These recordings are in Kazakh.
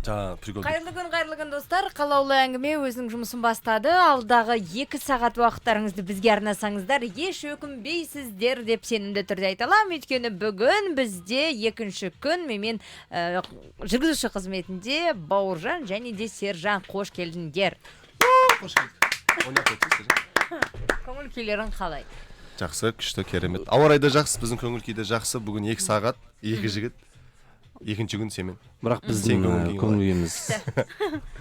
Жаңа прикол. Қайырлы күн, қайырлы күн, достар! Қалаулы әңгіме өзінің жұмысын бастады. Алдағы 2 сағат уақыттарыңызды бізге арнасаңыздар, еш өкінбейсіздер деп сенімді түрде айта аламын. Өйткені бүгін бізде екінші күн. Менімен жүргізуші қызметінде Бауыржан және де Сержан. Қош келдіңдер! Қош келдік. Ойнап өтсін, Сержан. Көңіл күйлерің қалай? Жақсы, күшті, керемет. Ауа райы да жақсы, біздің көңіл күй де жақсы. Бүгін 2 сағат, екі жігіт, екінші күн сенімен. Бірақ Сен біздің көңіл күйің? көңіл күйіміз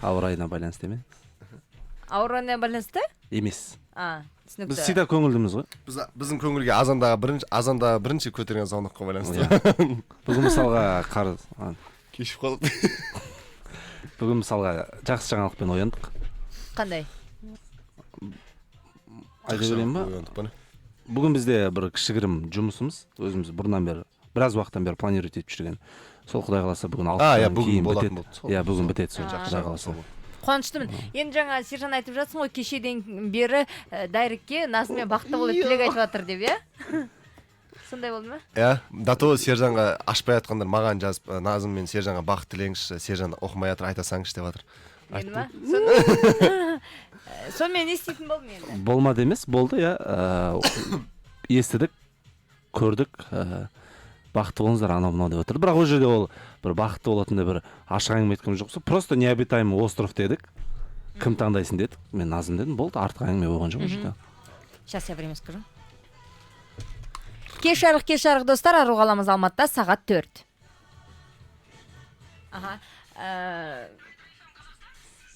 ауа райына байланысты емес. Ауа райына байланысты? Емес. А, түсінікті. Біз всегда көңілдіміз ғой. Біздің көңілге азандағы бірінші көтерген звонокқа байланысты. Иә. Бүгін мысалға қар Кешіп қалып. Бүгін мысалға жақсы жаңалықпен ояндық. Қандай? Айта берейін ба? Ояндық па, не? Бүгін бізде бір кішігірім жұмысымыз, өзіміз бұрыннан бері, біраз уақыттан бері планировать етіп жүрген. Сол, құдай қаласа, бүгін А, 6-дан иә, бүгін кейін болатын бітеді. болды. Иә, бүгін бітеді сол, А. құдай қаласа. Қуаныштымын. Енді жаңа, Сержан, айтып жатсың ғой, кешеден бері директке Назыммен бақытты бол деп тілек айтып жатыр деп, иә? Сондай болды ма? Иә, до того Сержанға ашпай жатқандар маған жазып, «Назым мен Сержанға бақыт тілеңізші, Сержан оқымай жатыр, айта салыңызшы» деп жатыр. Мені ма? Сонымен не істейтін болдым енді? Болмады емес, болды, иә. Естідік, көрдік, бақытты болыңыздар, анау мынау деп отыр. Бірақ ол жерде ол бір бақытты болатындай бір ашық әңгіме айтқан жоқсың. Просто необитаемый остров дедік, кім таңдайсың дедік, мен Назым дедім, болды, артық әңгіме болған жоқ ол жерде. Сейчас я время скажу. Кеш жарық, кеш жарық, достар! Ару қаламыз Алматыда сағат 4. Аха.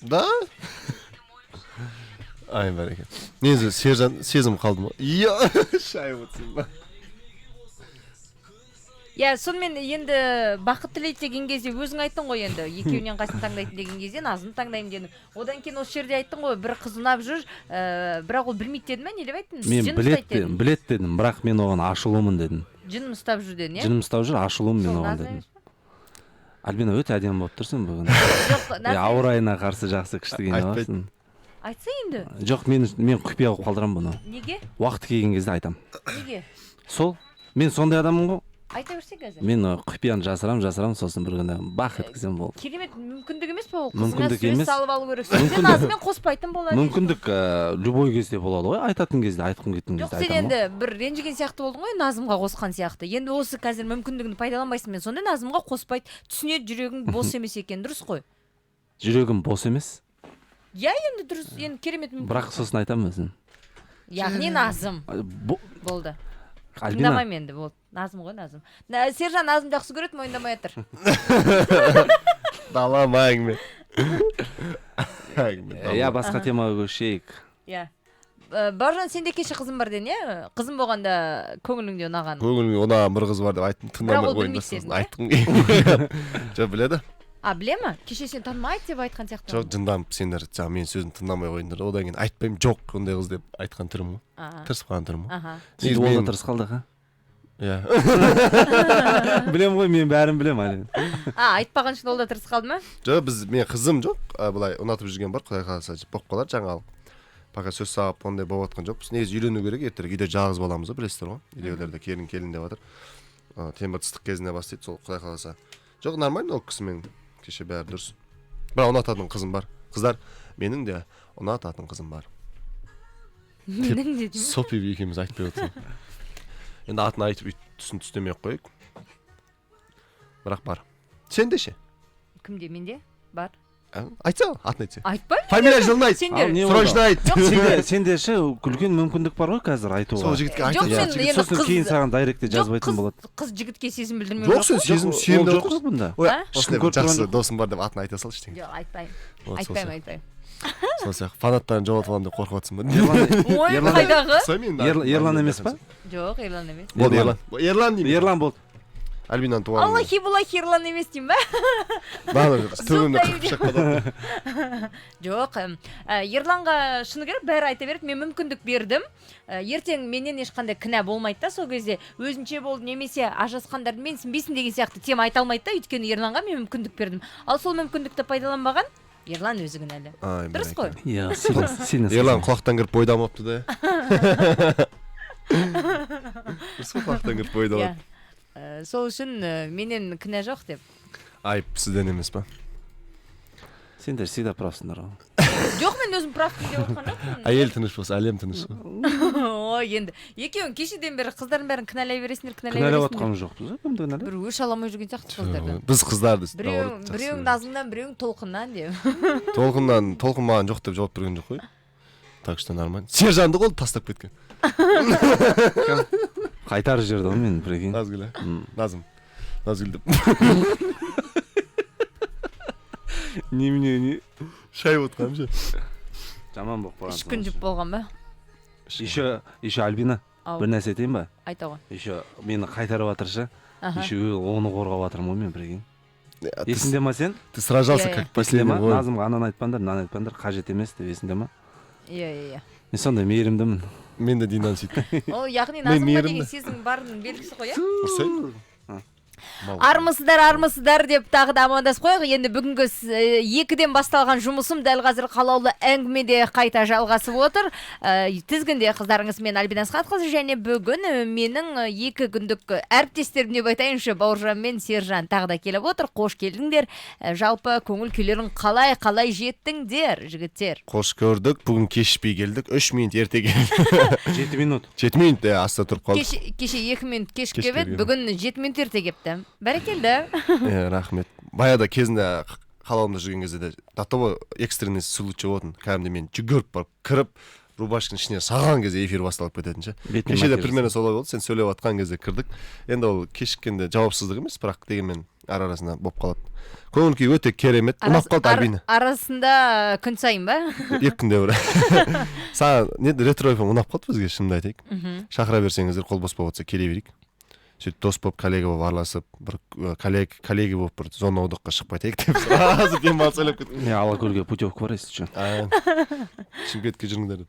Да, ай, бәрекелді. Негізі, Сержан, сезім қалды ма? Иә, шайып отырсың ба? Иә, сонымен енді бақыт тілейді деген кезде өзің айттың ғой, енді екеуінен қайсысын таңдайтын деген кезде Назымды таңдаймын дедің. Одан кейін осы жерде айттың ғой, бір қыз ұнап жүр, бірақ ол білмейді деді ма, не деп айттың? Мен Жын білет ұстайды дедің. дедім, білет дедім, бірақ мен оған ашулымын дедім. Жыным ұстап жүр дедің, иә? Жыным ұстап жүр, ашулымын мен Сол оған Назым дедім. емес пе? Альбина, өте әдемі болып тұрсың бүгін. Жоқ, Иә, Назым. Ауа райына қарсы жақсы, күшті киініп Айтпайды. алыпсың. Айтса енді. Жоқ, мен құпия қылып қалдырамын бұны. Неге? Уақыты келген кезде айтамын. Неге? Сол, мен сондай адаммын ғой. Айта берсең қазір. Мен құпияны жасырамын, жасырамын, сосын бір күні бах еткіземін, болды. Керемет мүмкіндік емес пе ол? Қызыңа Мүмкіндік сөз емес. салып алу керек. Сен Назыммен қоспайтын болады. Мүмкіндік любой кезде болады ғой, айтатын кезде, айтқым келетін Жоқ, кезде сен айтамын ғой. енді бір ренжіген сияқты болдың ғой, Назымға қосқан сияқты. Енді осы қазір мүмкіндігіңді пайдаланбайсың. Мен сонда Назымға қоспайды, түсінеді, жүрегің бос емес екен, дұрыс қой? Жүрегім бос емес. Иә, енді дұрыс, енді керемет мүмкіндік. Бірақ сосын айтамын өзім. Яғни Назым болды. Альбина. Тыңдамаймын енді, болды, Назым ғой, Назым. Сержан Назым жақсы көреді, мойындамай жатыр. Далама әңгіме, әңгіме. Иә, басқа темаға көшейік. Иә. Бауыржан, сенде кеше қызым бар дедің, иә? Қызым болғанда көңіліңде ұнаған. Көңіліме ұнаған бір қыз бар деп айттым, тыңдамай Бірақ ол қойдым да. білмейді Сосын дедің, иә? айттым. Жоқ, біледі. А, біле ма? Кеше сен танымайды деп айтқан сияқты. Жоқ, жынданып, сендер жаңағы менің сөзімді тыңдамай қойдыңдар, одан кейін айтпаймын, жоқ ондай қыз деп айтқан түрім ғой. Тырысып қалған түрім ғой. Сөйтіп ол да тырысып қалды, ха. Иә. Білемін ғой, мен бәрін білемін әлі. А, айтпаған үшін ол да тырысып қалды ма? Жоқ, біз, мен қызым жоқ, былай ұнатып жүрген бар, құдай қаласа, болып қалар жаңалық. Пока сөз сағып ондай болып жатқан жоқпыз. Негізі үйлену керек ертерек, үйде жалғыз баламыз ғой, білесіздер ғой, үйдегілер де келін, келін деп жатыр. Темір ыстық кезінде бастайды сол, құдай қаласа. Жоқ, нормально, ол кісімен кеше бәрі дұрыс, бірақ ұнататын қызым бар. Қыздар, менің де ұнататын қызым бар. Менің де деймін. Сопиып екеуміз айтпай отырмын енді, атын айтып, өйтіп түсін түстемей ақ қояйық, бірақ бар. Сенде ше? Кімде? Менде бар. А, айтса, атын айтса. Айтпаймын. Фамилия, жылын айт. Сендер Ал не болды? Срочно айт. Сенде ше, үлкен мүмкіндік бар ғой қазір айтуға. Сол жігітке Жоқ, айт. сен енді Сосын қыз- кейін саған директте Жоқ, жазбайтын қыз, болады. қыз жігітке сезім білдірмеу Жоқ, сен керек қой. сезім Жоқ, сүйемін ол деп жоқ қой отырсың. бұнда. Ой, А? осындай Ешкім бір көріп тұрған жақсы жоқ. досым бар деп атын айта салшы, ештеңе. Жоқ, айтпаймын. Вот, сол Айтпаймын, сияқты. айтпаймын. Сол сияқты, фанаттарын жоғалтып аламын деп қорқып жатрсың ба? Ой, Ерлан- қайдағы? Сол мен. Ерлан емес па? Жоқ, Ерлан емес. Болды, Ерлан, Ерлан деймін. Ерлан болды. Альбинаның туған күні. Аллахи булахи, Ерлан емес деймін ба? Бағана төбемде Зұлтай 40 пышақ қалады. Жоқ, Ерланға шыны керек, бәрі айта береді, мен мүмкіндік бердім. Ертең менен ешқандай кінә болмайды да, сол кезде өзінше болды немесе ажырасқандарды менсінбейсің деген сияқты тема айта алмайды да, өйткені Ерланға мен мүмкіндік бердім. Ал сол мүмкіндікті пайдаланбаған Ерлан өзі кінәлі. Ай, Дұрыс қой? Иә, сильно, сильно. Ерлан құлақтан кіріп бойды алмапты да. Дұрыс қой, құлақтан кіріп бойды Иә. алады. Сол үшін менен кінә жоқ деп. Айып сізден емес па? Сендер всегда правсыңдар ғой. Жоқ, мен өзім правпын деп отқан жоқпын. Әйел тыныш болса, әлем тыныш. Ой, енді екеуің кешеден бері қыздардың бәрін кінәлай бересіңдер, кінәлай Кінәлап бересіңдер. отқан жоқпыз ғой, кімді кінәлап? Бір өш ала алмай жүрген сияқты қыздардан. Біз қыздарды Біреуің наоборот, біреуің жақсы. Назымнан, біреуің Толқыннан деп. Толқыннан, Толқын маған жоқ деп жауап берген жоқ қой, так что нормально. Сержанды ғой тастап кеткен. Қайтарып жіберді ғой мені, прикинь. Назгүл, ә? Назым, Назгүл деп. Немене, не? Шайып отқаным ше. Жаман болып қалған. 3 күн жұп болған ба? Еще Альбина, Ау. бір нәрсе айтайын ба? Айта ғой. Еще мені қайтарып жатыр ше. Аха. Еще оны қорғап жатырмын ғой мен, прикинь. Ты, Есіңде ма сен? ты сражался Иә, иә. как Есіңде последний ма? воин. Назымға ананы айтпаңдар, мынаны айтпаңдар, қажет емес деп, есіңде ма? Иә, иә, иә. Мен сондай мейірімдімін. Мен де Динаны сөйттім. Ол, яғни, Мен Назымға мейірімді. деген сезім барының белгісі ғой, иә. Ұрсайын. А. Мал. Армысыздар, армысыздар деп тағы да амандасып қояйық. Енді бүгінгі 2-ден басталған жұмысым дәл қазір қалаулы әңгімеде қайта жалғасып отыр. Тізгінде қыздарыңыз мен, Альбина Асхатқызы, және бүгін менің 2 күндік әріптестерім деп айтайыншы, Бауыржан мен Сержан тағы да келіп отыр. Қош келдіңдер. Жалпы көңіл күйлерің қалай, қалай жеттіңдер, жігіттер? Қош көрдік. Бүгін кешікпей келдік, 3 минут ерте келдік. 7 минут. 7 минут, иә, аста тұрып қалдық. Кеше 2 минут кешігіп Кеш келіп еді, келген. бүгін 7 минут ерте келіпті. Бәрекелді. Иә, рахмет. Баяғыда кезінде қалауымда жүрген кезде де до того экстренный случай болатын, кәдімгідей мен жүгіріп барып кіріп, рубашканың ішіне салған кезде эфир басталып кететін ше. Бетіне Кеше де макияж. примерно солай болды, сен сөйлеп жатқан кезде кірдік. Енді ол кешіккенде жауапсыздық емес, бірақ дегенмен ара арасында болып қалады. Көңіл күй өте керемет, ұнап қалды. Альбина. Арасында күн сайын ба? 2 күнде бір. Саған не, Ретро FM ұнап қалды бізге, шынымды айтайық. Шақыра берсеңіздер, қол бос болып жатса, келе берейік. Сөйтіп дос болып, коллега болып араласып, бір коллега болып бір зона отдыхқа шығып қайтайық деп сразу демалыс ойлап кеттім. Не, Алакөлге путевка бар, если че. А, Шымкентке жүріңдер деп.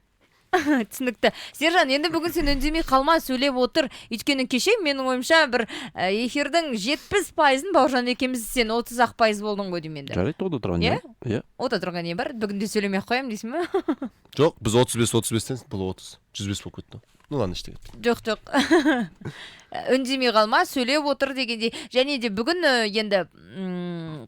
Түсінікті. Сержан, енді бүгін сен үндемей қалма, сөйлеп отыр. Өйткені кеше, менің ойымша, бір эфирдің 70%-ын Бауыржан екеуміз, сен 30-ақ пайыз болдың ғой деймін енді. Жарайды, онда тұрған Иә? не? Иә. Ота тұрған не бар? Бүгін де сөйлемей ақ қоямын дейсің бе? Жоқ, біз 35 35-тен, бұл 30, 105 болып кетті. Ну ладно, ештеңе етпейді. Жоқ, жоқ. Үндемей қалма, сөйлеп отыр дегендей. Және де бүгін енді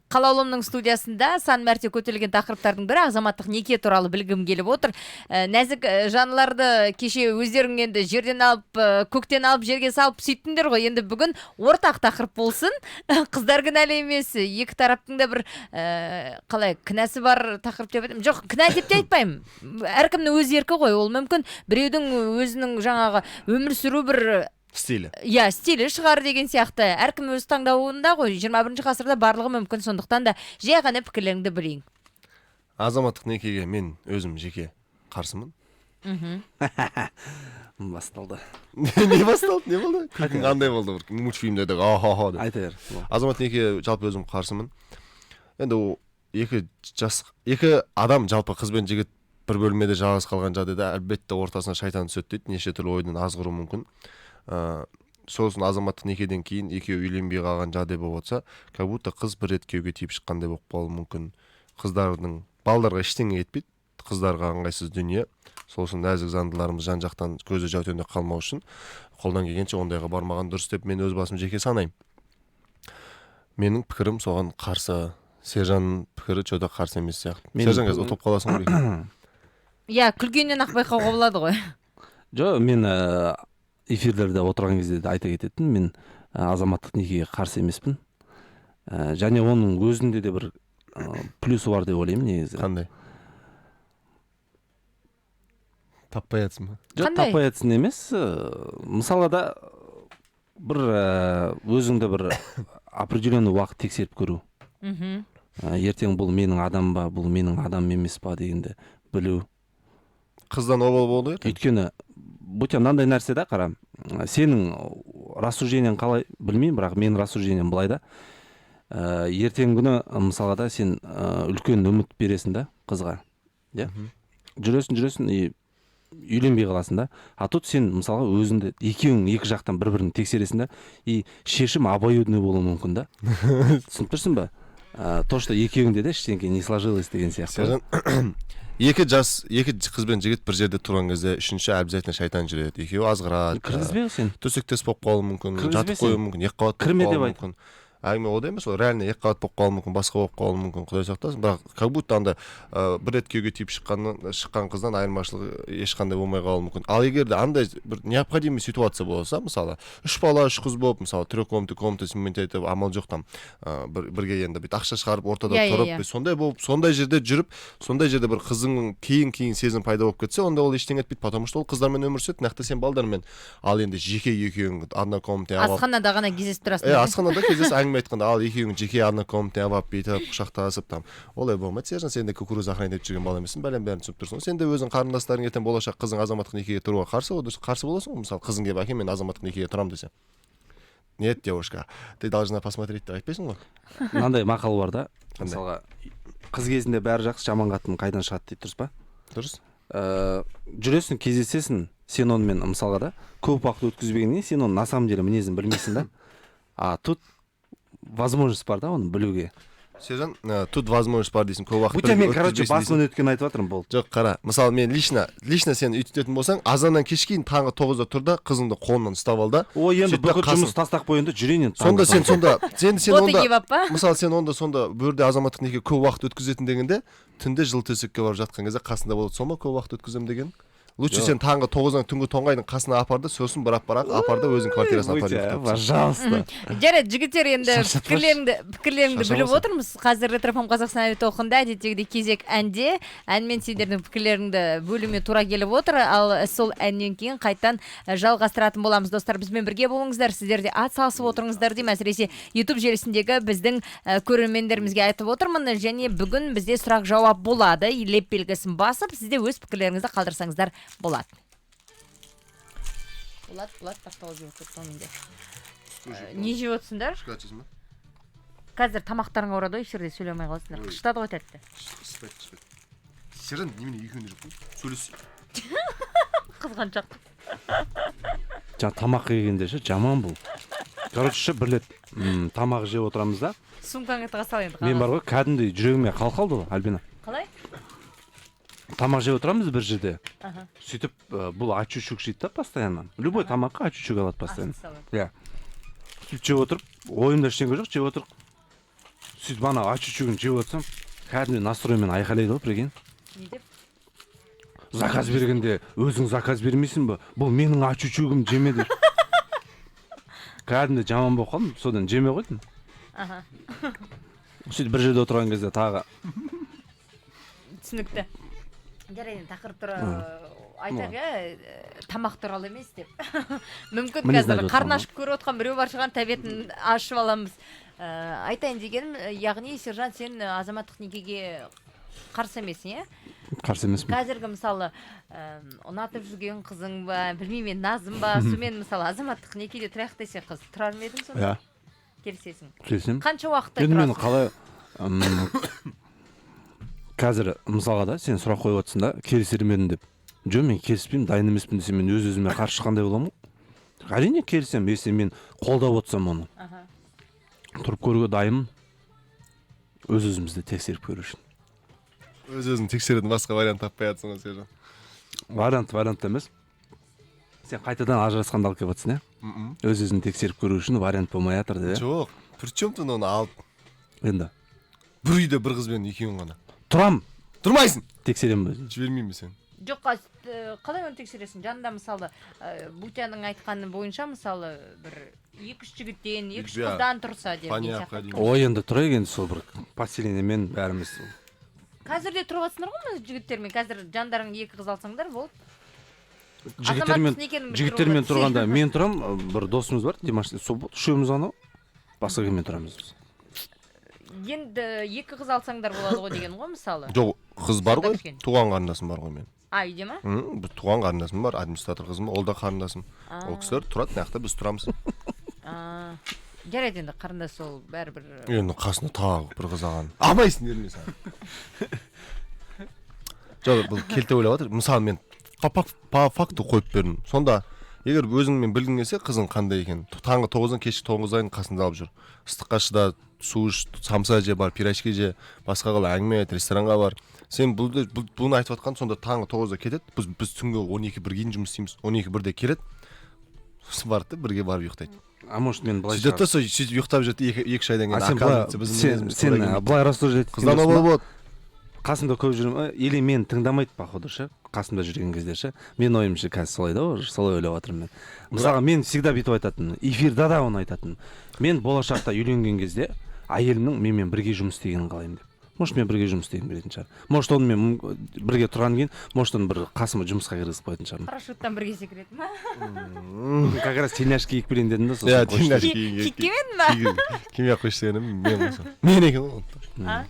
Қалаулымның студиясында сан мәрте көтерілген тақырыптардың бірі азаматтық неке туралы білгім келіп отыр. Нәзік жанларды кеше өздерің енді жерден алып, көктен алып, жерге салып сөйттіңдер ғой. Енді бүгін ортақ тақырып болсын. Қыздар кінәлі емес, екі тараптың да бір қалай кінәсі бар тақырып деп айтамын. Жоқ, кінә деп те айтпаймын. Әркімнің өз еркі ғой. Ол мүмкін біреудің өзінің жаңағы өмір сүру бір стилі. Иә, стилі шығар деген сияқты. Әркім өз таңдауында ғой. 21 ғасырда барлығы мүмкін, сондықтан да жай ғана пікірлеріңді білейін. Азаматтық некеге мен өзім жеке қарсымын. Басталды. Не басталды, не болды? Күлкің қандай болды, бір мультфильмдердегі ахаха деп. Айта бер. Азамат неке жалпы өзім қарсымын. Енді ол екі жас, екі адам, жалпы қыз бен жігіт бір бөлмеде жалғыз қалған жағдайда әлбетте ортасына шайтан түседі дейді, неше түрлі ойдан азғыру мүмкін. Сосын азаматтық некеден кейін екеуі үйленбей қалған жағдай болып отырса, как будто қыз бір рет күйеуге тиіп шыққандай болып қалуы мүмкін. Қыздардың, балдарға ештеңе етпейді, қыздарға ыңғайсыз дүние. Сол үшін нәзік жандыларымыз жан жақтан көзі жәутеңдеп қалмау үшін қолдан келгенше ондайға бармаған дұрыс деп мен өз басым жеке санаймын. Менің пікірім соған қарсы. Сержанның пікірі че-то қарсы емес сияқты. Сержан, қазір ұтылып қаласың ғой. Иә, күлгеннен ақ байқауға болады ғой. Жоқ, мен эфирлерде отырған кезде де айта кететін, мен азаматтық некеге қарсы емеспін. Және оның өзінде де бір плюсы бар деп ойлаймын негізі. Қандай? Таппай жатсың ба? Жоқ, Қандай? таппай жатсың емес. Мысалға да бір өзіңді бір определенный уақыт тексеріп көру. Ертең бұл менің адам ба, бұл менің адам емес па дегенді білу. Қыздан обал болды ертең. Өйткені бұтя мынандай нәрсе да, қара, сенің рассуждениең қалай білмеймін, бірақ менің рассуждением былай да. Ертеңгі күні, мысалға да, сен үлкен үміт бересің да қызға, иә? Жүресің, жүресің и үйленбей қаласың да. А тут сен мысалға өзіңді екеуің екі жақтан бір-бірін тексересің да, и шешім обоюдный болуы мүмкін да. Түсініп тұрсың ба? То, что екеуіңде де ештеңе не сложилось деген сияқты. Сержан, екі жас, екі қыз бен жігіт бір жерде тұрған кезде үшінші обязательно шайтан жүреді. Екеуі азғырады. Кіргізбе сен. Төсектес болып қалуы мүмкін, Кіргізбе жатып қоюы сен. мүмкін, екі қабат болып Кірме қалуы деп айт. мүмкін. Әңгіме ода емес, ол реально екі қабат болып қалуы мүмкін, басқа болып қалуы мүмкін, құдай сақтасын. Бірақ как будто андай бір рет күйеуге тиіп шыққан қыздан айырмашылығы ешқандай болмай қалуы мүмкін. Ал егер де андай бір необходимый ситуация болса, мысалы, үш бала, үш қыз болып, мысалы, трехкомнатный комната снимать етіп, амал жоқ там, бірге енді бүйтіп ақша шығарып, ортада Иә, иә, тұрып, иә. сондай болып, сондай жерде жүріп, сондай жерде бір қызың кейін сезім пайда болып кетсе, онда ол ештеңе етпейді, потому что ол қыздармен өмір сүреді, нақты сен балдармен. Ал енді жеке екеуің однокомнатный алып Асханада ғана кездесіп тұрасың. Асханада кездесіп, әңгіме айтқанда. Ал екеуің жеке однокомнатный алып, бүйтіп құшақтасып там, олай болмайды. Сержан, сен де кукуруза охранять етіп жүрген бала емессің, бәлем, бәрін түсініп тұрсың ғой. Сен де өзің қарындастарың ертең болашақ қызың азаматтық некеге тұруға қарсы ғой, қарсы боласың ғой. Мысалы, қызың келіп: «Әке, мен азаматтық некеге тұрамын», – десе, «Нет, девушка, ты должна посмотреть», – деп айтпайсың ғой. Мынандай мақал бар да. Қандай? Мысалға, қыз кезінде бәрі жақсы, жаман қатын қайдан шығады дейді, дұрыс па? Дұрыс. Жүресің, кездесесің сен онымен, мысалға да, көп уақыт өткізбегеннен кейін сен оның на самом деле мінезін білмейсің да. А тут возможность бар да оны білуге. Сержан, тут возможность бар дейсің, көп уақыт Будто бірге мен, короче, өткізбейсің дейсің. Басымнан өткенін айтып жатырмын, болды. Жоқ, қара, мысалы, мен лично сен өйтетін болсаң, азаннан кешке дейін, таңғы 9-да тұр да, қызыңды қолынан ұстап ал да, Ой, енді сөйт та бүкіл жұмыс тастап қояйын да, жүрейін енді Сонда таңғы сен сонда сен Боты онда киіп алып па? Мысалы, сен онда сонда бұл жерде азаматтық неке көп уақыт өткізетін дегенде, түнде жылы төсекке барып жатқан кезде қасында болады, сол ма көп уақыт өткіземін деген? Лучше Жоқ. сен таңғы 9-дан түнгі 10-ға дейін қасына апар да, сосын бір апар, апар да, өзің квартирасына апар, Будьте, ұйықтап. пожалуйста. Жарайды, жігіттер, енді Шаршатпашы. пікірлеріңді біліп Шаршамасын. отырмыз. Қазір Ретро ФМ Қазақстан әуе толқынында әдеттегідей кезек әнде. Әнмен сендердің пікірлеріңді бөлуіме тура келіп отыр. Ал сол әннен кейін қайтадан жалғастыратын боламыз. Достар, бізбен бірге болыңыздар, сіздер де ат салысып отырыңыздар деймін. Әсіресе YouTube желісіндегі біздің көрермендерімізге айтып отырмын. Және бүгін бізде сұрақ жауап болады. Леп белгісін басып, сіз де өз пікірлеріңізді қалдырсаңыздар болады. Болады, болады, тавтология болып кетті ғой менде. Не жеп отырсыңдар? Шоколад жейсің ба? Қазір тамақтарың ауырады ғой, эфирде сөйлей алмай қаласыңдар. Ой. Қышытады ғой тәтті. Қыспайды, қыспайды. Сержан, немене, екеуің де жоқ қой, сөйлес. Қызғаншақ. Жаңа тамақ келгенде ше, жаман бұл, короче ше, бір рет тамақ жеп отырамыз да. Сумкаңды тыға сал енді. Мен бар ғой, кәдімгідей жүрегіме қал қалды ғой, Альбина. Қалай? Тамақ жеп отырамыз бір жерде. Сөйтіп бұл ачучук жейді да, постоянно любой тамаққа ачучук алады постоянно. Асты салады. Иә, сөйтіп жеп отырып, ойымда ештеңе жоқ, жеп отырып, сөйтіп ана ачучугін жеп отырсам, кәдімгідей настроймен айқайлайды ғой, прикинь. Не деп? «Заказ бергенде өзің заказ бермейсің ба? Бұл менің ачучугім, жеме», – деп. Кәдімгідей жаман болып қалдым, содан жемей қойдым. Сөйтіп бір жерде отырған кезде тағы. Түсінікті. Жарайды, енді тақырып туралы айтайық, иә, тамақ туралы емес деп. Мүмкін, Мінезін қазір айтып қарны отырмын. ашып көріп отқан біреу бар шығар, тәбетін ашып аламыз. Айтайын дегенім, яғни, Сержан, сен азаматтық некеге қарсы емессің, иә? Қарсы емеспін. Қазіргі, мысалы, ұнатып жүрген қызың ба, білмеймін мен, назым ба, сонымен, мысалы, азаматтық некеде тұрайық десе, қыз тұрар ма едің сонда? Иә. Келісесің? Келісемін. Қанша уақыттай Енді мен тұрасың? қалай, қазір, мысалға да, сен сұрақ қойып отырсың да, келісер ме едің деп. Жоқ, мен келіспеймін, дайын емеспін десем, мен өз өзіме қарсы шыққандай боламын ғой. Әрине, келісемін, если мен қолдап отырсам оны. Тұрып көруге дайынмын, өз өзімізді тексеріп көру үшін. Өз өзін тексеретін басқа вариант таппай жатсың ғой, Сержан. Вариант емес, сен қайтадан ажырасқанды алып келіп жатрсың, иә? Өз өзін тексеріп көру үшін вариант болмай жатыр деп, иә? Жоқ, при чем тут оны алып? Енді Бір үйде бір қызбен екеуің ғана. Тұрам. Тұрмайсың. Тексеремін өзім. Жібермеймін сені. Жоқ, қалай оны тексересің? Жанында, мысалы, Бутяның айтқаны бойынша, мысалы, бір екі үш жігіттен, екі үш Иә. қыздан тұрса деп По деген сияқты. необходимости. Ой, енді тұрайық енді, сол бір поселениемен бәріміз. Қазір де тұрып жатсыңдар ғой мына жігіттермен. Қазір жандарың екі қыз алсаңдар болды. Жігіттермен Азаматтық некенің бір жігіттермен түрі тұрғанда мен тұрам, бір досымыз бар, Димаш, сол болды, үшеуміз ғана, басқа кіммен тұрамыз біз? Енді екі қыз алсаңдар болады ғой деген ғой, мысалы. Жоқ, қыз бар ғой. Кішкене. Туған қарындасым бар ғой менің. А, үйде ма? Бір туған қарындасым бар, администратор қызым, ол да қарындасым. Ол кісілер тұрады мына жақта, біз тұрамыз. А, жарайды енді, қарындас ол бәрібір. Енді қасына тағы бір қыз алған алмайсың дедім мен саған. Жоқ, бұл келте ойлап жатыр. Мысалы, мен по факту қойып бердім. Сонда егер өзіңмен білгің келсе қызың қандай екенін, таңғы 9-дан кешкі 9-ға дейін қасында алып жүр, ыстыққа шыда, су іш, самса же, бар, пирожки же, басқа қыл, әңгіме айт, ресторанға бар. Сен бұл, бұны айтып жатқан сонда таңғы 9-да кетеді, біз түнгі 12-1-ге дейін жұмыс істейміз, 12-1-де келеді. Сосын барады да, бірге барып ұйықтайды. А может, мен былай Сөйтеді да, сөйтіп ұйықтап жүреді 2-3 айдан А кейін. сен былай Оказывается, біздің сен мінезіміз сен тура келмейді. Былай рассуждать еткен Қыздан жоқсың обал ба? болады. Қасымда көп жүрмін, или мені тыңдамайды, походу, ше, қасымда жүрген кезде ше. Менің ойымша, қазір солай да, уже солай ойлап жатырмын мен. Мысалға, мен всегда бүйтіп айтатынмын, эфирда да оны айтатынмын: мен болашақта үйленген кезде әйелімнің менімен бірге жұмыс істегенін қалаймын деп. Может, мен бірге жұмыс істегім келетін шығар, может, онымен бірге тұрғаннан кейін, может, оны бір қасыма жұмысқа кіргізіп қоятын шығармын. Парашюттан бірге секіретін ма? Как раз тельняшка киіп келейін дедім да, сосын Иә, қойшы тельняшка дедім. Киіп келмедің ба? Кимей ақ қойшы дегенім мен болсам, мен екен ғой. А?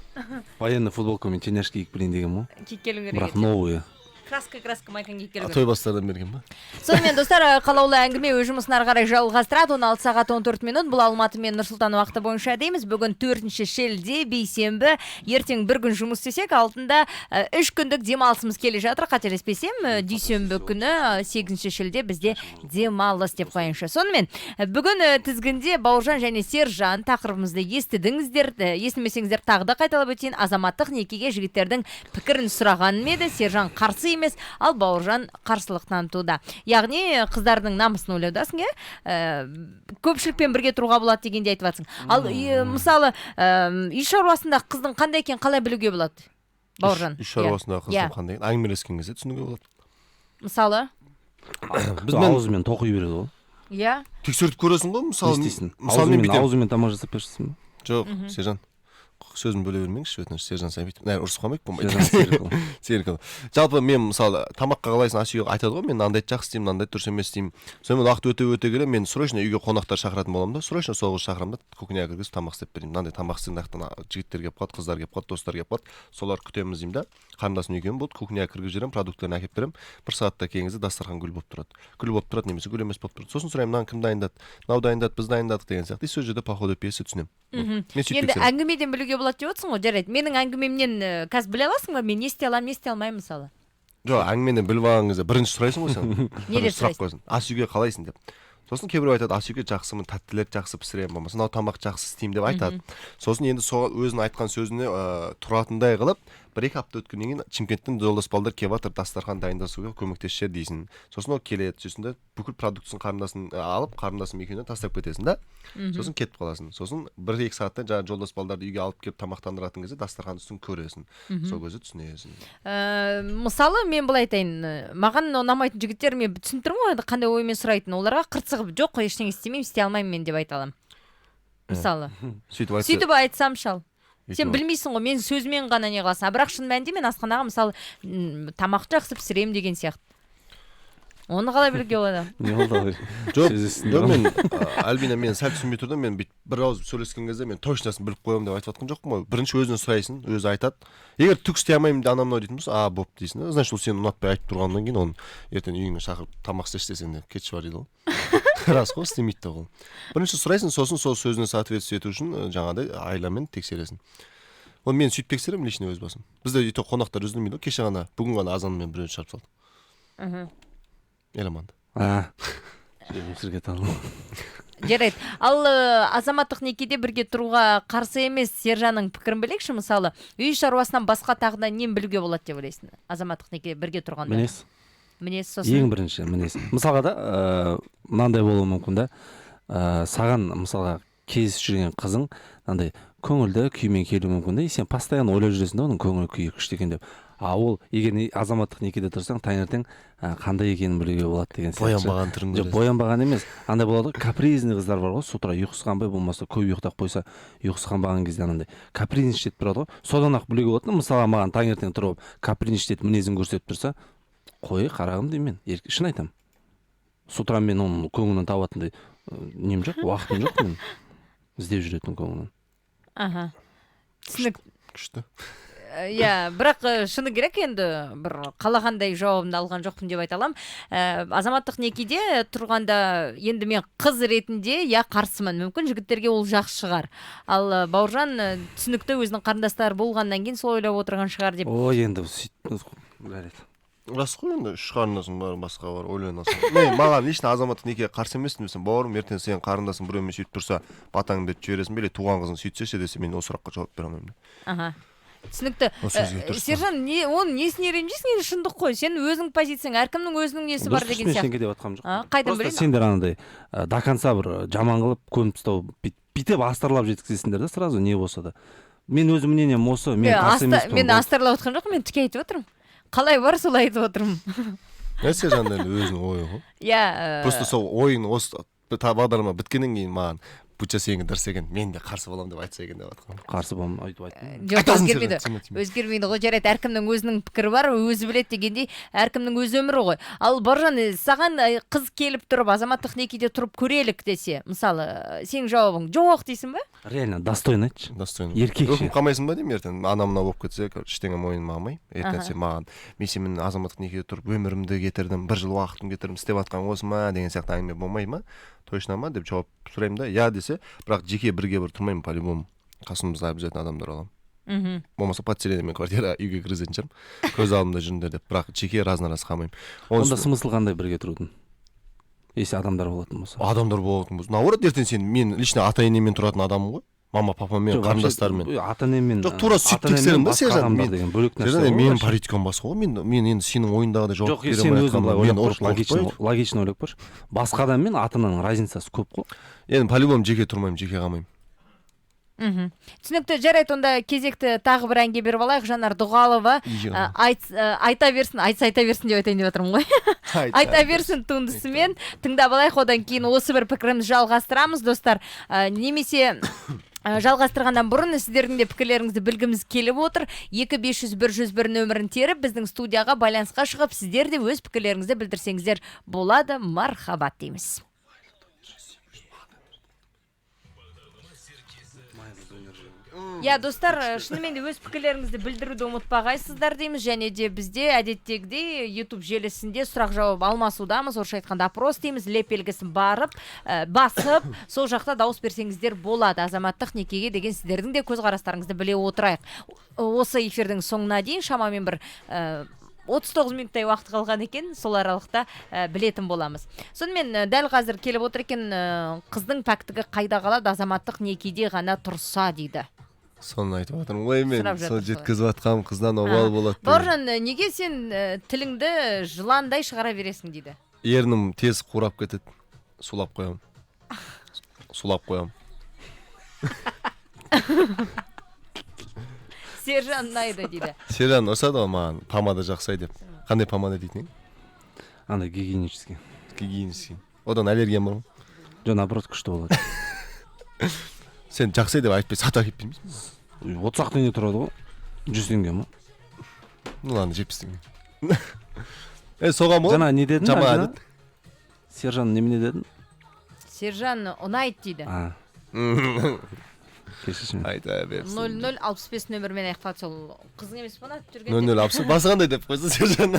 Военный футболкамен тельняшка киіп келейін дегенмін ғой. Киіп келу керек Бірақ еді. новые. Краска майканы киіп келу керек. Той бастардан берген ба? Сонымен, достар, қалаулы әңгіме өз жұмысын ары қарай жалғастырады. 16 сағат 14 минут, бұл Алматы мен Нұр-Сұлтан уақыты бойынша дейміз. Бүгін 4 шілде, бейсенбі. Ертең бір күн жұмыс істесек, алтында 3 күндік демалысымыз келе жатыр. Қателеспесем, дүйсенбі күні, 8 шілде бізде демалыс деп қояйыншы. Сонымен, бүгін тізгінде Бауыржан және Сержан. Тақырыбымызды естідіңіздер. Естімесеңіздер, тағы да қайталап өтейін. Азаматтық некеге жігіттердің пікірін сұрағаным еді. Сержан қарсы емес, ал Бауыржан қарсылық танытуда. Яғни қыздардың намысын ойлаудасың, иә? Көпшілікпен бірге тұруға болады дегенде айтып жатсың. Ал мысалы, үй шаруасында қыздың қандай екенін қалай білуге болады, Бауыржан? Үй шаруасындағы Иә. қыздың қандай екенін әңгімелескен кезде түсінуге болады. Мысалы? Біз мен Аузымен тоқи береді ғой. Тексертіп көресің ғой, Не мысалы. істейсің? Мысалы, мен Аузымен бүйтемін. Аузымен тамақ жасап бершісің ба? Жоқ, Сержан, сөзін бөле бермеңізші, өтініш. Сержан, сен бүйтіп мына ұрысып қалмайық, болмайды. Сержан Серікұлы. Серікұлы. Жалпы, мен, мысалы, тамаққа қалайсың, ас үйге айтады ғой, мен мынандайды жақсы істеймін, мынандайды дұрыс емес деймін. Сонымен уақыт өте өте келе мен срочно үйге қонақтар шақыратын боламын да, срочно сол қызды шақырамын да, кухняға кіргізіп, тамақ істеп беремін. Мынандай тамақ істеймін, мына жақтан жігіттер келіп қалады, қыздар келіп қалады, достар келіп қалады, солар күтеміз деймін да. Қарындасым екеумін болды, кухняға кіргізіп жіберемін, продуктілерін әкеліп беремін. Бір сағатта келген кезде дастархан гүл болып тұрады, гүл болып тұрады немесе гүл емес болып тұрады. Сосын сұраймын: мынаны кім дайындады? Мынау дайындады, біз дайындадық деген сияқты. И сол жерде по ходу пьесы түсінемін. Мен сөйтіп Енді тексеремін. әңгімеден білуге болады деп отырсың ғой. Жарайды, менің әңгімемнен қазір біле аласың ба, мен не істей аламын, не істей алмаймын, мысалы? Жоқ, әңгімені біліп алған кезде бірінші сұрайсың ғой сен. Не деп Бірінші сұрақ сұрайсың? қоясың: ас үйге қалайсың деп. Сосын кейбіреу айтады: ас үйге жақсымын, тәттілерді жақсы пісіремін, болмаса мынау тамақ жақсы істеймін деп айтады. Сосын енді сол өзінің айтқан сөзіне тұратындай қылып, 1-2 апта өткеннен кейін: Шымкенттен жолдас балдар келіп жатыр, дастархан дайындасуға көмектесіп жібер дейсің. Сосын ол келеді. Сосын да бүкіл продуктысын қарындасын алып, қарындасым екеуіне тастап кетесің да, сосын кетіп қаласың. Сосын 1-2 сағаттан жаңағы жолдас балдарды үйге алып келіп тамақтандыратын кезде дастархан үстін көресің, сол кезде түсінесің. Мысалы, мен былай айтайын: маған ұнамайтын жігіттер, мен түсініп тұрмын ғой енді қандай оймен сұрайтынын. Оларға қырсығып, жоқ, ештеңе істемеймін, істей алмаймын мен деп айта аламын, мысалы. Сөйтіп айтса? Сөйтіп айтсам шал, сен білмейсің ғой, мен сөзімен ғана не қыласың. А бірақ шын мәнінде мен асханаға, мысалы, тамақ жақсы пісіремін деген сияқты, оны қалай білуге болады? Не болды ағай? Жоқ. Сөз үстінде Жоқ, ғой. мен Альбина мен сәл түсінбей тұрдым. Мен бүйтіп бір ауыз сөйлескен кезде мен точносын біліп қоямын деп айтып жатқан жоқпын ғой. Бірінші өзінен сұрайсың, өзі айтады. Егер түк істей алмаймын, анау мынау дейтін болса, а, бопты дейсің да. Значит, ол сені ұнатпай айтып тұрғаннан кейін, оны ертең үйіңе шақырып, тамақ істеші десең де, кетші бар дейді ғой. Рас қой, істемейді да ол. Бірінші сұрайсың, сосын сол сөзіне соответствие ету үшін жаңағыдай айламен тексересің. Оны мен сөйтіп тексеремін лично өз басым. Бізде үйде қонақтар үзілмейді ғой. Кеше ғана, бүгін ғана азанмен біреуді шығарып салдық, Еламанды. А, мусорға тану. Жарайды. Ал азаматтық некеде бірге тұруға қарсы емес Сержанның пікірін білейікші. Мысалы, үй шаруасынан басқа тағы да нені білуге болады деп ойлайсың азаматтық неке бірге тұрғанда? Мінез. Мінез, сосын? Ең бірінші мінез. Мысалға да, мынандай болуы мүмкін да: саған, мысалға, кездесіп жүрген қызың мынандай көңілді күймен келуі мүмкін да, и сен постоянно ойлап жүресің да, оның көңіл күйі күшті екен деп. А ол егер азаматтық некеде тұрсаң, таңертең қандай екенін білуге болады деген сияқты ше. Боянбаған түрін Жоқ, көресің. боянбаған емес, андай болады ғой, капризный қыздар бар ғой. С утра ұйқысы қанбай, болмаса көп ұйықтап қойса, ұйқысы қанбаған кезде анандай капризничать етіп тұрады ғой. Содан ақ білуге болады да. Мысалға, маған таңертең тұрып капризничать етіп, мінезін көрсетіп тұрса, қой, қарағым деймін мен. Шын айтамын, с утра мен оның көңілін табатындай нем жоқ, уақытым жоқ мен іздеп жүретін көңілін. Аха, түсінікті. Күшті. Иә, бірақ шыны керек, енді бір қалағандай жауабымды алған жоқпын деп айта аламын. Азаматтық некеде тұрғанда енді мен қыз ретінде, иә, қарсымын. Мүмкін, жігіттерге ол жақсы шығар. Ал Бауыржан, түсінікті, өзінің қарындастары болғаннан кейін солай ойлап отырған шығар деп. Ой, енді сөйтіп, жарайды. Рас қой енді, үш қарындасың бар, басқа бар, ойланасың. Мен маған лично азаматтық некеге қарсы емеспін десем, бауырым, ертең сенің қарындасың біреумен сөйтіп тұрса, батаңды беріп жібересің бе, или туған қызың сөйтсе ше десе, мен ол сұраққа жауап бере алмаймын. Аха. Түсінікті. Осы сөзге дұрыс па? Сержан, не оның несіне ренжисің енді, шындық қой. Сен өзің позицияң, әркімнің өзінің несі бар Дұрыс, деген мен сияқты. ештеңе деп жатқаным жоқ. А, қайдан Просто білейін? сендер анандай до конца бір жаман қылып көміп тастау, бүйтіп астарлап жеткізесіңдер да сразу, не болса да. Мен өзім мнением осы, мен Мен, қарсы емеспін. мен Болды. астарлап отқан жоқпын, мен тіке айтып отырмын. Қалай бар, солай айтып отырмын. Иә, Сержан енді өзінің ойы ғой. Иә. Просто сол ойын осы бағдарлама біткеннен кейін маған Буча сенікі дұрыс екен, мен де қарсы боламын деп айтса екен деп жатқанмын. Қарсы боламын айтып айттым. Жоқ, Айтасың, өзгермейді. Сержан, тиме, тиме. Өзгермейді ғой, жарайды, әркімнің өзінің пікірі бар, өзі біледі дегендей, әркімнің өз өмірі ғой. Ал Бауыржан, саған қыз келіп тұрып, азаматтық некеде тұрып көрелік десе, мысалы, сенің жауабың жоқ дейсің ба? Реально достойно айтшы. Достойно. Еркекше. Өкініп қалмайсың ба деймін, ертең анау мынау болып кетсе, короче, ештеңе мойныма алмай. Ертең сен маған, мен сенімен азаматтық некеде тұрып өмірімді кетірдім, бір жыл уақытымды кетірдім, істеп жатқан осы ма деген сияқты әңгіме болмай ма? Точно ма деп жауап сұраймын да, иә десе, бірақ жеке бірге бір тұрмаймын по-любому. Қасымызда обязательно адамдар аламын. Болмаса подселениемен квартира үйге кіргізетін шығармын. Көз алдымда жүріңдер деп, бірақ жеке раз на раз қалмаймын. Оның Онда үстіне смысл қандай бірге тұрудың? Если адамдар болатын болса. Адамдар болатын болса, наоборот, ертең сен, мен лично ата енеммен тұратын адаммын ғой. Мама, папамен, Жоқ, вообще, қарындастарыммен. Ата енеммен, Жоқ, тура сөйтіп ата енеммен тексеремін да, басқа Сержан, адамдар деген бөлек нәрсе Сержан, ғой менің вообще. политикам басқа ғой. Мен енді сенің ойыңдағыдай жауап Жоқ, бере сен алмай өзің жатқанмын. былай Мен ойлап ұрып көрші, логично, қорықпайды. логично ойлап көрші. Басқа адам мен ата ананың разницасы көп қой. Енді по-любому жеке тұрмаймын, жеке қалмаймын. Түсінікті, жарайды, онда кезекті тағы бір әнге беріп алайық. Жанар Дұғалова, Иә. айта берсін, айтса айта берсін деп айтайын деп жатырмын ғой. Айта берсін туындысымен тыңдап алайық, одан кейін осы бір пікірімізді жалғастырамыз, достар. Немесе жалғастырғаннан бұрын сіздердің де пікірлеріңізді білгіміз келіп отыр. Екі бес жүз бір жүз бір нөмірін теріп, біздің студияға байланысқа шығып, сіздер де өз пікірлеріңізді білдірсеңіздер болады. Мархабат дейміз. Иә, достар, шынымен де өз пікірлеріңізді білдіруді ұмытпағайсыздар дейміз. Және де бізде әдеттегідей YouTube желісінде сұрақ-жауап алмасудамыз. Орысша айтқанда опрос дейміз. Леп белгісін барып, басып, сол жақта дауыс берсеңіздер болады. Азаматтық некеге деген сіздердің де көзқарастарыңызды біле отырайық. Осы эфирдің соңына дейін шамамен бір, 39 минуттай уақыт қалған екен, сол аралықта, білетін боламыз. Сонымен, дәл қазір келіп отыр екен, қыздың пәктігі қайда қалады, азаматтық некеде ғана тұрса дейді. Соны айтып жатырмын ғой мен, Сұрап жатыр соны солай. жеткізіп жатқаным қыздан обал болады деген. Бауыржан, неге сен, тіліңді жыландай шығара бересің дейді? Ернім тез қурап кетеді, сулап қоямын. Сулап қоямын. Сержан ұнайды дейді. Сержан ұрсады ғой маған, помада жақсай деп. Қандай помада дейтін едің? Андай гигиенический. Гигиенический. Одан аллергиям бар ма? Жоқ, наоборот, күшті болады. Сен жақсы деп айтпай сатып әкеліп бермейсің бе? Отыз ақ теңге тұрады ғой. 100 теңге ма? Ну ладно, 70 теңге. Соған болады. Жаңа не дедің, Жаман Альбина? әдет. Сержан немене дедің? Сержан ұнайды дейді. А. Кешірші мені. Айта берсін. Ноль ноль алпыс бес нөмірмен аяқталады сол қызың емес пе ұнатып жүрген Ноль деп? ноль алпыс бес. Басы қандай деп қойса Сержан.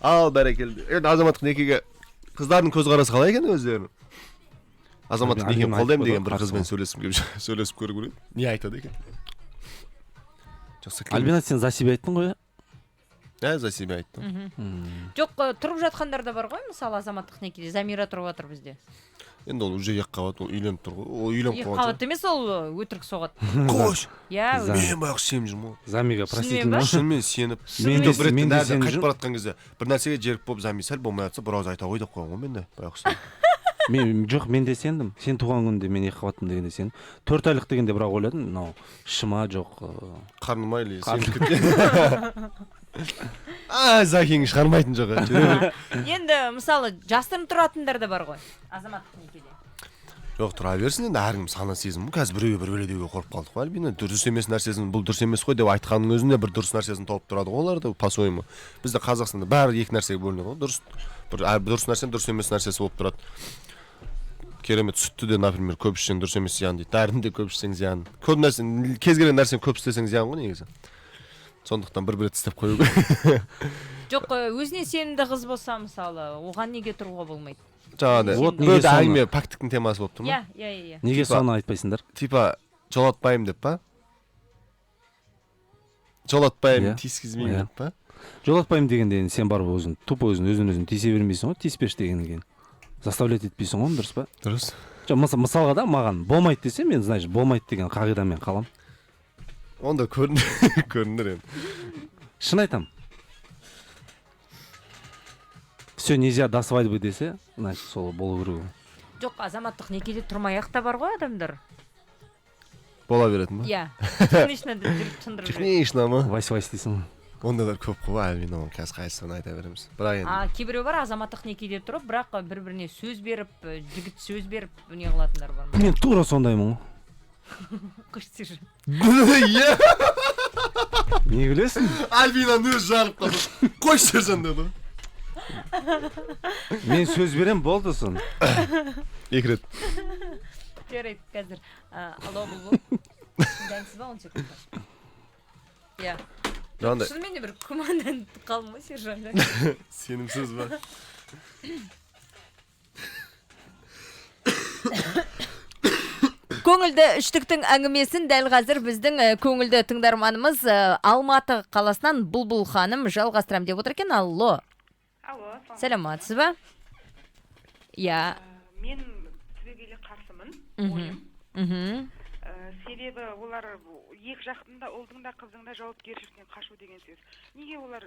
Ал бәрекелді. Енді азаматтық некеге қыздардың көзқарасы қалай екен өздерінің? Азаматтық Альбина некені қолдаймын айтып деген бір қойды, қызбен қарсы сөйлескім келіп жүр. Сөйлесіп көру керек. Не айтады екен? Жақсы, Альбина, сен за себя айттың ғой, иә? Ә, за себя айттым. Жоқ, тұрып жатқандар да бар ғой, мысалы, азаматтық некеде. Замира тұрып жатыр бізде. Енді ол уже екі қабат, ол үйленіп тұр ғой. Ол үйленіп Екі қойған қабат емес, ол өтірік соғады. Қош. Иә, За- Мен байғұс сеніп жүрмін ғой. Замиға Шынымен простительно. ба? Шынымен сеніп. Мен де Жоқ, бір рет мен де нәрсе сеніп қайтып жүрмін. бара жатқан кезде бір нәрсеге жерік болып Зами сәл болмай жатса, бір ауыз айта ғой деп қойған ғой мен де байғұс. Мен жоқ, мен де сендім. Сен туған күнде мен екі қабатпын дегенде сендім. 4 айлық дегенде бірақ ойладым, мынау шыма жоқ, Қарным ма или Қарным. сеніп кеткен? А, Закиң шығармайтын жоқ, ә, жүре бер. Енді, мысалы, жасырын тұратындар да бар ғой азаматтық некеде. Жоқ, тұра берсін енді, әркім сана сезім ғой. Қазір біреуге бір бөле деуге қорқып қалдық қой, Альбина. Дұрыс емес нәрсесін, бұл дұрыс емес қой деп айтқанның өзінде бір дұрыс нәрсесін тауып тұрады ғой олар да по-своему. Бізде Қазақстанда бәрі екі нәрсеге бөлінеді ғой. Дұрыс, бір, әр дұрыс нәрсенің дұрыс емес нәрсесі болып тұрады. Керемет сүтті де, например, көп ішсең дұрыс емес зиян дейді. Дәріні де көп ішсең зиян. Көп нәрсе, кез келген нәрсені көп істесең зиян ғой негізі. Сондықтан бір-бір рет істеп қою керек. Жоқ, өзіне сенімді қыз болса, мысалы, оған неге тұруға болмайды? Жаңағыдай. Вот Бұл неге да соны? әңгіме пәктіктің темасы болып тұр ма? Иә, иә, иә, иә. Неге соны айтпайсыңдар? Типа, жолатпаймын деп па? Жолатпаймын, Иә. тиіскізбеймін Иә. деп па? Жолатпаймын дегенде енді сен барып өзің, тупо өзің, өзін өзің тиісе бермейсің ғой, тиіспеші дегеннен кейін. Заставлять етпейсің ғой, дұрыс па? Дұрыс. Жоқ, мысалға да, маған болмайды десе, мен, значит, болмайды деген қағидамен қалам. Онда көрінер енді. Шын айтам. Все, нельзя до свадьбы десе, значит, сол болу керек ол. Жоқ, азаматтық некеде тұрмай ақ та бар ғой адамдар. Бола беретін ба? Иә. Технично деп жүріп тындырып жүреді. Технично ма? Вась-вась дейсің ғой. Ондайлар көп қой, Альбина, оны қазір қайсысын айта береміз. Бірақ енді А кейбіреу бар азаматтық некеде тұрып, бірақ бір біріне сөз беріп, жігіт сөз беріп не қылатындар бар ма? Мен тура сондаймын ғой. Қойшы, Сержан. Иә. Не күлесің? Альбинаның өзі жарып қалды. Қойшы, Сержан деді ғой. Мен сөз берем, болды соны. Екі рет. Жарайды, қазір. Алло, Бұлбұл. Дайынсыз ба? 10 секунд бар. Иә. Жаңағыдай Шынымен де бір күмәнданып қалдым ғой Сержанға. Сенімсіз ба? Көңілді үштіктің әңгімесін дәл қазір біздің көңілді тыңдарманымыз Алматы қаласынан Бұлбұл ханым жалғастырам деп отыр екен. Алло. Алло, Саламатсыз ба? Иә. Мен түбегейлі қарсымын. Ойым. Себебі олар екі жақтың да, ұлдың да, қыздың да жауапкершіліктен қашу деген сөз. Неге олар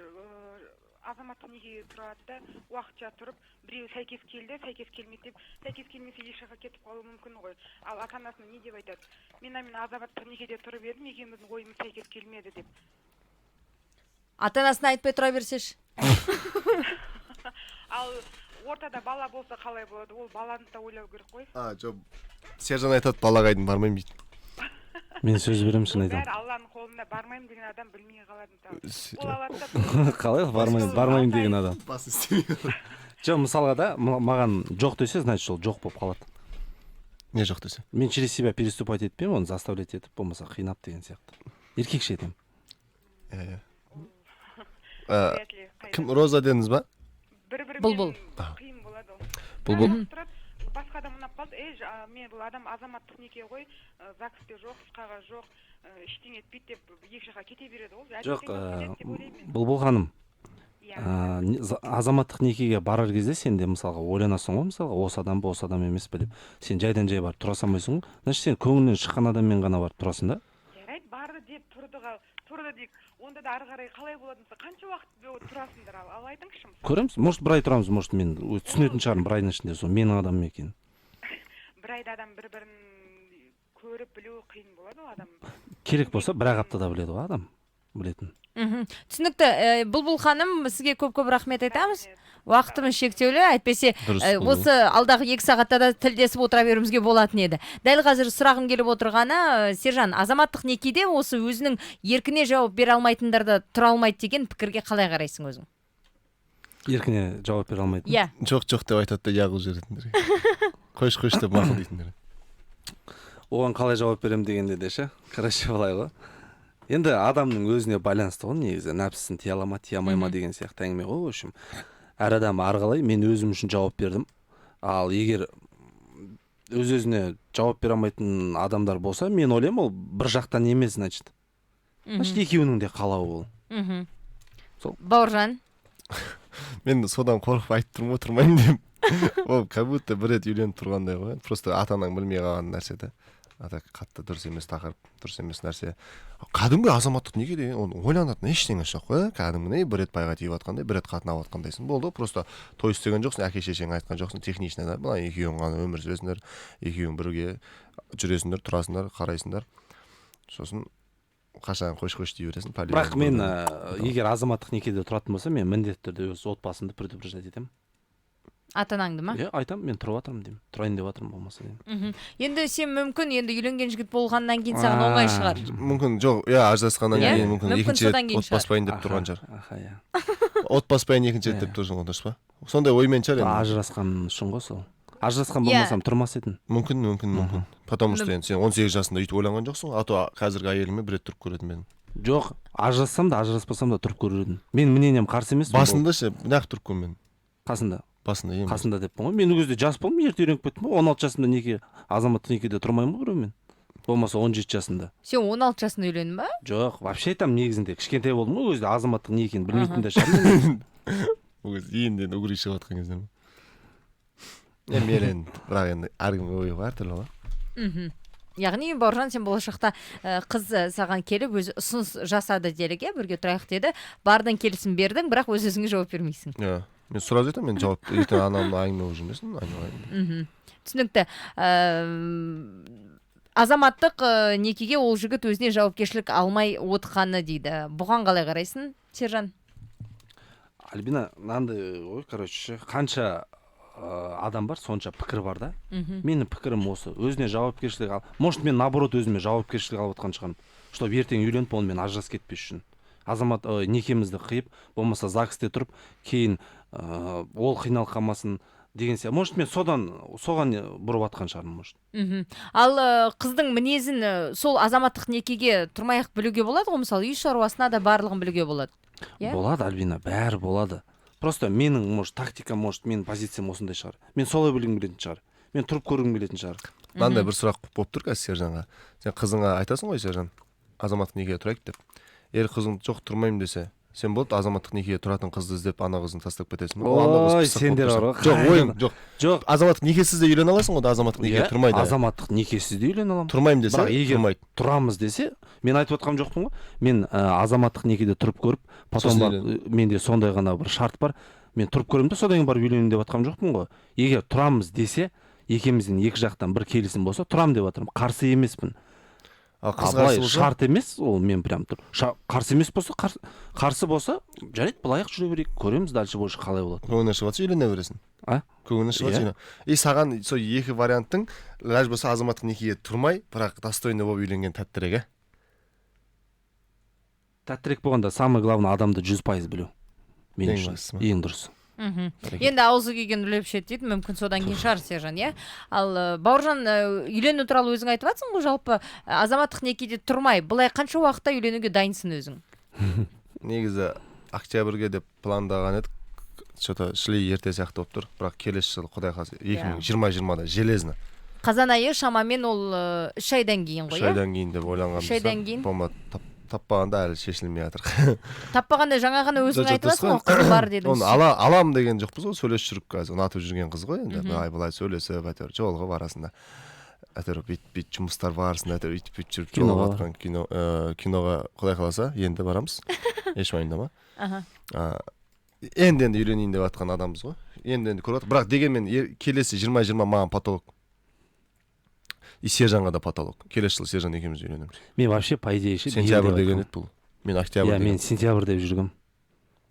азаматтық некеге тұрады да, уақытша тұрып, біреу сәйкес келді, сәйкес келмеді деп, сәйкес келмесе еш жаққа кетіп қалуы мүмкін ғой. Ал ата-анасына не деп айтады? Мен азаматтық некеде тұрып едім, екеуміздің ойымыз сәйкес келмеді деп. Ата-анасына айтпай тұра берсеші. Ал ортада бала болса қалай болады? Ол баланы да ойлау керек қой. А, жоқ. Сержан айтады, балаға айдын бармаймын дейді. Мен сөз беремін, шын Ол айтамын. бәрі Алланың қолында, бармаймын деген адам білмей қалады мысалы. Ол алады да Қалай бармаймын деген адам? Басы істемей қалады. Жоқ, мысалға да, маған жоқ десе, значит, ол жоқ болып қалады. Не жоқ десе? Мен через себя переступать етпеймін, оны заставлять етіп, болмаса қинап деген сияқты. Еркекше етемін. Иә, иә. Вряд ли, қайда. Кім, Роза дедіңіз ба? Бір-бірімен Бұлбұл. қиын болады ол. Бұлбұл. Бәрі тұрады, басқа адам ұнап қалды. Мен бұл адам азаматтық неке ғой, ЗАГСте жоқ, қағаз жоқ, ештеңе етпейді деп екі жаққа кете береді ол. Жоқ, Әдеттен кетеді деп ойлаймын мен. Бұлбұл ханым, Иә. азаматтық некеге барар кезде сен де мысалға ойланасың ғой, мысалға осы адам ба, осы адам емес пе деп. Сен жайдан жай барып тұра салмайсың ғой. Значит, сен көңілінен шыққан адаммен ғана барып тұрасың да. Жарайды, барды деп тұрды, тұрды дейік. Онда да ары қарай қалай болады мысалы? Қанша уақыт тұрасыңдар ал? Ал айтыңызшы мысалы. Көреміз, может, бір ай тұрамыз, может, мен түсінетін шығармын бір айдың ішінде сол менің адамым екенін. Бір айда адам бір-бірін көріп білу қиын болады ол адам. Керек болса бір ақ аптада біледі ғой адам білетін. Түсінікті. Бұлбұл ханым, сізге көп-көп рахмет айтамыз. Уақытымыз шектеулі, әйтпесе, Дұрыс, Бұлбұл. осы алдағы 2 сағатта да тілдесіп отыра беруімізге болатын еді. Дәл қазір сұрағым келіп отырғаны, Сержан, азаматтық некеде осы өзінің еркіне жауап бере алмайтындар да тұра алмайды деген пікірге қалай қарайсың өзің? Еркіне жауап бере алмайтын? Иә. Жоқ, жоқ деп айтады да, иә қылып жіберетіндер. Қойшы, қойшы деп мақұл дейтіндер. Оған қалай жауап беремін дегенде де ше, короче, былай ғой. Енді адамның өзіне байланысты ғой негізі, нәпсісін тия ала ма, тия алмай ма деген сияқты әңгіме ғой, в общем. Әр адам әрқалай, мен өзім үшін жауап бердім. Ал егер өз-өзіне жауап бере алмайтын адамдар болса, мен ойлаймын, ол бір жақтан емес, значит. Значит, екеуінің де қалауы ол. Сол. Бауыржан? Мен содан қорқып айтып тұрмын ғой, тұрмаймын деп. Ол как будто бір рет үйленіп тұрғандай ғой. Просто ата-анаң білмей қалған нәрсе де. Ата қатты дұрыс емес тақырып, дұрыс емес нәрсе. Кәдімгі азаматтық неге деген, оны ойланатын ештеңе жоқ қой, кәдімгідей бір рет байға тиіп жатқандай, бір рет қатын алып жатқандайсың. Болды, просто той істеген жоқсың, әке шешең айтқан жоқсың, технично да, былай екеуің ғана өмір сүресіңдер, екеуің бірге жүресіңдер, тұрасыңдар, қарайсыңдар. Сосын қашан қойшы-қойшы дей бересің, полигон Бірақ мен, болды. егер азаматтық некеде тұратын болсам, мен міндетті түрде өз отбасымды предупреждать етемін. Ата-анаңды ма? Иә, айтамын, мен тұрып жатырмын деймін. Тұрайын деп жатырмын болмаса деймін. Енді сен мүмкін енді үйленген жігіт болғаннан кейін саған оңай шығар. Мүмкін, жоқ, иә, ажырасқаннан Иә? кейін мүмкін Мүмкін екінші рет содан кейін шығар. отбаспайын деп тұрған шығар. Аха, иә. Отбаспайын екінші рет деп тұрсың ғой, дұрыс па? Сондай оймен шығар енді. Ажырасқан үшін ғой сол. Ажырасқан Иә. болмасам тұрмас едім. Мүмкін, мүмкін, мүмкін. Потому что енді сен 18 жасында өйтіп ойланған жоқсың ғой, а то қазіргі әйеліңмен бір рет тұрып көретін бе едің? Жоқ, ажырассам да, ажыраспасам да тұрып көрер едім. Менің мнением қарсы емес. Басында ше, неғып тұрып көрмедің? Қасында. Басында, ең Қасында деппін ғой. Мен ол кезде жас болдым, ерте үйреніп кеттім ғой. 16 жасымда неке, азаматтық некеде тұрмаймын ғой біреумен. Болмаса 17 жасында. Сен 16 жасында үйлендің ба? Жоқ, вообще айтамын, негізінде кішкентай болдым ғой, ол кезде азаматтық не екенін білмейтін де шығармын. Ол кезде енді енді угри шығып жатқан кезде ме? Мен енді, бірақ енді әркімнің ойы әртүрлі ғой. Яғни, Бауыржан, сен болашақта қыз саған келіп өзі ұсыныс жасады делік, иә, бірге тұрайық деді, бардың, келісім бердің, бірақ өз өзіңе жауап бермейсің. Иә, мен сразу айтамын, мен жауап ертең анау мынау әңгіме болып жүрмесін, айналайын. Түсінікті. Азаматтық некеге ол жігіт өзіне жауапкершілік алмай отқаны дейді. Бұған қалай қарайсың, Сержан? Альбина, мынандай ғой, короче, қанша адам бар, сонша пікір бар да. Менің пікірім осы: өзіне жауапкершілік ал. Может, мен, наоборот, өзіме жауапкершілік алып жатқан шығармын, чтобы ертең үйленіп, онымен ажырасып кетпес үшін, азамат некемізді қиып, болмаса ЗАГСте тұрып, кейін ол қиналып қалмасын деген сияқты. Может, мен содан соған бұрып жатқан шығармын, может. Ал қыздың мінезін сол азаматтық некеге тұрмай ақ білуге болады ғой, мысалы, үй шаруасына да барлығын білуге болады, иә? Болады, Альбина, бәрі болады. Просто менің, может, тактикам, может, менің позициям осындай шығар, мен солай білгім келетін шығар, мен тұрып көргім келетін шығар. Мынандай бір сұрақ болып тұр қазір Сержанға. Сен қызыңа айтасың ғой, Сержан, азаматтық некеге тұрайық деп. Егер қызың жоқ, тұрмаймын десе, сен болды, азаматтық некеге тұратын қызды іздеп, ана қызын тастап кетесің ба? Ол ана қыз Ой, пысық болып сендер тұрса. бар ғой, Жоқ, ойың жоқ. Жоқ. Азаматтық некесіз де үйлене аласың ғой да, азаматтық некеге Иә, тұрмайды. Азаматтық некесіз де үйлене аламын. Тұрмаймын десе, Бірақ егер тұрмайды. тұрамыз десе, мен айтып отқан жоқпын ғой. Мен азаматтық некеде тұрып көріп, потом Сосын барып, менде сондай ғана бір шарт бар, мен тұрып көремін де, содан кейін барып үйленемін деп жатқан жоқпын ғой. Егер тұрамыз десе, екеумізден екі жақтан бір келісім болса, тұрамын деп жатырмын, қарсы емеспін. Ал А қыз былай қарсы болса? Шарт емес ол, мен прям тұр қарсы емес болса, қарсы болса, жарайды, былай ақ жүре берейік, көреміз дальше больше қалай болады. Көңіліңнен шығып жатса, үйлене бересің. А? Көңіліңнен шығып жатса, Иә. и саған сол екі варианттың лаж болса, азаматтық некеге тұрмай, бірақ достойный болып үйленген тәттірек, иә? Тәттірек болғанда, самое главное, адамды 100% білу мен Ең үшін бастысы ма? ең дұрыс. Енді аузы күйген үрлеп ішеді дейді, мүмкін, содан кейін шығар, Сержан, иә. Ал Бауыржан, үйлену туралы өзің айтып жатрсың ғой, жалпы азаматтық некеде тұрмай, былай қанша уақытта үйленуге дайынсың өзің? Негізі октябрьге деп пландаған едік, че то шли ерте сияқты болып тұр, бірақ келесі жылы, құдай қаласа, 2020-да железно. Қазан айы, шамамен ол 3 айдан кейін ғой, үш иә? айдан кейін деп ойланғанбыз Үш айдан да, кейін. болмады, таппағанда әлі шешілмей жатыр. Таппағанда, жаңа ғана өзің Жоқ, айтып дұрыс жатрсың ғой, қой. қызым бар дедің. Оны алам деген жоқпыз ғой, сөйлесіп жүріп, қазір ұнатып жүрген қыз ғой енді. Былай былай сөйлесіп, әйтеуір жолығып, арасында әйтеуір бүйтіп бүйтіп жұмыстар барысында, әйтеуір өйтіп бүйтіп жүріп Киноға. жолығып жатқан. Кино, киноға, құдай қаласа, енді барамыз, еш уайымдама. Енді енді үйленейін деп жатқан адамбыз ғой, енді енді көріп жатыр, бірақ дегенмен келесі 2020 маған потолок и Сержанға да потолок. Келесі жылы Сержан екеуміз үйленеміз. Мен вообще, по идее ше, биыл Сентябрь деп деген айтқанмын. еді бұл, мен октябрь Иә, мен деген. сентябрь деп жүргем.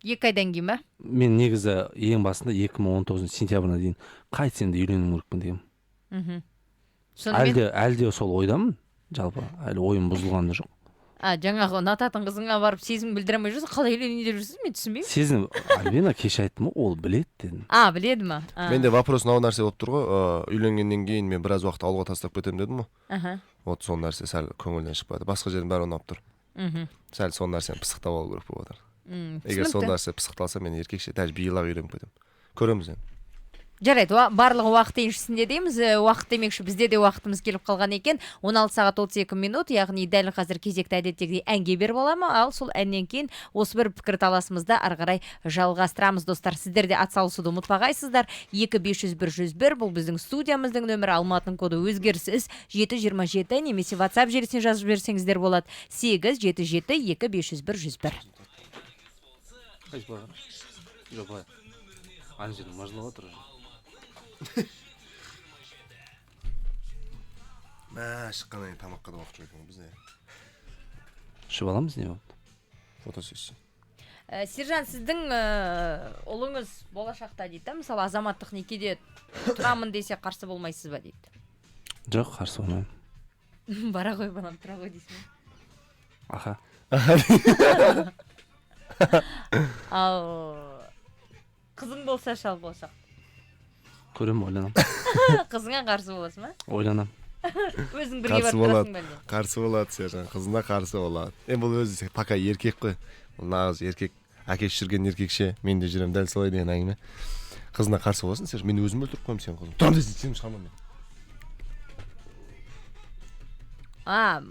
2 айдан кейін ба? Мен негізі ең басында 2019 сентябрьна дейін қайтсем де үйленуім керекпін дегенмін. Сонымен Әлі де сол ойдамын, жалпы әлі ойым бұзылған да жоқ. А жаңағы ұнататын қызыңа барып сезім білдіре алмай жүрсің, қалай үйленейін деп жүрсіз, мен түсінбеймін. Сезім, Альбина, кеше айттым ғой, ол біледі дедім. А, біледі ма? А. Менде вопрос мынау нәрсе болып тұр ғой, үйленгеннен кейін мен біраз уақыт ауылға тастап кетемін дедім ғой. Вот сол нәрсе сәл көңілден шықпады, басқа жердің бәрі ұнап тұр. Сәл сол нәрсені пысықтап алу керек болып жатыр. Егер сол Түсінікті. нәрсе пысықталса, мен еркекше даже биыл ақ үйленіп кетемін, көреміз енді. Жарайды, барлығы уақыт еншісінде дейміз. Уақыт демекші, бізде де уақытымыз келіп қалған екен. 16 сағат 32 минут, яғни дәл қазір кезекті әдеттегідей әнге беріп аламын. Ал сол әннен кейін осы бір пікірталасымызды ары қарай жалғастырамыз. Достар, сіздер де атсалысуды ұмытпағайсыздар. 2 501 101, бұл біздің студиямыздың нөмірі, Алматының коды өзгеріссіз 727, немесе WhatsApp желісіне жазып жіберсеңіздер болады: 8 7 7 2 501 101. Қайсы, былай қара. Жоқ, былай, ана жерде мыжылып отыр уже. Мә, шыққаннан кейін тамаққа да уақыт жоқ екен ғой бізде. Ішіп аламыз, не болды? Фотосессия. Сержан, сіздің ұлыңыз болашақта дейді да, мысалы, азаматтық некеде тұрамын десе, қарсы болмайсыз ба дейді. Жоқ, қарсы болмаймын. Бара ғой, балам, тұра ғой дейсің ба? Аха. Ал қызың болса ше, ал болашақ? Көремін, ойланамын. Қызыңа қарсы боласың ба? Ойланамын. Өзің бірге Қарсы барып болады. тұрасың ба әлде? Қарсы болады Сержан, қызына қарсы болады. Енді бұл өзі пока еркек қой, бұл нағыз еркек, әкесі жүрген еркекше, мен де жүремін дәл солай деген әңгіме. Қызына қарсы боласың, Сержан, мен өзім өлтіріп қоямын сенің қызыңды, тұрамын десең, сені шығармамын мен. А,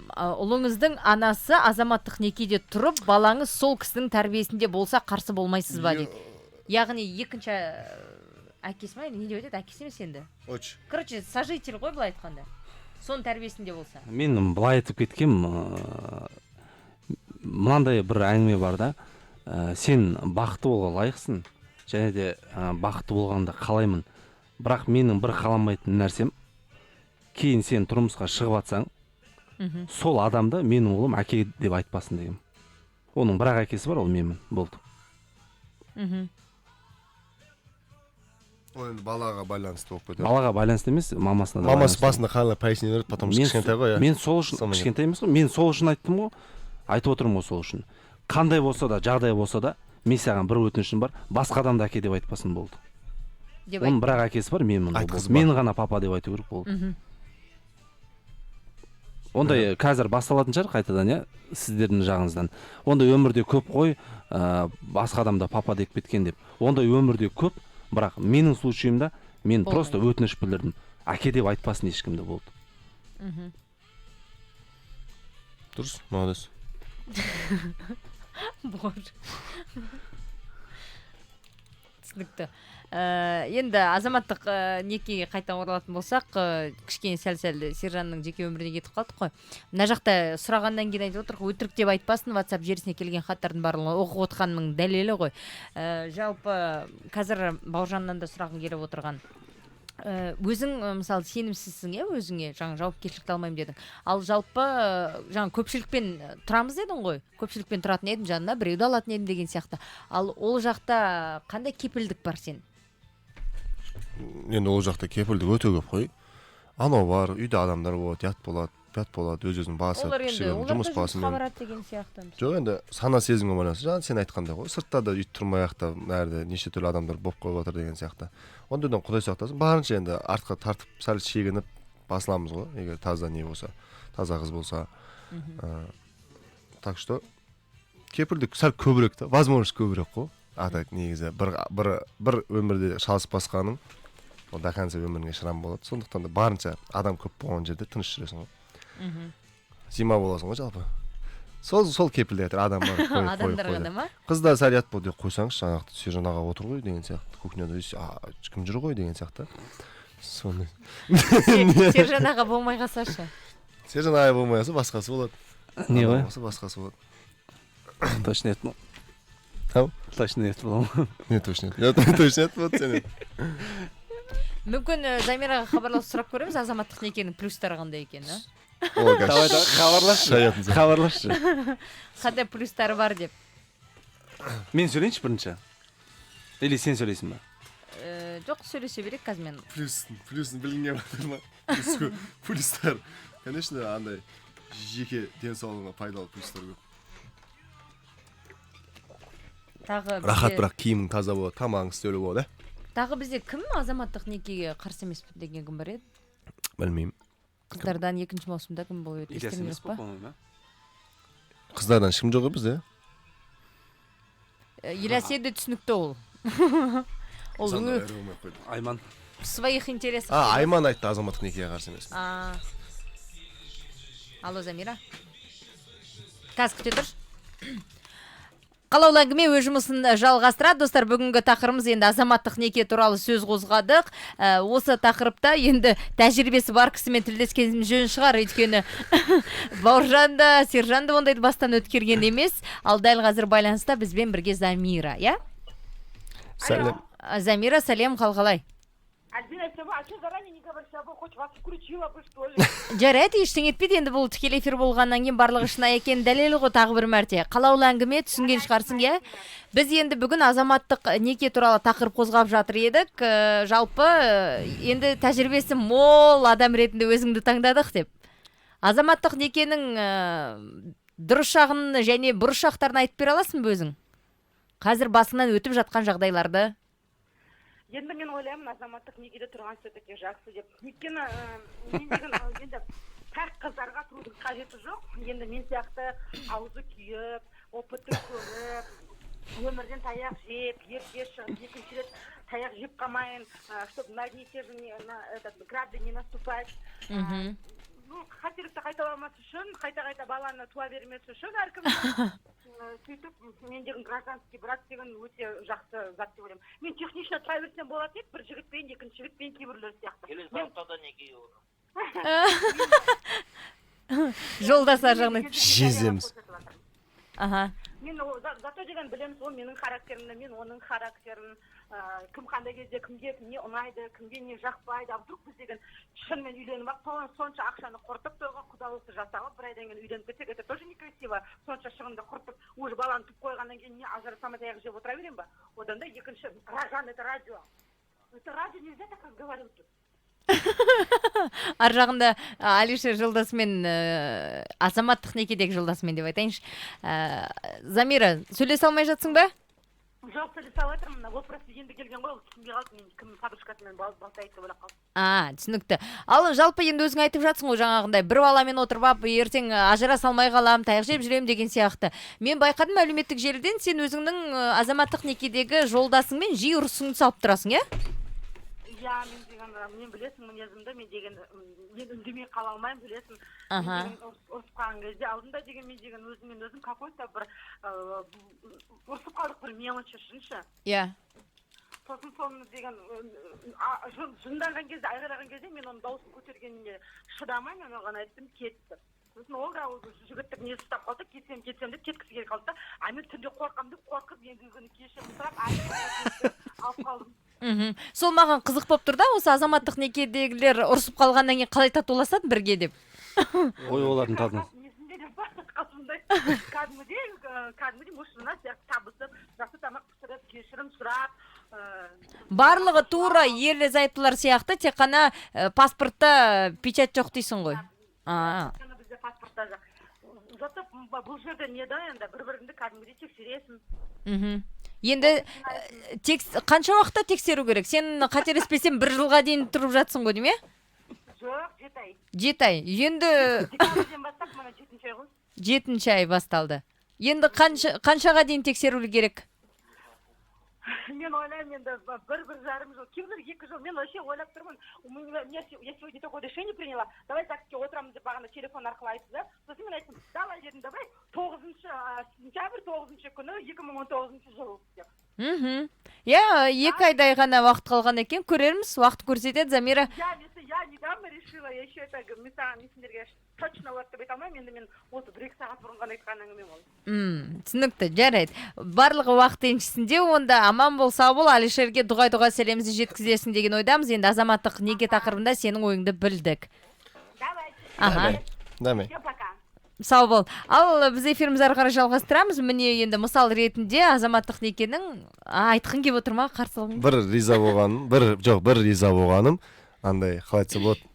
ұлыңыздың анасы азаматтық некеде тұрып, балаңыз сол кісінің тәрбиесінде болса, қарсы болмайсыз ба дейді. Яғни екінші Әкесі ма, не деп айтады, әкесі емес енді. Оч. Короче, сожитель ғой, былай айтқанда, соның тәрбиесінде болса. Мен былай айтып кеткем, мынандай бір әңгіме бар да, сен бақытты болуға лайықсың және де бақытты болғанды қалаймын, бірақ менің бір қаламайтын нәрсем, кейін сен тұрмысқа шығып жатсаң, сол адамды менің ұлым әке деп айтпасын деген. Оның бір ақ әкесі бар, ол менмін, болды. Ол енді балаға байланысты болып кетеді. Балаға байланысты емес, мамасына да Мамасы байланысты. Басында қалай пояснение береді, потому что кішкентай ғой, иә. Мен сол үшін Сонымен. Кішкентай емес қой, мен сол үшін айттым ғой, айтып отырмын ғой сол үшін. Қандай болса да, жағдай болса да, мен саған бір өтінішім бар, басқа адамды әке деп айтпасын, болды. Деп. Оның бір ақ әкесі бар, менмін, ол болды. Айтқызба. Мені ғана папа деп айту керек, болды. Ондай қазір басталатын шығар қайтадан, иә, сіздердің жағыңыздан. Ондай өмірде көп қой, басқа адамда папа деп кеткен деп. Ондай өмірде көп, бірақ менің случайымда мен Болмайды. просто өтініш білдірдім, әке деп айтпасын ешкімді, болды. Дұрыс, молодец. Боже. Түсінікті. Енді азаматтық некеге қайта оралатын болсақ, кішкене сәл сәл Сержанның жеке өміріне кетіп қалдық қой. Мына жақта сұрағаннан кейін айтып отыр, өтірік деп айтпасын, WhatsApp желісіне келген хаттардың барлығын оқып отқанының дәлелі ғой. Жалпы қазір Бауыржаннан да сұрағым келіп отырған. Өзің мысалы, сенімсізсің, иә, өзіңе, жаңа жауапкершілікті алмаймын дедің. Ал жалпы жаңа көпшілікпен тұрамыз дедің ғой, көпшілікпен тұратын едім, жанына біреуді алатын едім деген сияқты. Ал ол жақта қандай кепілдік бар сен? Енді ол жақта кепілдік өте көп қой. Анау бар, үйде адамдар болады, ұят болады, ұят болады, өз өзін басып, Олар енді кішігірім олар да жұмыс жұмысқа басымен. барады деген сияқты. Жоқ, енді сана сезімге байланысты, жаңа сен айтқандай ғой, сыртта да өйтіп тұрмай ақ та мына жерде неше түрлі адамдар болып қойып жатыр деген сияқты. Ондайдан құдай сақтасын, барынша енді артқа тартып, сәл шегініп басыламыз ғой, егер таза не болса, таза қыз болса. Так что кепілдік сәл көбірек та, возможность көбірек қой. А так негізі бір өмірде шалыс басқаның ол до конца өміріңе шрам болады. Сондықтан да барынша адам көп болған жерде тыныш жүресің ғой. Зима боласың ғой жалпы. Сол кепілдік айтыр, адам бар, қой, қой, Адамдар қой ғана деп. ма? Қыз да сәл ұят болды, қойсаңызшы, ана жақта Сержан аға отыр ғой деген сияқты, кухняда кім жүр ғой деген сияқты. Соны Сержан аға болмай қалсашы? Сержан аға болмай қалса, басқасы болады. Не Адам ғой? болса, басқасы болады. Точно нет. Ау? Точно нет боламын. Не точно нет? Точно нет болады сенен. Мүмкін, Замираға хабарласып сұрап көреміз, азаматтық некенің плюстары қандай екенін, а? О, Давай, давай, хабарласшы. Шаятын сияқты. Хабарласшы. Қандай плюстары бар деп. Мен сөйлейінші бірінші или сен сөйлейсің ба? Жоқ, сөйлесе берейік қазір мен. Плюсын білгің келіп жатыр ма? Плюс көп. Плюстар, конечно, андай жеке денсаулығыңа пайдалы плюстар көп. Тағы Рахат, бірақ киімің таза болады, тамағың істеулі болады, иә. Тағы бізде кім азаматтық некеге қарсы емеспін деген кім бар еді? Білмеймін. Қыздардан екінші маусымда кім болып еді, Ильяс естеріңде емес жоқ па? па, по-моему? Қыздардан ешкім жоқ ғой бізде. Ильяс еді, түсінікті, ол Айман. В своих интересах. А, Айман айтты, азаматтық некеге қарсы емес. А. Алло, Замира, қазір күте тұршы. Қалаулы әңгіме өз жұмысын жалғастырады, достар. Бүгінгі тақырыбымыз енді азаматтық неке туралы сөз қозғадық. Осы тақырыпта енді тәжірибесі бар кісімен тілдескеніміз жөн шығар, өйткені Бауыржан да, Сержан да ондайды бастан өткерген емес. Ал дәл қазір байланыста бізбен бірге Замира, иә? Сәлем. Замира, сәлем, қал қалай? Альбина, а что заранее не говоришь? Я бы хоть вас включила бы, что ли. Жарайды, ештеңе етпейді енді, бұл тікелей эфир болғаннан кейін барлығы шынайы екенін дәлелі ғой тағы бір мәрте. Қалаулы әңгіме, түсінген шығарсың, иә? Біз енді бүгін азаматтық неке туралы тақырып қозғап жатыр едік. Жалпы енді тәжірибесі мол адам ретінде өзіңді таңдадық деп. Азаматтық некенің дұрыс жағын және бұрыс жақтарын айтып бере аласың ба өзің? Қазір басыңнан өтіп жатқан жағдайларды. Енді мен ойлаймын, азаматтық некеде тұрған все-таки жақсы деп. Өйткені мен деген енді пәк қыздарға тұрудың қажеті жоқ. Енді мен сияқты аузы күйіп, опыты көріп, өмірден таяқ жеп, ерте шығып, екінші рет таяқ жеп қалмайын, чтобы на одни и те же не, на этот, грабли не наступать. Ну, қателікті қайталамас үшін, қайта қайта баланы туа бермес үшін әркім сөйтіп, мен деген гражданский брак деген өте жақсы зат деп ойлаймын. Мен технично тұра берсем болатын еді бір жігітпен, екінші жігітпен, кейбіреулер сияқты. Келесі Мен аптада неке olur. Жолдас ар жағынан. Жездеміз. Аха. Мен зато деген білеміз, ол менің характерімді, мен оның характерін, кім қандай кезде кімге не ұнайды, кімге не жақпайды. А вдруг біз деген шынымен үйленіп алып, сонша ақшаны құртып, тойға құдалықты жасап, бір айдан кейін үйленіп кетсек, это тоже некрасиво. Сонша шығынды құртып, уже баланы туып қойғаннан кейін не, ажыраса алмай таяқ жеп отыра беремін ба? Одан да екінші. Жан, это радио, это радио, нельзя так разговаривать тут. Ар жағында Алишер жолдасымен, азаматтық некедегі жолдасымен деп айтайыншы. Замира, сөйлесе алмай жатсың ба? Жоқ, сөйлесе алып жатырмын. Ол просто енді келген ғой, ол түсінбей қалды, мен кім подружкасымен балтайды деп ойлап қалды. А, түсінікті. Ал жалпы енді өзің айтып жатсың ғой, жаңағындай бір баламен отырып алып, ертең ажыраса алмай қаламын, таяқ жеп жүремін деген сияқты. Мен байқадым, әлеуметтік желіден сен өзіңнің азаматтық некедегі жолдасыңмен жиі ұрысыңды салып тұрасың, иә? Иә, мен деген, мен білесің мінезімді, мен деген, мен үндемей қала алмаймын, білесің. Мен деген ұрысып қалған кезде, алдында деген мен деген өзіммен өзім какой-то бір ұрысып қалдық бір мелочь үшін ше. Сосын соны деген жынданған кезде, айғайлаған кезде мен оның дауысын көтергеніне шыдамай, мен оған айттым: «Кетті». Сосын ол да, ол жігіттік несі ұстап қалды, кетсем, кетсем деп кеткісі келіп қалды да. А мен түнде қорқамын деп, қорқып, ендігі күні кешірім сұрап, алып қалдым. Сол маған қызық болып тұр да, осы азаматтық некедегілер ұрысып қалғаннан кейін қалай татуласады бірге деп. Ой, олардың тату Несінде деп қасымда кәдімгідей муж жена сияқты табысып, жақсы тамақ пісіріп, кешірім сұрап. Барлығы тура ерлі зайыптылар сияқты, тек қана паспортта печать жоқ дейсің ғой. А. Қана бізде паспортта жоқ. Зато бұл жерде не да, енді бір біріңді кәдімгідей тексересің. Енді текст қанша уақытта тексеру керек? Сен, қателеспесем, бір жылға дейін тұрып жатсың ғой деймін, иә? Жоқ, 7 ай. 7 ай. Енді Декабрьден бастап, мына жетінші ай ғой. Жетінші ай басталды. Енді қаншаға дейін тексеру керек? Мен ойлаймын, енді бір, 1,5 жыл, кейбіреулер 2 жыл. Мен вообще ойлап тұрмын, у меня я сегодня такое решение приняла: давай ЗАГСке отырамыз деп бағана телефон арқылы айтты да. Сосын мен айттым: давай, дедім, давай 9 сентябрь, 9-күні, 2019 жыл деп. Иә, 2 айдай ғана уақыт қалған екен. Көрерміз, уақыт көрсетеді, Замира. Я недавно решила, я еще это, мен саған, мен сендерге точно болады деп айта алмаймын. Енді мен осы бір екі сағат бұрын ғана айтқан әңгімем ол. Түсінікті, жарайды. Барлығы уақыт еншісінде. Онда аман бол, сау бол. Алишерге дұғай сәлемімізді жеткізесің деген ойдамыз. Енді азаматтық неке тақырыбында сенің ойыңды білдік. Давай. Аха. Давай. Все, пока. Сау бол. Ал біз эфирімізді ары қарай жалғастырамыз. Міне, енді мысал ретінде азаматтық некенің айтқың келіп отыр ма, қарсылығың? Бір риза болғаным, бір жоқ, бір риза болғаным андай, қалай айтса болады,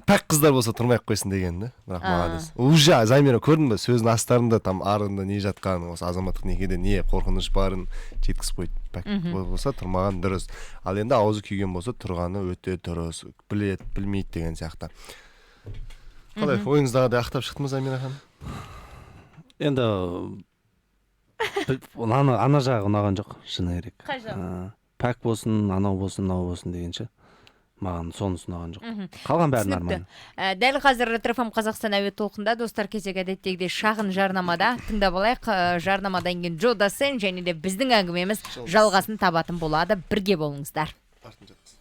пәк қыздар болса, тұрмай ақ қойсын деген да. Бірақ молодец уже Замира, көрдің ба, сөздің астарында, там арында не жатқанын, осы азаматтық некеде не қорқыныш барын жеткізіп қойды. Пәк болса, тұрмаған дұрыс. Ал енді аузы күйген болса, тұрғаны өте дұрыс. Біледі, білмейді деген сияқты. Қалай, ойыңыздағыдай ақтап шықты ма, Замира ханым? Енді ана жағы ұнаған жоқ, шыны керек. Қай жағы? Пәк болсын, анау болсын, мынау болсын дегенше, маған сонысы ұнаған жоқ. Қалған бәрі Түсінікті. нормально. Дәл қазір Ретро ФМ Қазақстан әуе толқында, достар, кезек әдеттегідей шағын жарнамада. Тыңдап алайық. Жарнамадан кейін Джо Дассен және де біздің әңгімеміз жалғасын табатын болады. Бірге болыңыздар. Артын жатқыз.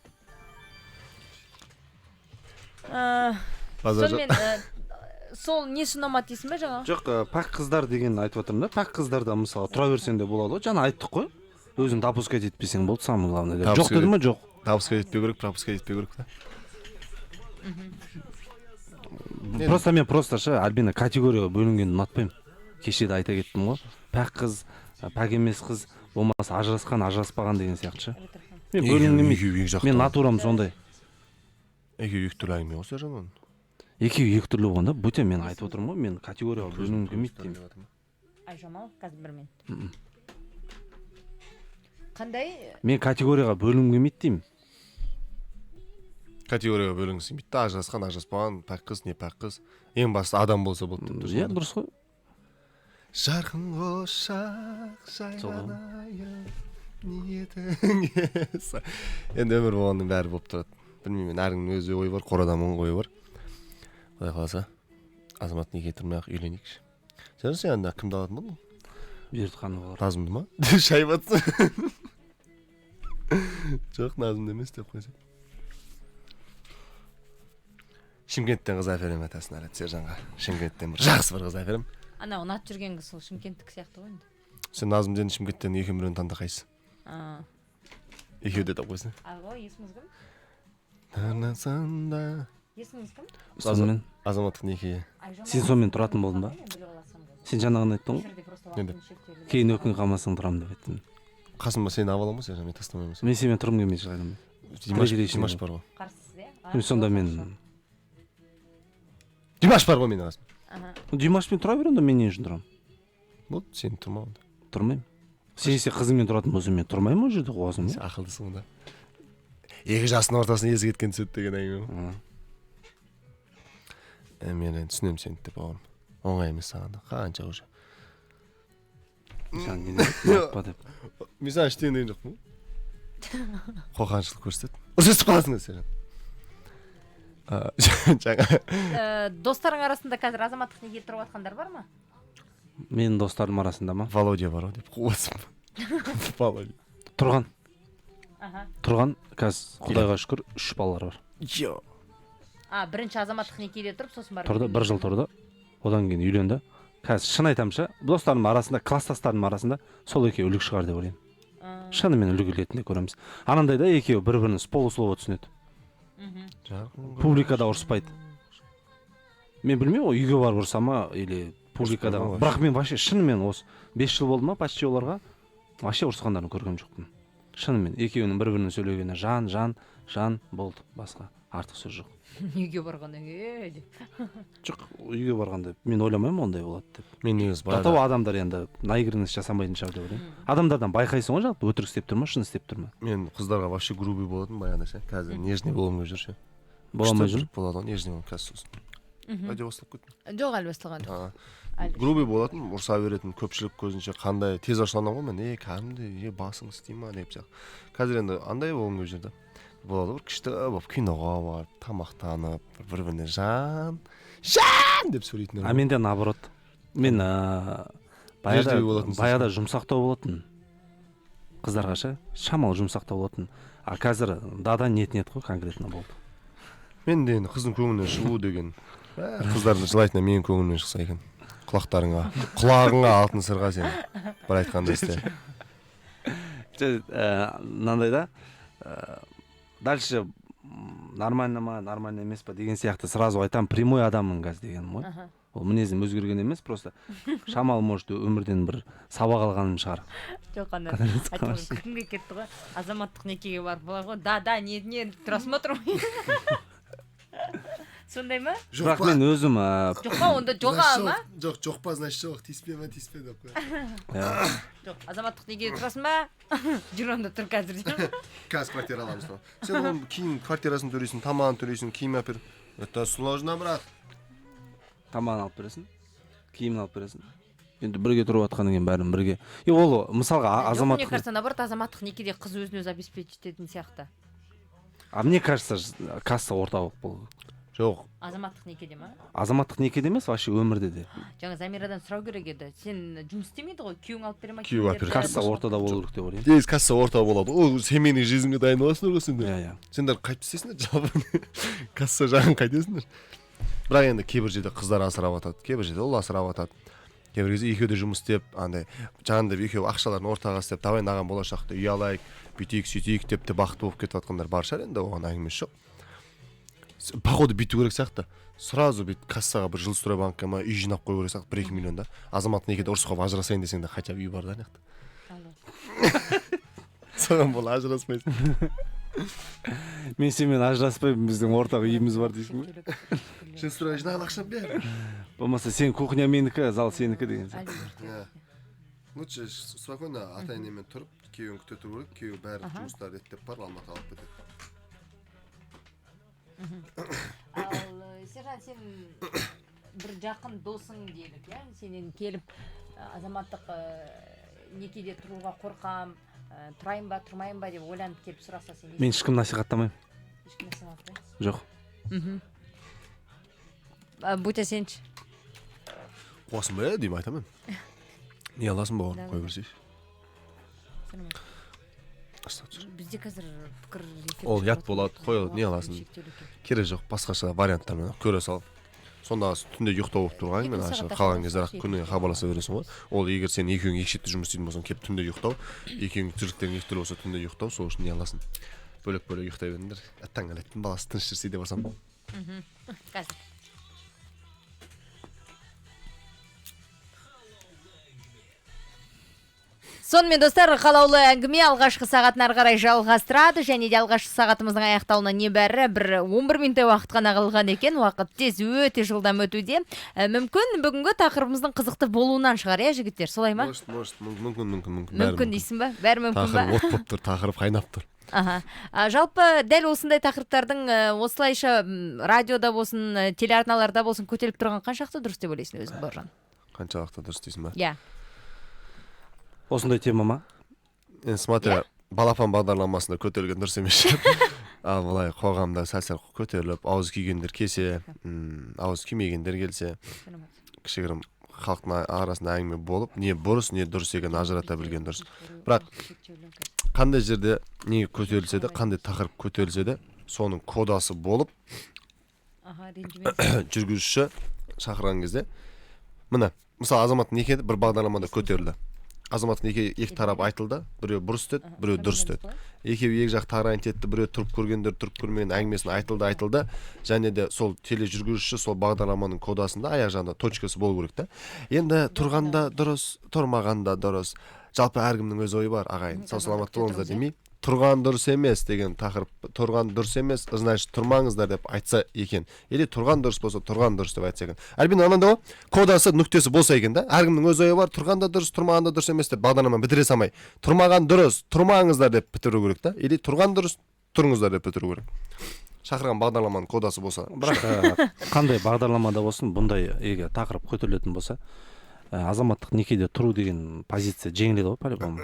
Базар жоқ. Сонымен, сол несі ұнамады дейсің ба жаңа? Жоқ, пәк қыздар деген айтып отырмын да. Пәк қыздарда, мысалы, тұра берсең де болады ғой. Жаңа айттық қой, өзің допускать етпесең болды, самое главное деп. Жоқ Допускать деді ма, жоқ. Допускать етпеу керек, пропускать етпеу керек та. Просто мен, просто ше, Альбина, категорияға бөлінгенін ұнатпаймын. Кеше де айта кеттім ғой: пәк қыз, пәк емес қыз, болмаса ажырасқан, ажыраспаған деген сияқты ше. Мен бөлінгім келмейді. Екеуі екі жақта. Мен натурам сондай. Екеуі екі түрлі әңгіме ғой, Сержан, оның. Екеуі екі түрлі болғанда бөтен. Мен айтып отырмын ғой, мен категорияға бөлінгім келмейді деймін. Айжамал, қазір бір минут. Қандай? Мен категорияға бөлінгім келмейді деймін. Категорияға бөлінгісі келмейді да: ажырасқан, ажыраспаған, пәк қыз, не пәк қыз, ең бастысы адам болса болды деп тұрсың Иә, ғой. дұрыс қой. Жарқын құшақ Сол ғой. жайғанайын ниетіңе сай. Енді өмір болғанның бәрі болып тұрады, білмеймін мен. Әркімнің өз ойы бар, қорада мың қойы бар. Құдай қаласа, азамат неке тұрмай ақ үйленейікші. Сен анда кімді алатын болдың? Бердіханов болар. Назымды ма? Деп шайып атсың. Жоқ, Назымды емес деп қойсаң. Шымкенттен қыз әперемін атасына, рет Сержанға. Шымкенттен бір жақсы бір қыз әперемін. Ана ұнатып жүрген қыз сол шымкенттікі сияқты ғой енді. Сен Назымден, Шымкенттен екеуінің біреуін таңда қайсысы? Екеуі де тап қойсын. Алло, есіміңіз кім? Арнасында. Есіміңіз кім? Сонымен. Азаматтық неке. Сен сонымен тұратын болдың ба? Сен жаңа ғана айттың ғой. Енді. Кейін өкініп қалмасаң тұрамын деп айттың. Қасыма сені алып аламын ғой, Сержан, мен тастамаймын сені. Мен сенімен тұрғым келмей шығармын. Димаш бар ғой. Қарсысыз, иә? Мен сонда мен Димаш бар ғой менің қасымда. Димашпен тұра бер онда, мен не үшін тұрамын? Болды, сен тұрма онда. Тұрмаймын. Сен есе қызыңмен тұратын болсаң, мен тұрмаймын ол жерде, қуасың ба? Сен ақылдысың да. Екі жастың ортасына есі кеткен түседі деген әңгіме ғой. Мен енді түсінемін сені деп бауырым. Оңай емес саған да. Қанша уже. Сен не деп деп. Мен саған ештеңе деген жоқпын. Қоқаншылық көрсетеді. Ұрсысып қаласың сен. Жаңа. Достарың арасында қазір азаматтық неге тұрып жатқандар бар ма? Менің достарым арасында ма? Володя бар ғой деп қуасың. Володя. Тұрған. Тұрған, қазір Құдайға шүкір 3 балалар бар. Йо. Бірінші азаматтық некеде тұрып, сосын барып. Тұрды, бір жыл тұрды. Одан кейін үйленді. Қазір шын айтамын ше, достарым арасында, класстастарым арасында сол екеуі үлгі шығар деп ойлаймын. Шынымен үлгі ретінде көреміз. Анандай да екеуі бір-бірін с полуслова түсінеді. Публикада ұрыспайды. Мен білмеймін ғой, үйге барып ұрыса ма или публикада. Бірақ мен вообще шынымен осы 5 жыл болды ма почти оларға вообще ұрысқандарын көрген жоқпын. Шынымен екеуінің бір-біріне сөйлегені жан, жан, жан болды, басқа артық сөз жоқ. Үйге барғанда деп. Жоқ, үйге барғанда мен ойламаймын ондай болады деп. Мен негізі баяғыда адамдар енді наигранность жасамайтын шығар деп ойлаймын. Адамдардан байқайсың ғой жалпы, өтірік істеп тұр ма, шын істеп тұр ма? Мен қыздарға вообще грубый болатын баяғыда ше. Қазір нежный болғым келіп жүр ше. Бола алмай жүр. Болады ғой, нежный болып қазір сосын. Әлде басталып кетті. Жоқ, әлі басталған жоқ. Грубый болатын, ұрса беретін, көпшілік көзінше қандай тез ашуланамын ғой мен. Кәдімгідей, басың істей ма деп сияқты. Қазір енді андай болғым келіп жүр да. Болады бір күшті болып киноға барып, тамақтанып, бір-біріне жан, жан деп сөйлейтін. А менде наоборот. Мен баяғыда жұмсақтау болатын. Қыздарға ше, шамалы жұмсақтау болатын. А қазір да-да нет-нет қой, конкретно болды. Мен де енді қыздың көңілінен шығу деген. Қыздардың жылайтыны менің көңілімнен шықса екен. Құлақтарыңа, құлағыңа алтын сырға сен. Бір айтқанда істе. Мынандай да, дальше нормально ма, нормально емес па деген сияқты сразу айтамын, прямой адаммын қазір дегенім ғой. Ол мінезім өзгерген емес, просто шамалы может өмірден бір сабақ алғаным шығар. Жоқ, ана кімге кетті ғой, азаматтық некеге барып былай ғой, да, да, не, не, тұрасың ба, тұрмай. Сондай ма? Бірақ мен өзім жоқ па, онда жоға ма? Жоқ, жоқ па, значит жоқ, тиіспе ма, тиіспе деп қояды. Жоқ, азаматтық неге тұрасың ба? Жүр онда тұр қазір. Қазір квартира аламыз. Сен оның кейін квартирасын төлейсің, тамағын төлейсің, киім әпер. Это сложно, брат. Тамағын алып бересің, киімін алып бересің. Енді бірге тұрып жатқаннан кейін бәрін бірге. И ол мысалға азаматтық. Мне кажется, наоборот, азаматтық некеде қыз өзін өзі обеспечить ететін сияқты. А мне кажется, касса орталық болу. Жоқ. Азаматтық некеде ма? Азаматтық некеде емес, вообще өмірде де. Жаңа Замирадан сұрау керек еді. Сен жұмыс істемейді ғой, күйеуің алып бере ма? Күйеу алып береді. Касса ортада болу керек деп ойлаймын. Негізі касса орта болады. Ол семейный жизньге дайын боласыңдар ғой сендер. Иә, иә. Сендер қайтып істейсіңдер жалпы. Касса жағын қайтесіңдер. Бірақ енді кейбір жерде қыздар асырап атады, кейбір жерде ұл асырап атады. Кейбір кезде екеуі де жұмыс істеп, андай жаңағындай екеуі ақшаларын ортаға істеп, давай мынаған болашақта үй алайық, бүйтейік, сөйтейік деп те бақытты болып кетіп жатқандар бар шығар енді, оған әңгімесі жоқ. Походу бүйту керек сияқты. Сразу бүйтіп кассаға бір Жилстройбанкке ма үй жинап қою керек сияқты, 1-2 миллион да. Азамат некеде ұрысып қалып ажырасайын десең де хотя бы үй бар да ана жақта. Соған бола ажыраспайсың. Мен сенімен ажыраспаймын, біздің ортақ үйіміз бар дейсің бе? Жилстрой жинаған ақшам бәрі. Болмаса сен кухня менікі, зал сенікі деген сияқты. Лучше спокойно ата-енемен тұрып, күйеуін күте тұру керек, күйеуі бәрі жұмыстарды реттеп барып Алматыға алып кетеді. Ал Сержан, сен бір жақын досың делік, иә? Сенен келіп азаматтық некеде тұруға қорқам, тұрайын ба, тұрмайын ба деп ойланып келіп сұраса сен. Мен ешкім насихаттамаймын. Ешкім насихаттамайсың? Жоқ. Бутя, сенші? Қуасың ба деймін, айтамын. Не аласың, бауырым, қоя берсейші. Бізде қазір пікір Ол ұят болады, қой, не аласың? Керек жоқ, басқаша варианттармен көре сал. Сонда түнде ұйықтау болып тұрған, мен ашық қалған кезде ақ күніге хабарласа бересің ғой. Ол егер сен екеуің екі шетте жұмыс істейтін болсаң, келіп түнде ұйықтау, екеуің тірліктерің екі түрлі болса, түнде ұйықтау, сол үшін не аласың? Бөлек-бөлек ұйықтай беріңдер. Аттаң әлеттің баласы тыныш жүрсе деп алсам. Қазір. Сонымен, достар, қалаулы әңгіме алғашқы сағатын ары қарай жалғастырады және де алғашқы сағатымыздың аяқталуына небәрі бір 11 минуттай уақыт қана қалған екен. Уақыт тез, өте жылдам өтуде. Мүмкін бүгінгі тақырыбымыздың қызықты болуынан шығар, иә, жігіттер, солай ма? Может, может, мүмкін, мүмкін, мүмкін. Мүмкін дейсің ба? Бәрі мүмкін ба? Тақырып от болып тұр, тақырып қайнап тұр. Аха. Жалпы дәл осындай тақырыптардың осылайша радиода болсын, телеарналарда болсын көтеріліп тұрған қаншалықты дұрыс деп ойлайсың өзің, Бауыржан? Қаншалықты дұрыс дейсің ба? Иә. Осындай тема ма? Енді смотря, балапан бағдарламасында көтерілген дұрыс емес шығар. Ал былай қоғамда сәл-сәл көтеріліп, ауыз күйгендер келсе, ауыз күймегендер келсе, кішігірім халықтың арасында әңгіме болып, не бұрыс, не дұрыс екенін ажырата білген дұрыс. Бірақ қандай жерде не көтерілсе де, қандай тақырып көтерілсе де, соның кодасы болып, жүргізуші шақырған кезде, міне, мысалы, азамат неке бір бағдарламада көтерілді. Азаматтық неке екі тарап айтылды, біреу бұрыс деді, біреу дұрыс деді. Екеуі екі жақ тарайын етті, біреу тұрып көргендер, тұрып көрмеген әңгімесін айтылды, айтылды. Және де сол тележүргізуші сол бағдарламаның кодасында аяқ жағында точкасы болу керек та. Енді тұрғанда дұрыс, тұрмағанда дұрыс. Жалпы әркімнің өз ойы бар, ағайын. Сау саламатты болыңыздар демей, тұрған дұрыс емес деген тақырып, тұрған дұрыс емес, значит тұрмаңыздар деп айтса екен. Или тұрған дұрыс болса, тұрған дұрыс деп айтса екен. Әлбин анандай ғой, кодасы, нүктесі болса екен да. Әркімнің өз ойы бар, тұрған да дұрыс, тұрмаған да дұрыс емес деп бағдарлама бітіре салмай. Тұрмаған дұрыс, тұрмаңыздар деп бітіру керек та. Или тұрған дұрыс, тұрыңыздар деп бітіру керек. Шақырған бағдарламаның кодасы болса. Бірақ қандай бағдарламада болсын, бұндай егер тақырып көтерілетін болса, азаматтық некеде тұру деген позиция жеңіледі ғой, по-любому.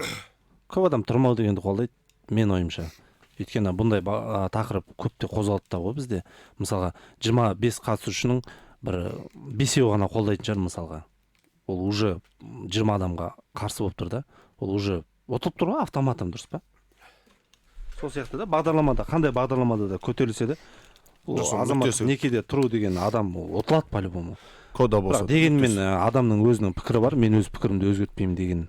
Көп адам тұрмау дегенді қолдайды, мен ойымша. Өйткені бұндай тақырып көп те қозғалды да ғой бізде. Мысалға, 25 қатысушының бір 5-еуі ғана қолдайтын шығар мысалға. Ол уже 20 адамға қарсы болып тұр да. Ол уже ұтылып тұр ғой автоматом, дұрыс па? Сол сияқты да бағдарламада, қандай бағдарламада да көтерілсе де, ол азаматтық некеде тұру деген адам ол ұтылады по-любому. Кода болса. Дегенмен адамның өзінің пікірі бар, мен өз пікірімді өзгертпеймін деген.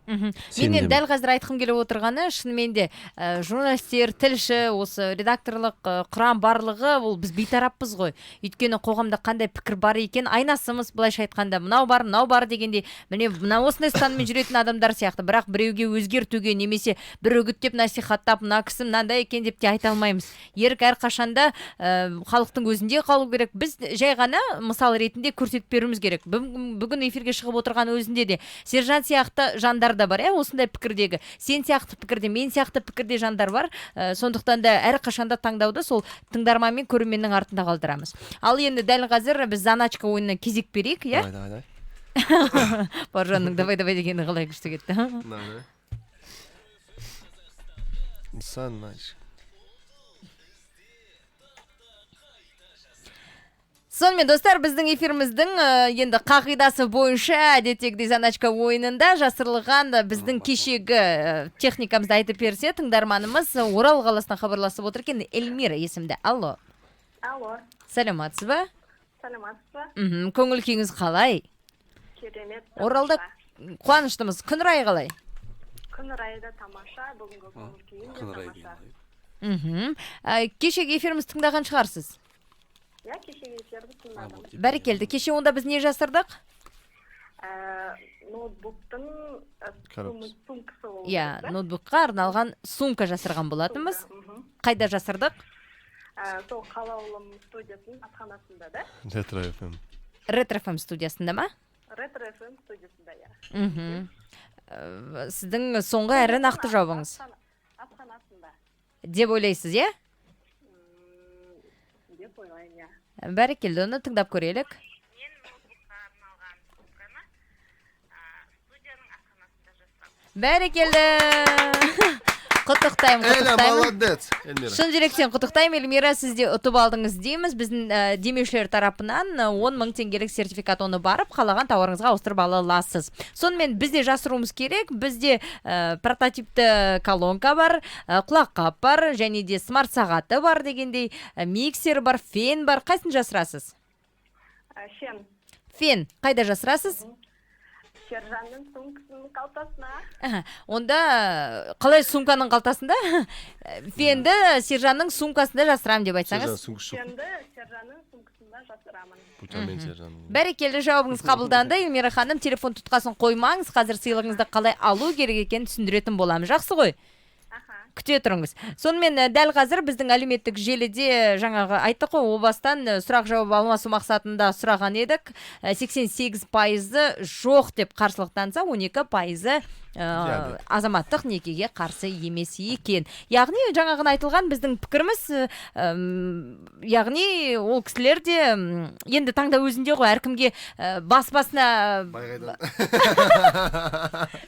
Мен енді дәл қазір айтқым келіп отырғаны, шынымен де журналистер, тілші, осы редакторлық құрам барлығы, ол біз бейтараппыз ғой. Өйткені қоғамда қандай пікір бар екен, айнасымыз, былайша айтқанда, мынау бар, мынау бар дегендей, міне мына осындай ұстаныммен жүретін адамдар сияқты. Бірақ біреуге өзгертуге немесе бір үгіттеп насихаттап, мына кісі мынандай екен деп те айта алмаймыз. Ерік әрқашанда халықтың өзінде қалу керек. Біз жай ғана мысал ретінде көрсетіп беруіміз керек. Бүгін эфирге шығып отырған өзінде де Сержан сияқты жандар да бар, осындай пікірдегі, сен сияқты пікірде, мен сияқты пікірде жандар бар. Сондықтан да әрқашанда таңдауды сол тыңдарман мен көрерменнің артында қалдырамыз. Ал енді дәл қазір біз заначка ойынына кезек берейік, иә? Давай, давай. Бауыржанның давай давай дегені қалай күшті кетті. Давай. Заначка. Сонымен, достар, біздің эфиріміздің енді қағидасы бойынша әдеттегідей заначка ойынында жасырылған біздің кешегі техникамызды айтып берсе, тыңдарманымыз Орал қаласынан хабарласып отыр екен, Эльмира есімді. Алло. Алло. Саламатсыз ба? Саламатсыз ба? Көңіл күйіңіз қалай? Керемет. Оралда қуаныштымыз. Күн райы қалай? Күн райы да тамаша, бүгінгі көңіл күйім де тамаша. Кешегі эфирімізді тыңдаған шығарсыз? Иә, кешегі эфирді тыңдадым. Бәрекелді. Кеше онда біз не жасырдық? Ноутбуктың сумкасы болды. Иә, ноутбукқа арналған сумка жасырған болатынбыз. Қайда жасырдық? Сол Қалаулым студиясының асханасында, да? Ретро FM. Ретро FM студиясында ма? Ретро FM студиясында, иә. Сіздің соңғы әрі нақты жауабыңыз. Асханасында. Деп ойлайсыз, иә? Деп ойлаймын, иә. Бәрекелді, оны тыңдап көрелік. Мен ноутбукқа арналған сумканы студияның асханасында жасадым. Бәрекелді. Құттықтаймын, Эля, құттықтаймын. Молодец, Эльмира. Шын жүректен құттықтаймын, Эльмира, сіз де ұтып алдыңыз дейміз. Біздің демеушілер тарапынан 10 мың теңгелік сертификат, оны барып қалаған тауарыңызға ауыстырып ала аласыз. Сонымен, бізде жасыруымыз керек, бізде прототипті колонка бар, құлаққап бар, және де смарт сағаты бар дегендей, миксер бар, фен бар. Қайсысын жасырасыз? Фен. Фен. Қайда жасырасыз? Сержанның сумкасының қалтасына. Аха, онда қалай сумканың қалтасында? Фенді Сержанның сумкасында жасырамын деп айтсаңыз. Сержан сумкасы жоқ. Фенді Сержанның сумкасында жасырамын. Бутамен Сержан. Бәрекелді, жауабыңыз қабылданды. Эльмира ханым, телефон тұтқасын қоймаңыз. Қазір сыйлығыңызды қалай алу керек екенін түсіндіретін боламын. Жақсы ғой? Аха. Күте тұрыңыз. Сонымен, дәл қазір біздің әлеуметтік желіде жаңағы айттық қой, о бастан сұрақ жауап алмасу мақсатында сұраған едік. 88%-ы жоқ деп қарсылық танытса, 12%-ы Иә, азаматтық некеге қарсы емес екен. Яғни жаңағыны айтылған біздің пікіріміз, яғни ол кісілер де енді таңдау өзінде ғой, әркімге бас басына Бай қайдан?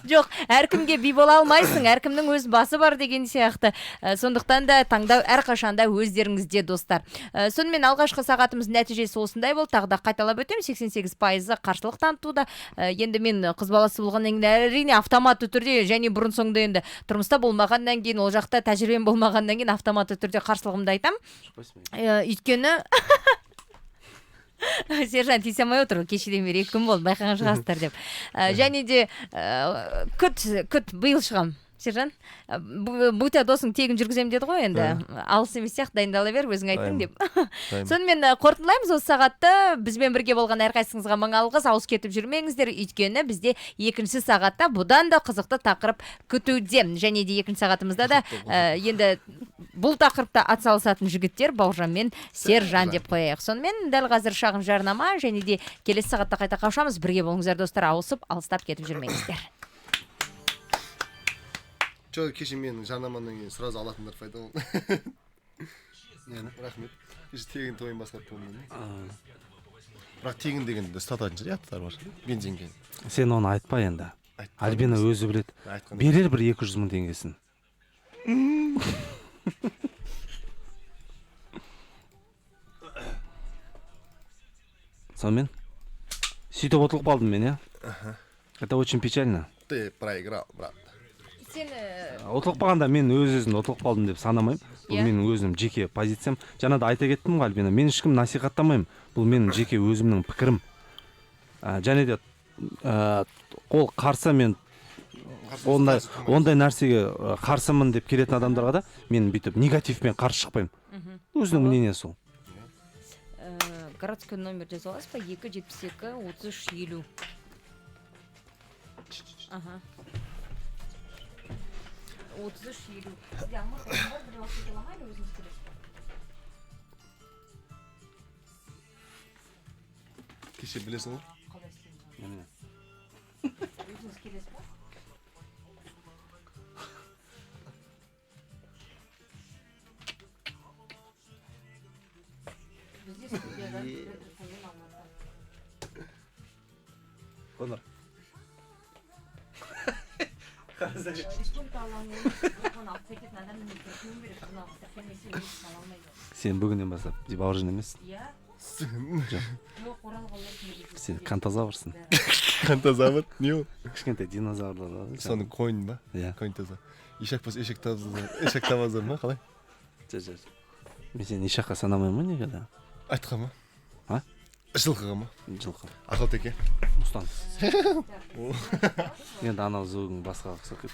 Жоқ, әркімге би бола алмайсың, әркімнің өз басы бар деген сияқты. Сондықтан да таңдау әрқашанда өздеріңізде, достар. Сонымен, алғашқы сағатымыздың нәтижесі осындай болды. Тағы да қайталап өтемін, 88%-ы қарсылық танытуда. Енді мен қыз баласы болғаннан кейін, әрине, автоматты түрде, және бұрын соңды енді тұрмыста болмағаннан кейін, ол жақта тәжірибем болмағаннан кейін автоматты түрде қарсылығымды айтамын. Өйткені Сержан тиісе алмай отыр ғой, кешеден бері 2 күн болды, байқаған шығарсыздар деп. Және де күт, күт, биыл шығамын. Сержан, Бутя досың тегін жүргіземін деді ғой енді. Алыс емес сияқты, дайындала бер, өзің айттың Дайынмын. деп. Дайынмын. Сонымен, қорытындылаймыз осы сағатты. Бізбен бірге болған әрқайсыңызға мың алғыс. Ауыс кетіп жүрмеңіздер, өйткені бізде екінші сағатта бұдан да қызықты тақырып күтуде. Және де екінші сағатымызда да енді бұл тақырыпта атсалысатын жігіттер Бауыржан мен Сержан деп қояйық. Сонымен, дәл қазір шағын жарнама, және де келесі сағатта қайта қауышамыз. Бірге болыңыздар, достар, ауысып, алыстап кетіп жүрмеңіздер. Жоқ, кеше менің жарнамамнан кейін сразу алатындар пайда болды. Нені? Рахмет. Кеше тегін тойын басқарып болдым. Бірақ тегін дегенді ұстататын шығар, ұяттар бар. Бензинге. Сен оны айтпа енді. Айтқан Альбина емес. Өзі біледі. Айтқан. Берер бір 200 мың теңгесін. Сонымен, сөйтіп ұтылып қалдым мен, иә. Это очень печально. Ты проиграл, брат. Сен Ұтылып қалғанда мен өз өзімді ұтылып қалдым деп санамаймын. Бұл менің өзім жеке позициям. Жаңа да айта кеттім ғой, Альбина, мен ешкім насихаттамаймын, бұл менің жеке өзімнің пікірім. Және де ол қарсы, мен ондай нәрсеге қарсымын деп келетін адамдарға да мен бүйтіп негативпен қарсы шықпаймын. Өзінің мнениесі ол. Городской номер жазып аласыз ба? 2 72 33 50. Аха, 33 50. Сізде Алматы бар, біреу алып кете ала ма или өзіңіз келесіз ба? Кеше білесің ғой. Қалай істейміз оны? Немене? Өзіңіз келесіз ба? Бізде студияда Петр Алматы. Қоныр. Республика алаңын алып кететін адам мен тіркеуім керек. Бұны алып тіркелмесе, өзі ала алмайды. Сен бүгіннен бастап Бауыржан емессің. Иә. Жоқ. Жоқ, Оралға олар. Сен кантозаврсың. Кантозавр не ол? Кішкентай динозаврлар бар ғой. Соның конь ба? Иә. Конь таза. Ишак болса, ешек таза, ешек табазар ма, қалай? Жоқ, жоқ, мен сені ишаққа санамаймын ғой никогда. Айтқан ма? А? Жылқыға ма? Жылқы. Ақылтеке. Мустан. Енді анау звугың басқаға ұқсап кетті.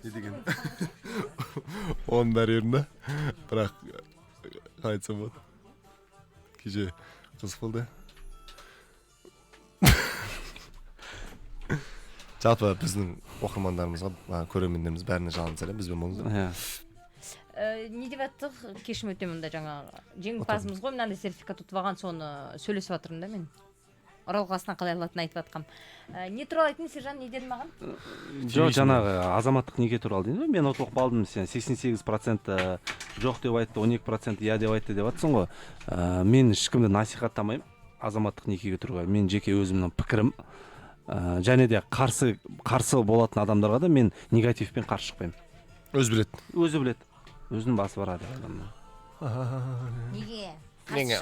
Не деген, оның бәрі ерін да, бірақ қалай айтсам болады, кеше қызық болды. Жалпы біздің оқырмандарымызға, көрермендеріміз, бәріне жалынды сәлем, бізбен болыңыздар. Иә. Не деп жаттық? Кешірім өтінемін, мында жаңағы жеңімпазымыз ғой, мынандай сертификат ұтып алған, соны сөйлесіп жатырмын да мен. Орал қаласынан қалай алатынын айтып жатқанмын. Не туралы айттың, Сержан, не дедің маған? Жоқ, жаңағы азаматтық неке туралы деймін ғой. Мен ұтылып қалдым, сен 88% жоқ деп айтты, 12% иә деп айтты деп жатрсың ғой. Мен ешкімді насихаттамаймын азаматтық некеге тұруға. Мен жеке өзімнің пікірім. Және де қарсы болатын адамдарға да мен негативпен қарсы шықпаймын. Өзі біледі. Өзі біледі. Өзінің басы бар адамның. Неге? Неге?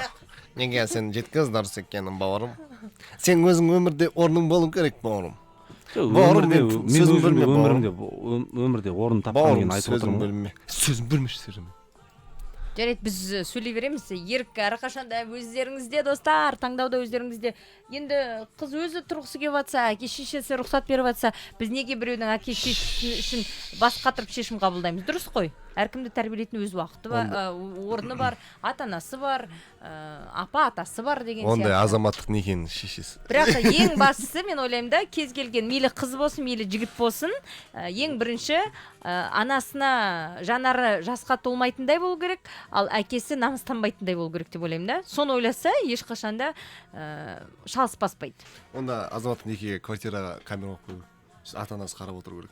Неге сен жеткіз дұрыс екенін, бауырым? Сен өзің өмірде орның болу керек, бауырым. Бауырым, өмірде мен мен сөзім өзімде бөлме, бауырым. өмірде орын тапқан Бауырым, кейін айтып сөзім отырмын ғой. бөлме. Сөзім бөлмеші, Сержан. Жарайды, біз сөйлей береміз. Ерік әрқашанда өздеріңізде, достар, таңдауда өздеріңізде. Енді қыз өзі тұрғысы келіп жатса, әке шешесі рұқсат беріп жатса, біз неге біреудің әке шешесі үшін бас қатырып шешім қабылдаймыз? Дұрыс қой. Әркімді тәрбиелейтін өз уақыты бар, орны бар, ата-анасы бар, апа атасы бар деген Ондай сияқты. азаматтық некенің шешесі. Бірақ ең бастысы, мен ойлаймын да, кез келген мейлі қыз болсын, мейлі жігіт болсын, ең бірінші анасына жанары жасқа толмайтындай болу керек, ал әкесі намыстанбайтындай болу керек деп ойлаймын да. Соны ойласа, ешқашан да шалыс баспайды. Онда азаматтық некеге квартираға камера қойып қою керек. Ата-анасы қарап отыру керек.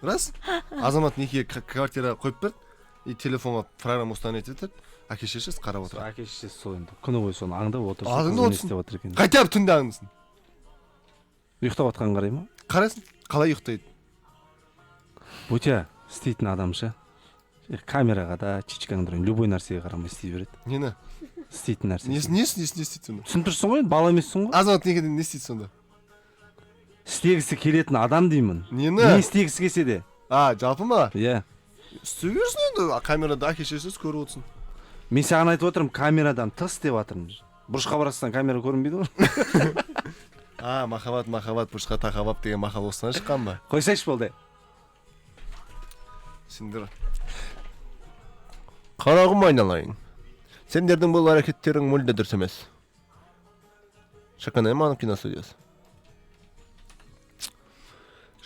Рас? Азамат некеге квартира қойып берді, и телефонға программа установить етеді, әке шешесі қарап отырады. Әке шешесі сол енді күні бойы соны аңдып отырса, Аңдып қызы не отырсын. істеп отыр екен. Хотя бы түнде аңдысын. Ұйықтап отқанын қарай ма? Қарасын, қалай ұйықтайды. Бутя істейтін адам ше. Камераға да, чичкаңды, любой нәрсеге қарамай істей береді. Нені? Істейтін нәрсе. Несі, несі, несі, не істейді сонда? Түсініп тұрсың ғой, енді бала емессің ғой. Азамат некеден не істейді сонда? Істегісі келетін адам деймін. Нені? Не істегісі келсе де. А, жалпы ма? Иә. Істей берсін енді, камерада әке шешесі көріп отырсын. Мен саған айтып отырмын, камерадан тыс деп жатырмын. Бұрышқа барсаң камера көрінбейді ғой. А, махаббат, махаббат, бұрышқа тақап деген мақал осыдан шыққан ба? Қойсайшы болды. Сендер. Қарағым айналайын. Сендердің бұл әрекеттерің мүлде дұрыс емес. Шақан Айманов киностудиясы.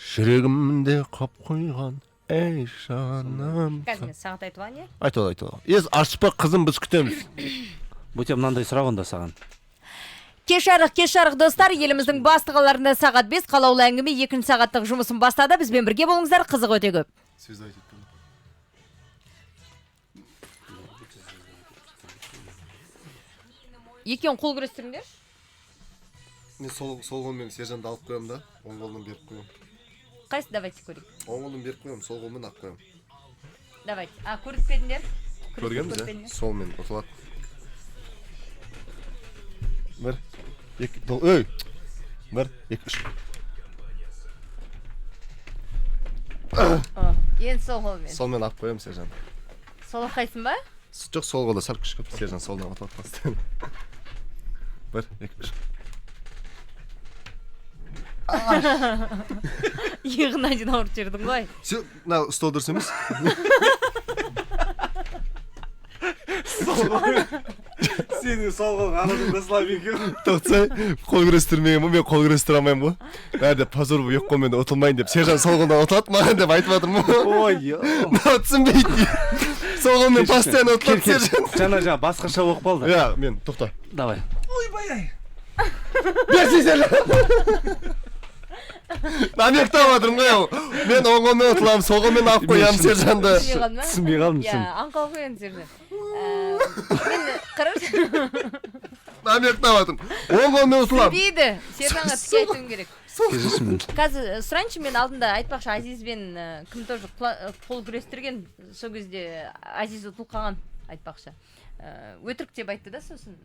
Жүрегімде қап қойған, ей жаным. Қазір мен сағат айтып алайын, иә? Айтып ал, айтып ал. Ес, ашпа, қызым, біз күтеміз. Бөте, мынандай сұрақ онда саған. Кеш жарық, кеш жарық, достар, еліміздің басты қалаларында сағат 5, қалаулы әңгіме екінші сағаттық жұмысын бастады. Бізбен бірге болыңыздар, қызық өте көп. Сөз айтып тұрмын. Екеуін қол күрестіріңдерші. Мен сол қолмен Сержанды алып қоямын да, оң қолмен беріп қоямын. Қайсы, давайте көрейік. Оң қолмен беріп қоямын, сол қолмен алып қоямын. Давайте. А, көріп пе едіңдер? Көргенбіз, Көріп пе иә? едіңдер? Солмен ұтылады. Бір, екі, ей! Бір, екі, үш. Енді сол қолмен. Солмен алып қоямын Сержанды. Сол қайсың ба? Жоқ, сол қолда сәл күш көп. Сержан солдан ұтылады постоянно. Бір, екі, үш. Иығына дейін ауырып жібердің ғой. Все, мына стол дұрыс емес. Сенің сол қолың анадан да слабый екен. Тоқтай, қол күрестірмеген ғой, мен қол күрестіре алмаймын ғой. Бәрі де позор болып, екі қолмен де ұтылмайын деп. Сержан сол қолдан ұтылады маған деп айтып жатырмын ғой. Ой, Мынау түсінбейді. Сол қолмен постоянно ұтылады Сержан. Жаңа басқаша болып қалды. Иә, мен тоқта. Давай. Ойбай-ай. Берсей Сержан. Намектап жатырмын ғой. Мен оң қолмен ұтыламын, сол қолмен алып қоямын Сержанды. Түсінбей қалдың ба? Түсінбей қалдым, Иә, шын. аңқау ғой енді Сержан. Мен қарашы. Намектап жатырмын. Оң қолмен ұтыламын. Түсінбейді. Сержанға тіке айтуым керек. Кешірші мені. Қазір сұрайыншы, мен алдында айтпақшы Азизбен кім тоже қол күрестірген, сол кезде Азиз ұтылып қалған айтпақшы. Өтірік деп айтты да сосын.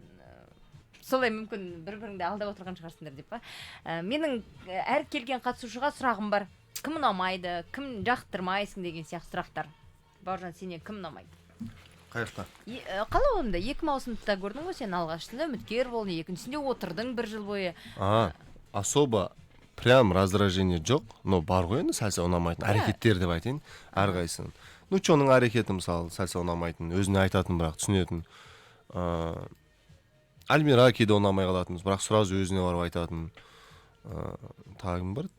Солай мүмкін бір-біріңді алдап отырған шығарсыңдар деп па. Менің әр келген қатысушыға сұрағым бар. Кім ұнамайды, кім жақтырмайсың деген сияқты сұрақтар. Бауыржан, сенен кім ұнамайды? Қай жақта? Қалай онда? Екі маусымды да көрдің ғой сен, алғашқысында үміткер болдың, екіншісінде отырдың бір жыл бойы. А, особо прям раздражение жоқ, но бар ғой енді сәл-сәл ұнамайтын әрекеттер деп айтайын, әрқайсысының. Ну, чоның әрекеті мысалы сәл-сәл ұнамайтын, өзіне айтатын, бірақ түсінетін. Альмира кейде ұнамай қалатынбыз, бірақ сразу өзіне барып айтатын. Тағы кім бар?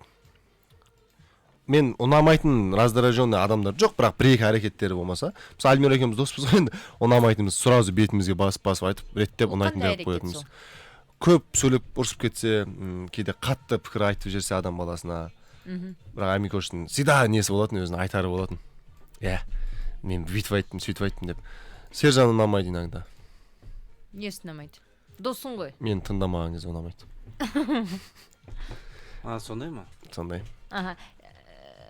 Мен ұнамайтын раздраженный адамдар жоқ, бірақ бір-екі әрекеттері болмаса. Мысалы, Альмира екеуміз доспыз ғой енді, ұнамайтынбыз, сразу бетімізге басып-басып айтып, реттеп Ол ұнайтын қандай деп әрекет қоятынбыз. сол? Көп сөйлеп ұрысып кетсе, кейде қатты пікір айтып жіберсе адам баласына. Бірақ Амикоштың всегда несі болатын, өзінің айтары болатын. Иә, мен бүйтіп айттым, сөйтіп айттым деп. Сержан ұнамайды иногда. Несі ұнамайды? Досың ғой. Мені тыңдамаған кезде ұнамайды. А, сондай ма? Сондай. Аха.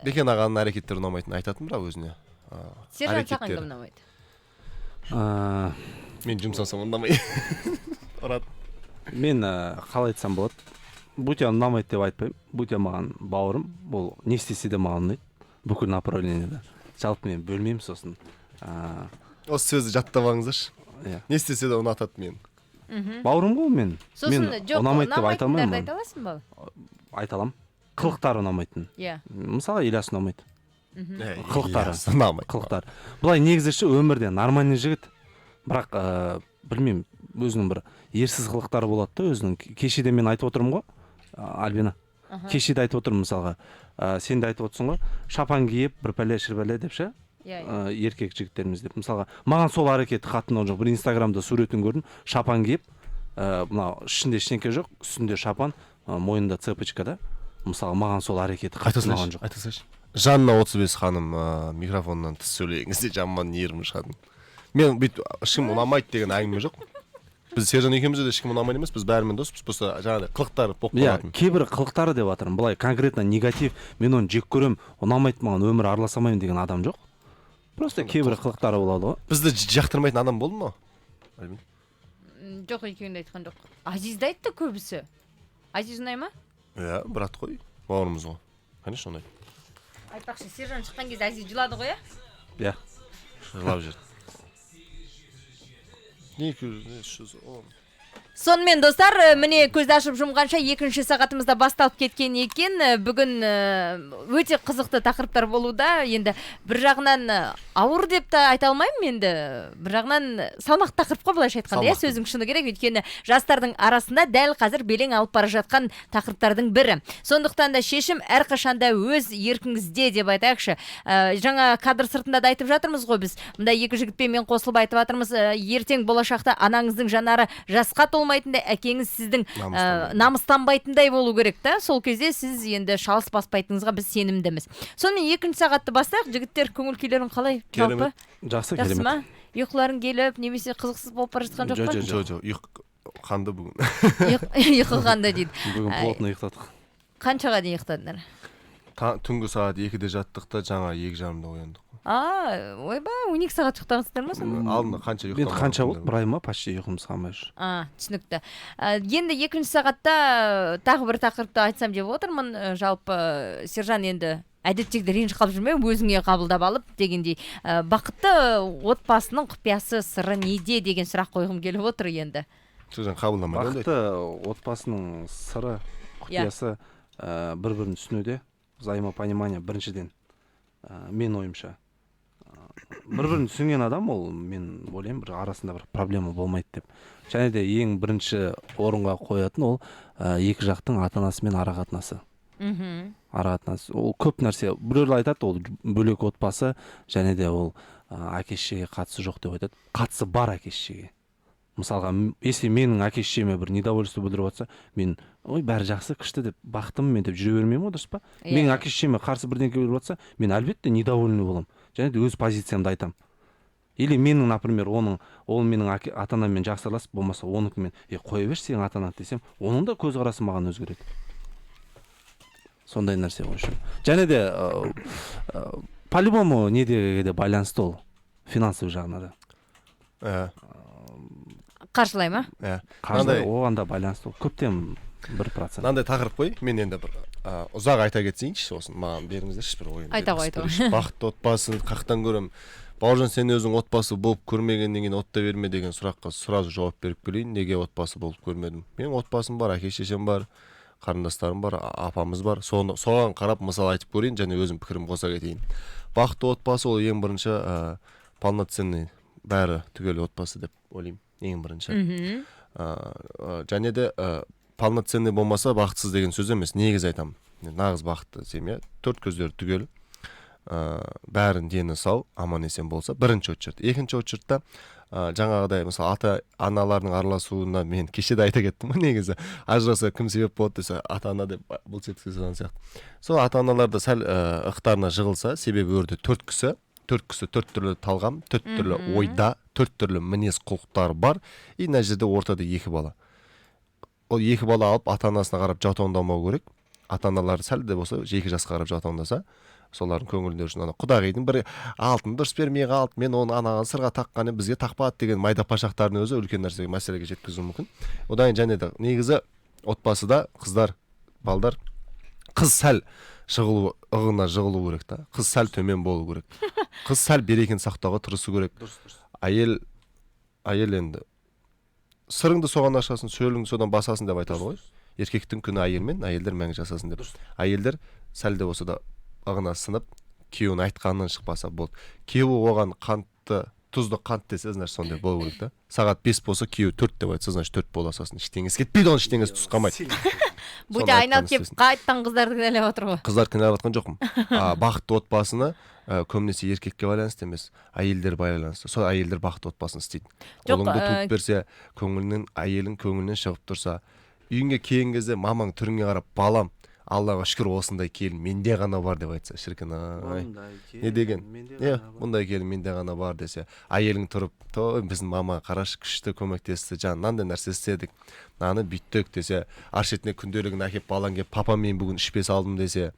Бекен ағаның әрекеттері ұнамайтынын айтатын, бірақ өзіне. Сержан, саған әрекеттері. кім ұнамайды? Мен жұмсасам, ұнамай ұрады. Мен қалай айтсам болады, Бутя ұнамайды деп айтпаймын. Бутя маған бауырым, ол не істесе де маған ұнайды, бүкіл направлениеда. Жалпы мен бөлмеймін сосын. Осы сөзді жаттап алыңыздаршы. Иә. Не істесе де ұнатады мені. Бауырым ғой ол мен. Сосын Мен жоқ, ұнамайды деп айта алмаймын ұнамайтындарды айта оны. аласың ба? Айта аламын, қылықтары ұнамайтын. Мысалы, Ильяс ұнамайды. Қылықтары. Ильяс ұнамайды. Қылықтары былай негізі ше, өмірде нормальный жігіт, бірақ білмеймін, өзінің бір ерсіз қылықтары болады да өзінің. Кеше де мен айтып отырмын ғой, Альбина, кеше де айтып отырмын мысалға, сен де айтып отырсың ғой, шапан киіп бір пәле шір деп ше. Иә, иә. Еркек жігіттеріміз деп. Мысалға, маған сол әрекеті қатты ұнаған жоқ. Бір инстаграмда суретін көрдім, шапан киіп, мынау ішінде ештеңке жоқ, үстінде шапан, мойнында цепочка да. Мысалы, маған сол әрекеті Айта қатты ұнаған салайыншы, жоқ. айта салайыншы. Жанна 35 ханым, микрофоннан тыс сөйлеген кезде жаман нервім шығады. Мен бүйтіп ешкім ұнамайды деген әңгіме жоқ. Біз Сержан екеумізде де ешкім ұнамайды емес, біз бәрімен доспыз, просто жаңағыдай қылықтары болып қалатын. Кейбір қылықтары деп жатырмын. Былай конкретно негатив, мен оны жек көремін, ұнамайды маған, өмір араласа алмаймын деген адам жоқ. Просто кейбір қылықтары болады ғой. Бізді жақтырмайтын адам болды ма, Альбин? Жоқ, екеуін де айтқан жоқ. Азизді айтты көбісі. Азиз ұнай ма? Иә, брат қой, бауырымыз ғой, конечно, ұнайды. Айтпақшы, Сержан шыққан кезде Азиз жылады ғой, иә? Иә. Жылап жіберді. 200, 310. Сонымен, достар, міне, көзді ашып жұмғанша екінші сағатымыз да басталып кеткен екен. Бүгін өте қызықты тақырыптар болуда. Енді бір жағынан ауыр деп та айта алмаймын, енді бір жағынан салмақты тақырып қой, былайша айтқанда, иә, Салмақты. сөздің шыны керек, өйткені жастардың арасында дәл қазір белең алып бара жатқан тақырыптардың бірі. Сондықтан да шешім әрқашанда өз еркіңізде деп айтайықшы. Жаңа кадр сыртында да айтып жатырмыз ғой біз. Мында екі жігітпен мен қосылып айтып жатырмыз. Ертең болашақта анаңыздың жанары жасқа толмайтындай, әкеңіз сіздің намыстанбайтындай болу керек та. Сол кезде сіз енді шалыс баспайтыныңызға біз сенімдіміз. Сонымен, екінші сағатты бастайық. Жігіттер, көңіл күйлерің қалай жалпы? Керемет. Жақсы, Жақсы керемет. ма? Ұйқыларың келіп немесе қызықсыз болып бара жатқан жоқ па? Жоқ. Жоқ, ұйқы қанды бүгін. Ұйқы қанды дейді. Бүгін Ай. плотно ұйықтадық. Қаншаға дейін ұйықтадыңдар? Түнгі сағат 2-де жаттық та, жаңа 2:30-да ояндық. А, ойбай, 12 сағат ұйықтағансыздар ма сонда? Алдында қанша Енді ұйықтамаған қанша болды, күндер. бір ай ма, почти ұйқымыз қанбай жүр. А, түсінікті. Енді екінші сағатта тағы бір тақырыпты айтсам деп отырмын. Жалпы, Сержан, енді әдеттегідей ренжіп қалып жүрме, өзіңе қабылдап алып дегендей. Бақытты отбасының құпиясы, сыры неде деген сұрақ қойғым келіп отыр енді. Сержан қабылдамайды ондай. Бақытты отбасының сыры, құпиясы бір бірін түсінуде, взаимопонимание біріншіден, мен ойымша. Бір бірін түсінген адам, ол, мен ойлаймын, бір арасында бір проблема болмайды деп. Және де ең бірінші орынға қоятын ол екі жақтың ата анасымен ара қатынасы. Ара қатынасы ол көп нәрсе. Біреулер айтады, ол бөлек отбасы және де ол әке шешеге қатысы жоқ деп айтады. Қатысы бар әке шешеге. Мысалға, если менің әке шешеме бір недовольство білдіріп жатса, мен ой, бәрі жақсы, күшті деп, бақыттымын мен деп жүре бермеймін ғой, дұрыс па? Иә. Менің әке шешеме қарсы бірдеңке білдіріп жатса, мен әлбетте недовольный боламын және де өз позициямды айтамын. Или менің, например, оның, ол менің әке, ата анаммен жақсы араласып, болмаса оныкімен, е, қоя берші сенің ата анаңды десем, оның да көзқарасы маған өзгереді. Сондай нәрсе в общем. Және де по любому недеге де байланысты, ол финансовый жағына да. Қаржылай ма? Иә. Қаржылай, оған да байланысты ол, көптен бір процент. Мынандай тақырып қой, мен енді бір ұзақ айта кетсейінші, сосын маған беріңіздерші бір ойымды. Айта ғой, айта ғой. Беріңізші. Бақытты отбасын қаяқтан көремін? Бауыржан, сен өзің отбасы болып көрмегеннен кейін отта берме деген сұраққа сразу жауап беріп келейін. Неге отбасы болып көрмедім? Менің отбасым бар, әке шешем бар, қарындастарым бар, апамыз бар. Соны, соған қарап мысал айтып көрейін және өзім пікірімді қоса кетейін. Бақытты отбасы ол ең бірінші полноценный, бәрі түгел отбасы деп ойлаймын, ең бірінші. Және де полноценный болмаса, бақытсыз деген сөз емес, негізі айтамын. Нағыз бақытты семья, төрт көздері түгел, бәрінің дені сау, аман есен болса, бірінші очередь. Екінші очередьта жаңағыдай, мысалы, ата аналардың араласуына мен кеше де айта кеттім ғой, негізі ажыраса кім себеп болады десе, ата ана деп бұл деген сияқты. Сол ата аналар да сәл ықтарына жығылса, себебі ол жерде төрт кісі, төрт кісі, төрт түрлі талғам, төрт түрлі ойда, төрт түрлі мінез құлықтары бар, и мына жерде ортада екі бала. Ол екі бала алып ата анасына қарап жаутаңдамау керек. Ата аналары сәл де болса екі жасқа қарап жаутаңдаса, солардың көңілінде үшін ана құдағидың бір алтын дұрыс бермей қалды, мен оны анаған сырға таққан едім, бізге тақпады деген майда пашақтардың өзі үлкен нәрсеге, мәселеге жеткізуі мүмкін. Одан кейін және де негізі отбасыда қыздар, балдар, қыз сәл жығылу, ығына жығылу керек та, қыз сәл төмен болу керек, қыз сәл берекені сақтауға тырысу керек. Дұрыс, дұрыс. Әйел енді сырыңды соған ашасың, сөліңді содан басасың деп айтады ғой. Еркектің күні әйелмен, әйелдер мәңгі жасасын деп. Әйелдер сәл де болса да ығына сынып, күйеуінің айтқанынан шықпаса болды. Күйеуі оған қантты, тұзды қант десе, значит сондай болу керек та. Сағат 5 болса, күйеуі 4 деп айтса, значит 4 бола салсын. Ештеңесі кетпейді, оның ештеңесі түс қалмайды. Бұйда айналып келіп қайтадан қыздарды кінәлап отыр ғой. Қыздар кінәлап жатқан жоқпын. Бақытты отбасыны көбінесе еркекке байланысты емес, әйелдер байланысты. Сол әйелдер бақытты отбасын істейді. Ұлыңды туып берсе, көңілінен, әйелің көңілінен шығып тұрса, үйіңе келген кезде мамаң түріңе қарап, балам, Аллаға шүкір, осындай келін менде ғана бар деп айтса, шіркін ай. Не деген? Иә, бұндай келін менде ғана бар десе, әйелің тұрып, той, біздің мама қарашы күшті көмектесті, жан, мынандай нәрсе істедік, мынаны бүйттік десе, ар шетіне күнделігін әкеп балаң келіп, папа мен бүгін 3-5 алдым десе,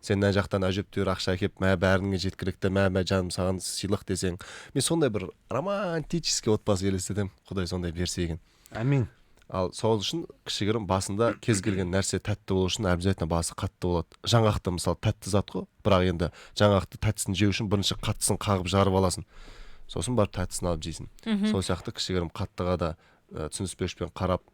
сен мына жақтан әжептәуір ақша әкеп, мә бәріңе жеткілікті, мә мә жаным саған сыйлық десең, мен сондай бір романтический отбасы елестетемін, Құдай сондай берсе екен. Әмин. Ал сол үшін кішігірім басында кез келген нәрсе тәтті болу үшін обязательно басы қатты болады. Жаңғақты мысалы тәтті зат қой, бірақ енді жаңғақты тәттісін жеу үшін бірінші қаттысын қағып жарып аласың, сосын барып тәттісін алып жейсің. Сол сияқты кішігірім қаттыға да түсініспеушілікпен қарап,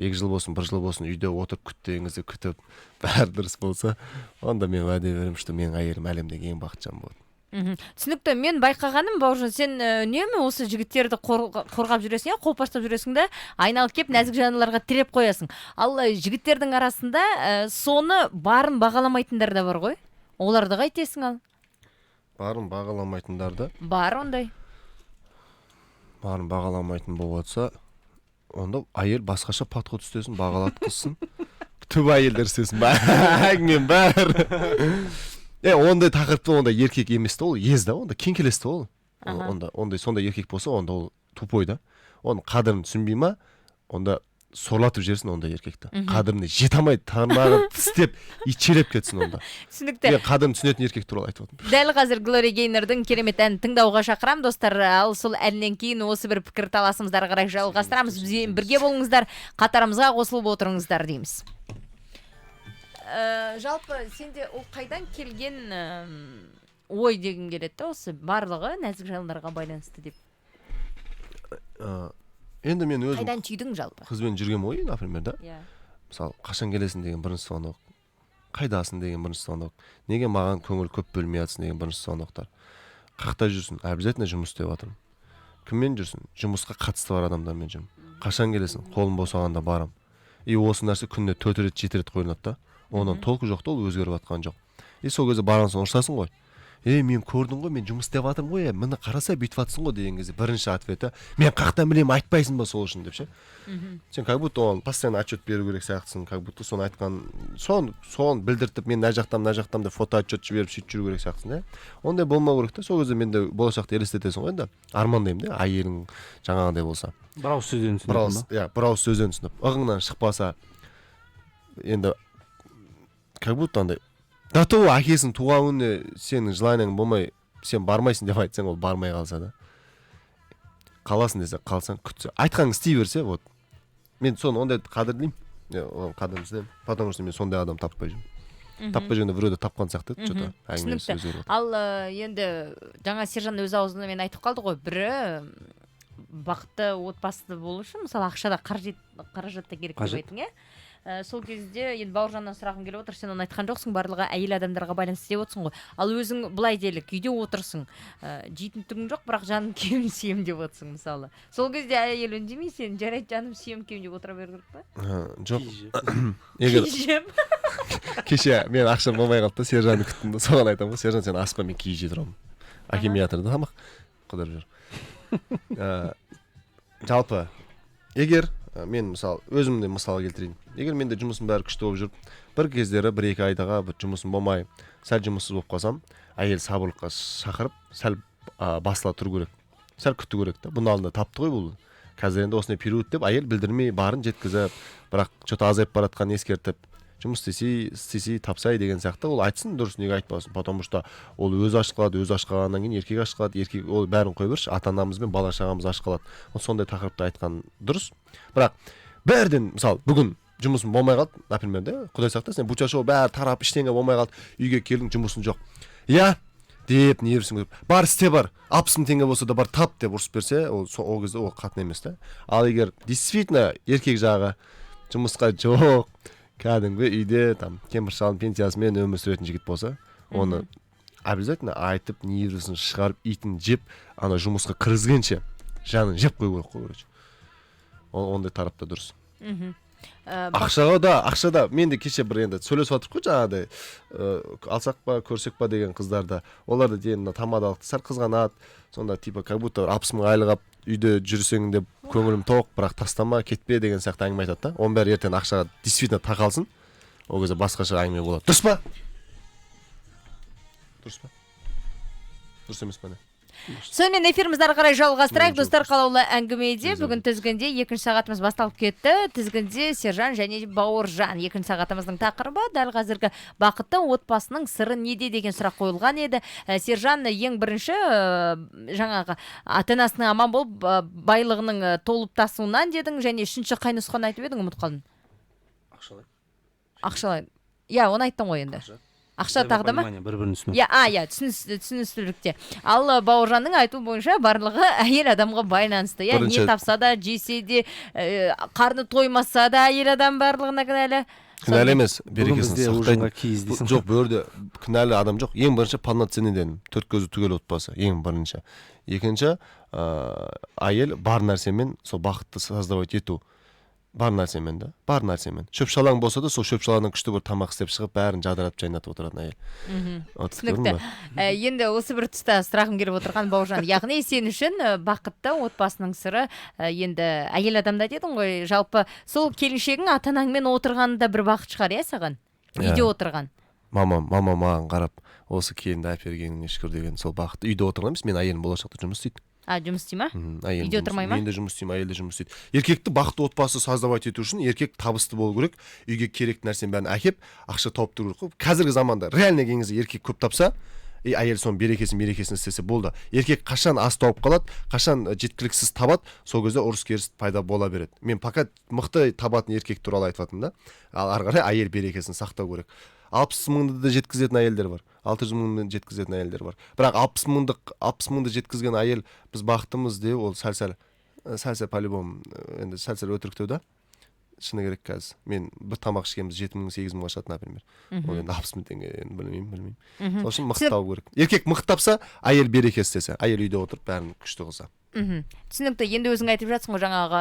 2 жыл болсын, 1 жыл болсын үйде отырып күт деген кезде күтіп, бәрі дұрыс болса, онда мен уәде беремін, что менің әйелім әлемдегі ең бақытты жан болады. Түсінікті. Мен байқағаным, Бауыржан, сен үнемі осы жігіттерді қорғап жүресің, қолпаштап жүресің да, айналып кеп нәзік жандыларға тіреп қоясың. Ал жігіттердің арасында соны барын бағаламайтындар да бар ғой. Оларды қайтесің ал? Барын бағаламайтындар да? Бар ондай. Барын бағаламайтын болып жатса, онда әйел басқаша подход істесін, бағалатқызсын. Түбі әйелдер істесін. Әңгіменің бәрі. Ондай тақырыпты онда еркек емес та, ол ез да, онда кеңкелес та ол. Онда, ондай, сондай еркек болса, онда ол тупой да. Оның қадірін түсінбей ма, онда сорлатып жіберсін ондай еркекті. Қадіріне жете алмай, тырнағын тістеп, итшелеп кетсін онда. Түсінікті. Мен қадірін түсінетін еркек туралы айтып отырмын. Дәл қазір Глория Гейнердің керемет әнін тыңдауға шақырамын, достар. Ал сол әннен кейін осы бір пікір таласымызды ары қарай жалғастырамыз. Бізбен бірге болыңыздар, қатарымызға қосылып отырыңыздар дейміз. Жалпы сенде ол қайдан келген ой дегім келеді да, осы барлығы нәзік жандарға байланысты деп. Енді мен өзім қайдан түйдің жалпы? Қызбен жүрген ой, например, да? Мысалы, қашан келесің деген бірінші звонок, қайдасың деген бірінші звонок, неге маған көңіл көп бөлмей жатсың деген бірінші звоноктар. Қақта жүрсің, обязательно жұмыс істеп жатырмын. Кіммен жүрсің? Жұмысқа қатысты бар адамдармен жүрмін. Қашан келесің? Қолым босағанда барам. И осы нәрсе күніне 4 рет, 7 рет қойылады да. Онан толқы жоқ та, ол өзгеріп жатқан жоқ. И сол кезде барған соң ұрсасың ғой. Ей, мен көрдім ғой, мен жұмыс істеп жатырмын ғой, міне қараса бүйтіп жатсың ғой деген кезде бірінші ответі, мен қаяқтан білемін, айтпайсың ба сол үшін деп ше. Сен как будто оған постоянно отчет беру керек сияқтысың, как будто соны айтқан, соны білдіртіп, мен мына жақтан, мына жақтан деп фото отчет жіберіп сөйтіп жүру керек сияқтысың да. Ондай болмау керек та. Сол кезде мен де болашақты елестетесің ғой енді. Армандаймын да, әйелің жаңағындай болса. Бір ауыз сөзден түсініп Бір ауыз, ба? иә, бір ауыз сөзден түсініп. Ығыңнан шықпаса, енді как будто андай до того әкесінің туған күніне сенің желанияң болмай, сен бармайсың деп айтсаң, ол бармай қалса да. Қаласың десе, қалсаң, күтсе, айтқанын істей берсе, вот. Мен соны ондай қадірлеймін. Мен оның қадірін түсінемін. Потому что мен сондай адам таппай жүрмін. Таппай жүргенде біреуді тапқан сияқты еді, что-то әңгімесі Түсінікті. өзгеріп отыр. Ал енді жаңа Сержан өз аузынан айтып қалды ғой, бірі бақытты отбасты болу үшін, мысалы, ақша да қаражат та керек деп Қажет. айттың, иә? Сол кезде енді Бауыржаннан сұрағым келіп отыр, сен оны айтқан жоқсың, барлығы әйел адамдарға байланысты деп отырсың ғой. Ал өзің былай делік, үйде отырсың, жейтін түгің жоқ, бірақ жаным киім сүйем деп отырсың, мысалы. Сол кезде әйел үндемей, сен жарайды жаным сүйем киім деп отыра беру керек па? Жоқ. Егер Киіз жеп. кеше мен ақшам болмай қалды да, Сержанды күттім да, соған айтамын ғой, Сержан, сен аспа, мен киіз жей тұрамын. Әкелмей жатыр да тамақ, қыдырып жүр. Жалпы, егер мен мысал, өзімді мысал келтірейін. Егер менде жұмысым бәрі күшті болып жүріп, бір кездері бір-екі айдаға бір жұмысым болмай, сәл жұмыссыз болып қалсам, әйел сабырлыққа шақырып, сәл, басыла тұру керек. Сәл күту керек та. Бұның алдында тапты ғой бұл. Қазір енді осындай период деп әйел білдірмей барын жеткізіп, бірақ че-то азайып бара жатқанын ескертіп, жұмыс істесе, істесе, тапсай деген сияқты, ол айтсын, дұрыс, неге айтпасын? Потому что ол өзі аш қалады, өзі аш қалғаннан кейін еркек аш қалады, еркек ол бәрін қоя берші, ата анамыз бен бала шағамыз аш қалады. Ол сондай тақырыпты айтқан дұрыс. Бірақ бірден, мысалы, бүгін жұмысым болмай қалды, например, да, құдай сақтасын, буча шоу бәрі тарап, ештеңе болмай қалды, үйге келдің, жұмысың жоқ, иә, деп нервісің көтеріп, бар, істе, бар, 60 000 теңге болса да бар, тап деп ұрысып берсе, ол ол кезде ол қатын емес та. Ал егер действительно еркек жағы жұмысқа жоқ, кәдімгі үйде там кемпір шалдың пенсиясымен өмір сүретін жігіт болса, оны обязательно айтып, нервісін шығарып, итін жеп, ана жұмысқа кіргізгенше жанын жеп қою керек қой, короче. Ол ондай тарапта дұрыс. Ақшаға да, ақша да. Мен де кеше бір енді сөйлесіп жатырмық қой жаңағыдай, алсақ па, көрсек па деген қыздарда. Олар да енді мына тамадалықты сәл қызғанады сонда, типа как будто бір 60 000 айлық алып үйде жүрсең деп көңілім тоқ, бірақ тастама, кетпе деген сияқты әңгіме айтады да. Оның бәрі ертең ақшаға действительно тақалсын, ол кезде басқаша әңгіме болады. Дұрыс па, дұрыс па, дұрыс емес па, не? Сонымен, эфирімізді ары қарай жалғастырайық. Мен Достар, қалаулы әңгімеде Өзім. бүгін тізгінде, екінші сағатымыз басталып кетті. Тізгінде Сержан және Бауыржан. Екінші сағатымыздың тақырыбы дәл қазіргі бақытты отбасының сыры неде деген сұрақ қойылған еді. Сержан ең бірінші жаңағы ата анасының аман болып, байлығының толып тасуынан дедің және үшінші қай нұсқаны айтып едің, ұмытып қалдым. Ақшалай. Ақшалай, иә, оны айттың ғой енді. Ақша тағы да ма? Бір бірін түсіну. Иә, а, иә, түсіністілікте. Ал Бауыржанның айтуы бойынша барлығы әйел адамға байланысты, иә, не тапса да, жесе де, қарны тоймаса да, әйел адам барлығына кінәлі. Кінәлі емес, Бүгін берекесін бізде сақтайтын. ужинға киіз дейсің. Жоқ, бұл жерде кінәлі адам жоқ. Ең бірінші полноценный дедім, төрт көзі түгел отбасы ең бірінші. Екінші, әйел бар нәрсемен сол бақытты создавать ету, бар нәрсемен да, бар нәрсемен, шөп шалаң болса да, сол шөп шалаңнан күшті бір тамақ істеп шығып, бәрін жадыратып, жайнатып отыратын әйел. Вот, Түсінікті. көрдің ба? Енді осы бір тұста сұрағым келіп отырған, Бауыржан, яғни сен үшін бақытты отбасының сыры енді әйел адамда дедің ғой. Жалпы сол келіншегің ата анаңмен отырғаны да бір бақыт шығар, иә, саған? Иә. Үйде отырған. Мамам маған қарап, осы келінді әпергеніңе шүкір деген сол бақыт. Үйде отырған емес, мен әйелім болашақта жұмыс істейді. А, жұмыс істей ма? Әйелім Үйде жұмыс- отырмай ма? Мен де жұмыс істеймін, әйел де жұмыс істейді. Еркекті бақытты отбасы создавать ету үшін еркек табысты болу керек, үйге керекті нәрсенің бәрін әкеп, ақша тауып тұру керек қой. Қазіргі заманда реально келген кезде еркек көп тапса и әйел соның берекесін мерекесін істесе болды. Еркек қашан аз тауып қалады, қашан жеткіліксіз табады, сол кезде ұрыс керіс пайда бола береді. Мен пока мықты табатын еркек туралы айтып жатырмын да. Ал ары қарай әйел берекесін сақтау керек. 60 мыңды да жеткізетін әйелдер бар, 600 мыңды жеткізетін әйелдер бар, бірақ 60 мыңды жеткізген әйел біз бақыттымыз деу, ол сәл сәл по любому енді сәл сәл өтіріктеу да, шыны керек. Қазір мен бір тамақ ішкенбіз 7 мың, 8 мыңға шығады, например. Ол енді 60 000 теңге, енді білмеймін. Сол үшін мықты табу керек. Еркек мықты тапса, әйел береке істесе, әйел үйде отырып бәрін күшті қылса. Түсінікті. Енді өзің айтып жатсың ғой жаңағы,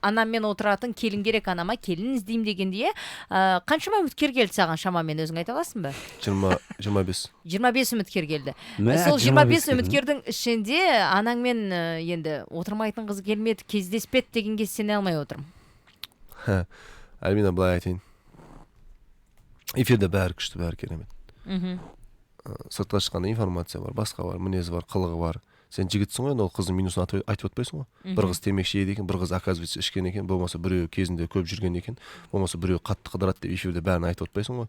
анаммен отыратын келін керек, анама келін іздеймін дегенде, иә. Қаншама үміткер келді саған шамамен, өзің айта аласың ба? 20, 25. 25 үміткер келді. Мә, Сол 25 25 келді. үміткердің ішінде анаңмен енді отырмайтын қыз келмеді, кездеспеді дегенге сене алмай отырмын. Альбина, былай айтайын, эфирде бәрі күшті, бәрі керемет. Сыртқа шыққанда информация бар, басқа бар, мінезі бар, қылығы бар. Сен жігітсің ғой енді, ол қыздың минусын айтып отпайсың ғой. Бір қыз темекі шегеді екен, бір қыз, оказывается, ішкен екен, болмаса біреуі кезінде көп жүрген екен, болмаса біреуі қатты қыдырады деп эфирде бәрін айтып отпайсың ғой.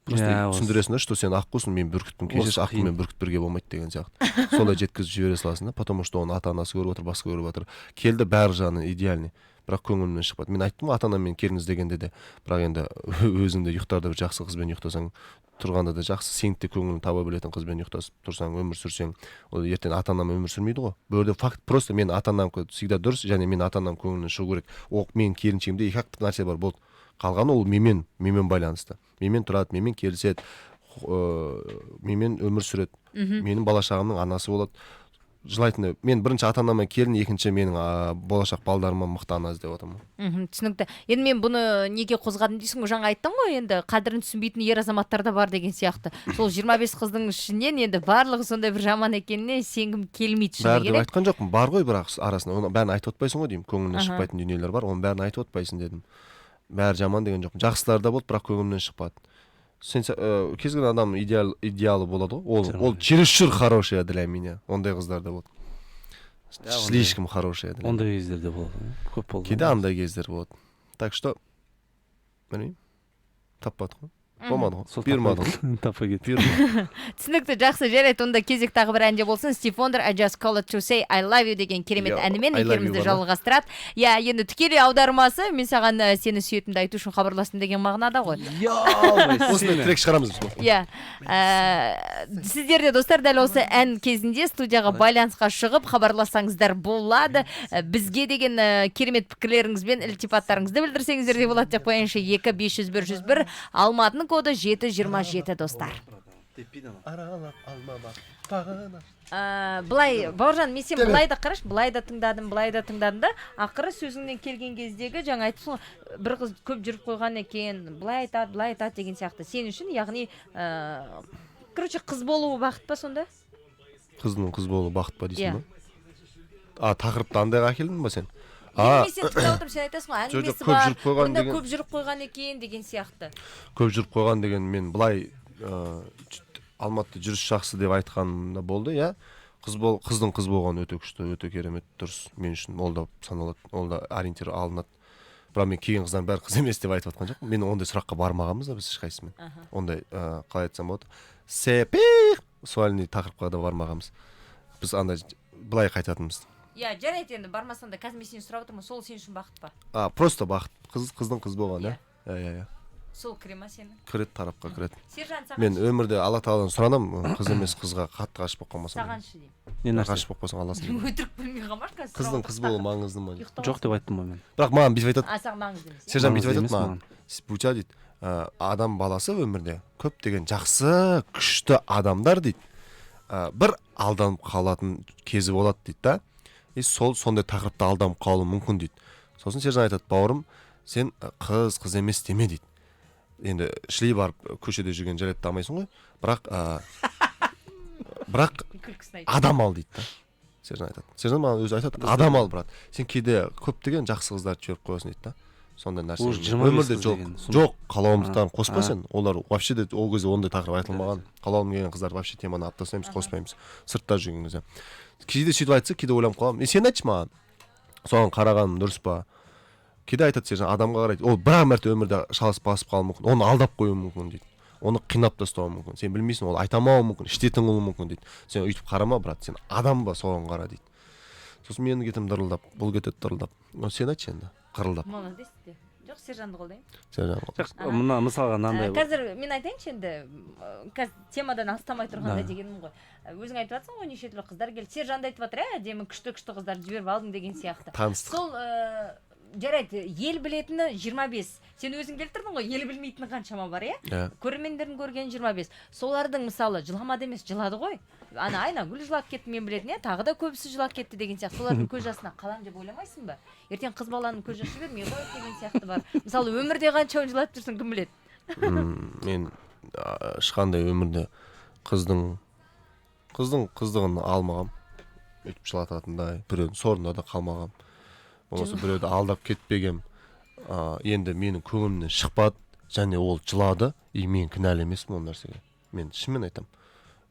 Просто Иә, түсіндіресің да, что сен аққусың, мен бүркітпін, кешірші, осы аққу мен бүркіт бірге болмайды деген сияқты. Солай жеткізіп жібере саласың да, потому что оны ата анасы көріп отыр, басқа көріп отыр. Келді, бәрі жағынан идеальный, бірақ көңілімнен шықпады. Мен айттым ғой ата анаммен келін іздегенде де. Бірақ енді өзің де ұйықтарда бір жақсы қызбен ұйықтасаң, тұрғанда да жақсы, сенің де көңілін таба білетін қызбен ұйықтасып тұрсаң, өмір сүрсең, ол ертең ата анам өмір сүрмейді ғой. Бұл жерде факт просто мен ата анам всегда дұрыс және мен ата анам көңілінен шығу керек. Ол менің келіншегімде екі ақ нәрсе бар, болды. Қалғаны ол менімен байланысты, менімен тұрады, менімен келіседі, менімен өмір сүреді, менің бала шағамның анасы болады. Желательно мен бірінші ата анама келін, екінші менің болашақ балдарыма мықты ана іздеп отырмын. Түсінікті. Енді мен бұны неге қозғадым дейсің ғой, жаңа айттың ғой енді, қадірін түсінбейтін ер азаматтар да бар деген сияқты. Сол 25 қыздың ішінен енді барлығы сондай бір жаман екеніне сенгім келмейді, шыны Бәрі деп керек. айтқан жоқпын, бар ғой бірақ арасында, оны бәрін айтып отпайсың ғой деймін. Көңілінен шықпайтын дүниелер бар, оның бәрін айтып отпайсың дедім. Бәрі жаман деген жоқпын, жақсылар да болды, бірақ көңілімнен шықпады. Сен кез келген адамның идеалы болады ғой ол. Ол чересчур хорошая для меня, ондай қыздар да болды. Слишком хорошая для. Ондай кездер де болады, көп болды. Кейде андай кездер болады. Так что білмеймін, таппадық қой, болмады ғой, Сол бұйырмады ғой. Таппай кетті. Бұйырмады. Түсінікті, жақсы, жарайды. Онда кезек тағы бір әнде болсын. Стив Вондер «I just call it to say I love you» деген керемет Йо, әнімен I love you эфирімізді бар ма? жалғастырады. Иә, енді тікелей аудармасы «мен саған сені сүйетінімді айту үшін хабарластым» деген мағынада ғой. Осындай трек шығарамыз біз. Иә, сіздер де, достар, дәл осы ән кезінде студияға байланысқа шығып хабарлассаңыздар болады. Бізге деген керемет пікірлеріңіз бен ілтипаттарыңызды білдірсеңіздер де болады деп қояйыншы. 2 501 101, Алматының коды 727, достар. Аралап алма бағына. Былай, Бауыржан, мен сен былай да қарашы, былай да тыңдадым, былай да тыңдадым да, ақыры сөзіңнен келген кездегі жаңа айтыпсың ғой, бір қыз көп жүріп қойған екен, былай айтады, былай айтады деген сияқты. Сен үшін, яғни, короче, қыз болуы бақыт па сонда? Қыздың қыз болуы бақыт па дейсің Иә. ба? А, тақырыпты андайға әкелдің ба сен? А, Мен сені тыңдап отырмын, сен айтасың ғой, Жоқ, әңгімесі көп бар, жүріп қойған бұрында деген- көп жүріп қойған екен деген сияқты. Көп жүріп қойған деген, мен былай Алматыда жүріс жақсы деп айтқаным да болды, иә. Қыз бол, қыздың қыз болғаны өте күшті, өте керемет, дұрыс. Мен үшін ол да саналады, ол да ориентир алынады. Бірақ мен келген қыздардың бәрі қыз емес деп айтып жатқан жоқпын. Мен ондай сұраққа бармағанбыз да біз ешқайсысымен. Ондай, қалай айтсам болады, сексуальный тақырыпқа да бармағанбыз біз. Андай былай қайтатынбыз. Иә, жарайды, енді бармасаң да, қазір мен сенен сұрап отырмын, сол сен үшін бақыт па? А, просто бақыт, қыз, қыздың қыз болғаны, иә, иә, иә. Сол кіре ма сенің? Кіреді, тарапқа кіреді. Сержан, саған Мен өмірде Алла тағаладан сұранамын, қыз емес қызға қатты ғашық болып қалмасам. Саған ше деймін. Не нәрсе? Ғашық болып қалсаң, аласың. Өтірік білмей қалмашы қазір. Қыздың қыз болуы маңызды ма дейді. Жоқ деп айттым ғой мен. Бірақ маған бүйтіп айтады. А, саған маңызды емес, иә? Сержан бүйтіп Маңызды айтады емес. маған: «Буча, — дейді, — адам баласы өмірде көптеген жақсы, күшті адамдар, — дейді, — бір алданып қалатын кезі болады, — дейді да, — и сол сондай тақырыпта алданып қалуы мүмкін», — дейді. Сосын Сержан айтады: «Бауырым, сен қыз қыз емес деме», — дейді. Енді шіли барып көшеде жүрген жәлепті алмайсың ғой, бірақ бірақ Күлкісін айт. адам ал дейді да Сержан айтады. Сержан маған өзі айтады: «Адам ал, брат, сен кейде көптеген жақсы қыздарды жіберіп қоясың», — дейді да. Сондай нәрсе Уже 25 өмірде қыз жоқ. деген сұмдық. Жоқ, қалауымдықтарын қоспа А. сен. Олар вообще де ол кезде ондай тақырып айтылмаған. Қалауым келген қыздарды вообще теманы алып тастаймыз, қоспаймыз сыртта жүрген кезде. Кейде сөйтіп айтса, кейде ойланып қаламын: «Е, сен айтшы маған, соған қарағаным дұрыс па?» Кейде айтады Сержан: «Адамға қарайды, ол бір ақ мәрте өмірде шалыс басып қалуы мүмкін, оны алдап қоюы мүмкін, — дейді, — оны қинап тастауы мүмкін, сен білмейсің, ол айта алмауы мүмкін, іштетін қылуы мүмкін, — дейді. — Сен өйтіп қарама, брат, сен адам ба, соған қара», — дейді. Сосын мен кетемін дырылдап, бұл кетеді дырылдап. Ну, сен айтшы енді қырылдап. Молодец де. Жоқ, Сержанды қолдаймын. Сержан. Жоқ, мына мысалға мынандай. Қазір мен айтайыншы енді, қазір темадан алыстамай тұрғанда Да. дегенім ғой. Өзің айтып жатрсың ғой, неше түрлі қыздар келді, Сержан да айтып жатыр, иә, әдемі, күшті күшті қыздарды жіберіп алдың деген сияқты. Таныстық. Сол, жарайды, ел білетіні 25, сен өзің келтірдің ғой, ел білмейтіні қаншама бар, иә? Иә. Көрермендердің көргені 25. Солардың, мысалы, жыламады емес, жылады ғой, ана Айнагүл жылап кетті, мен білетін, иә, тағы да көбісі жылап кетті деген сияқты. Солардың көз жасына қалам деп ойламайсың ба? Ертең қыз баланың көз жасы бермей қояды деген сияқты бар. Мысалы, өмірде қаншауын жылатып жүрсің, кім біледі? Мен ешқандай өмірде қыздың қыздығын алмағам, өйтіп жылататындай біреудің сорында да қалмағам, болмаса біреуді алдап кетпегем. Енді менің көңілімнен шықпады және ол жылады, и мен кінәлі емеспін ол нәрсеге. Мен шынымен айтамын,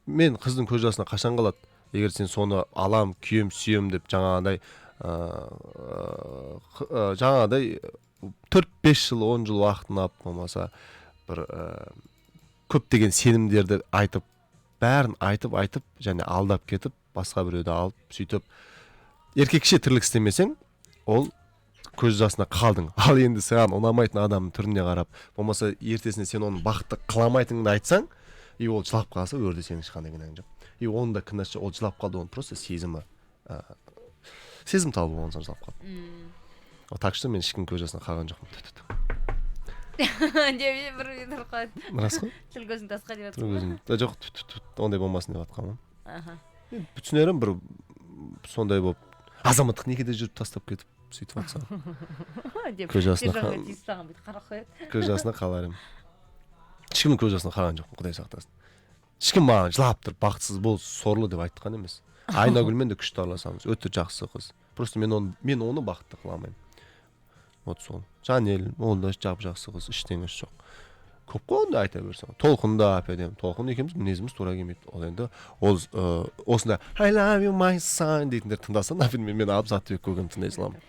мен қыздың көз жасына қашан қалады? Егер сен соны алам, күйем, сүйем деп жаңағыдай жаңағыдай 4-5 жыл, 10 жыл уақытын алып, болмаса бір көптеген сенімдерді айтып, бәрін айтып айтып және алдап кетіп, басқа біреуді алып, сөйтіп еркекше тірлік істемесең, ол көз жасына қалдың. Ал енді саған ұнамайтын адамның түріне қарап, болмаса ертесіне сен оны бақытты қыла алмайтыныңды айтсаң, и ол жылап қалса, ол жерде сенің ешқандай кінәң жоқ. И оның да кінәсі жоқ, ол жылап қалды, оның просто сезімі, сезімтал болған соң жылап қалды. Так что мен ешкімнің көз жасына қалған жоқпын. Деп бір тұрып қалады. Рас қой. Тіл көзің тасқа деп Тіл жатырсың ба? көзім да жоқ, ту, ту, ту, ондай болмасын деп жатқанмын. Мен түсінерім, бір сондай болып азаматтық некеде жүріп тастап кетіп, сөйтіп жатса, деп көз жасына Сержанға тиісіп саған бүйтіп қарап қояды. Көз жасына қалар едім. Ешкімнің көз жасына қалған жоқпын, құдай сақтасын. Ешкім маған жылап тұрып «бақытсыз бол, сорлы» деп айтқан емес. Айнагүлмен де күшті араласамыз, өте жақсы қыз. Просто мен оны бақытты қыла алмаймын. Вот сол Жанел, ол да жап жақсы қыз, ештеңесі жоқ. Көп қой онда, айта берсең. Толқын да әп әдемі. Толқын екеуміз мінезіміз тура келмейді. Ол енді ол осындай "I love you, my son" дейтіндер тыңдаса, например, мен алып Заттыбек көкемді тыңдай саламын.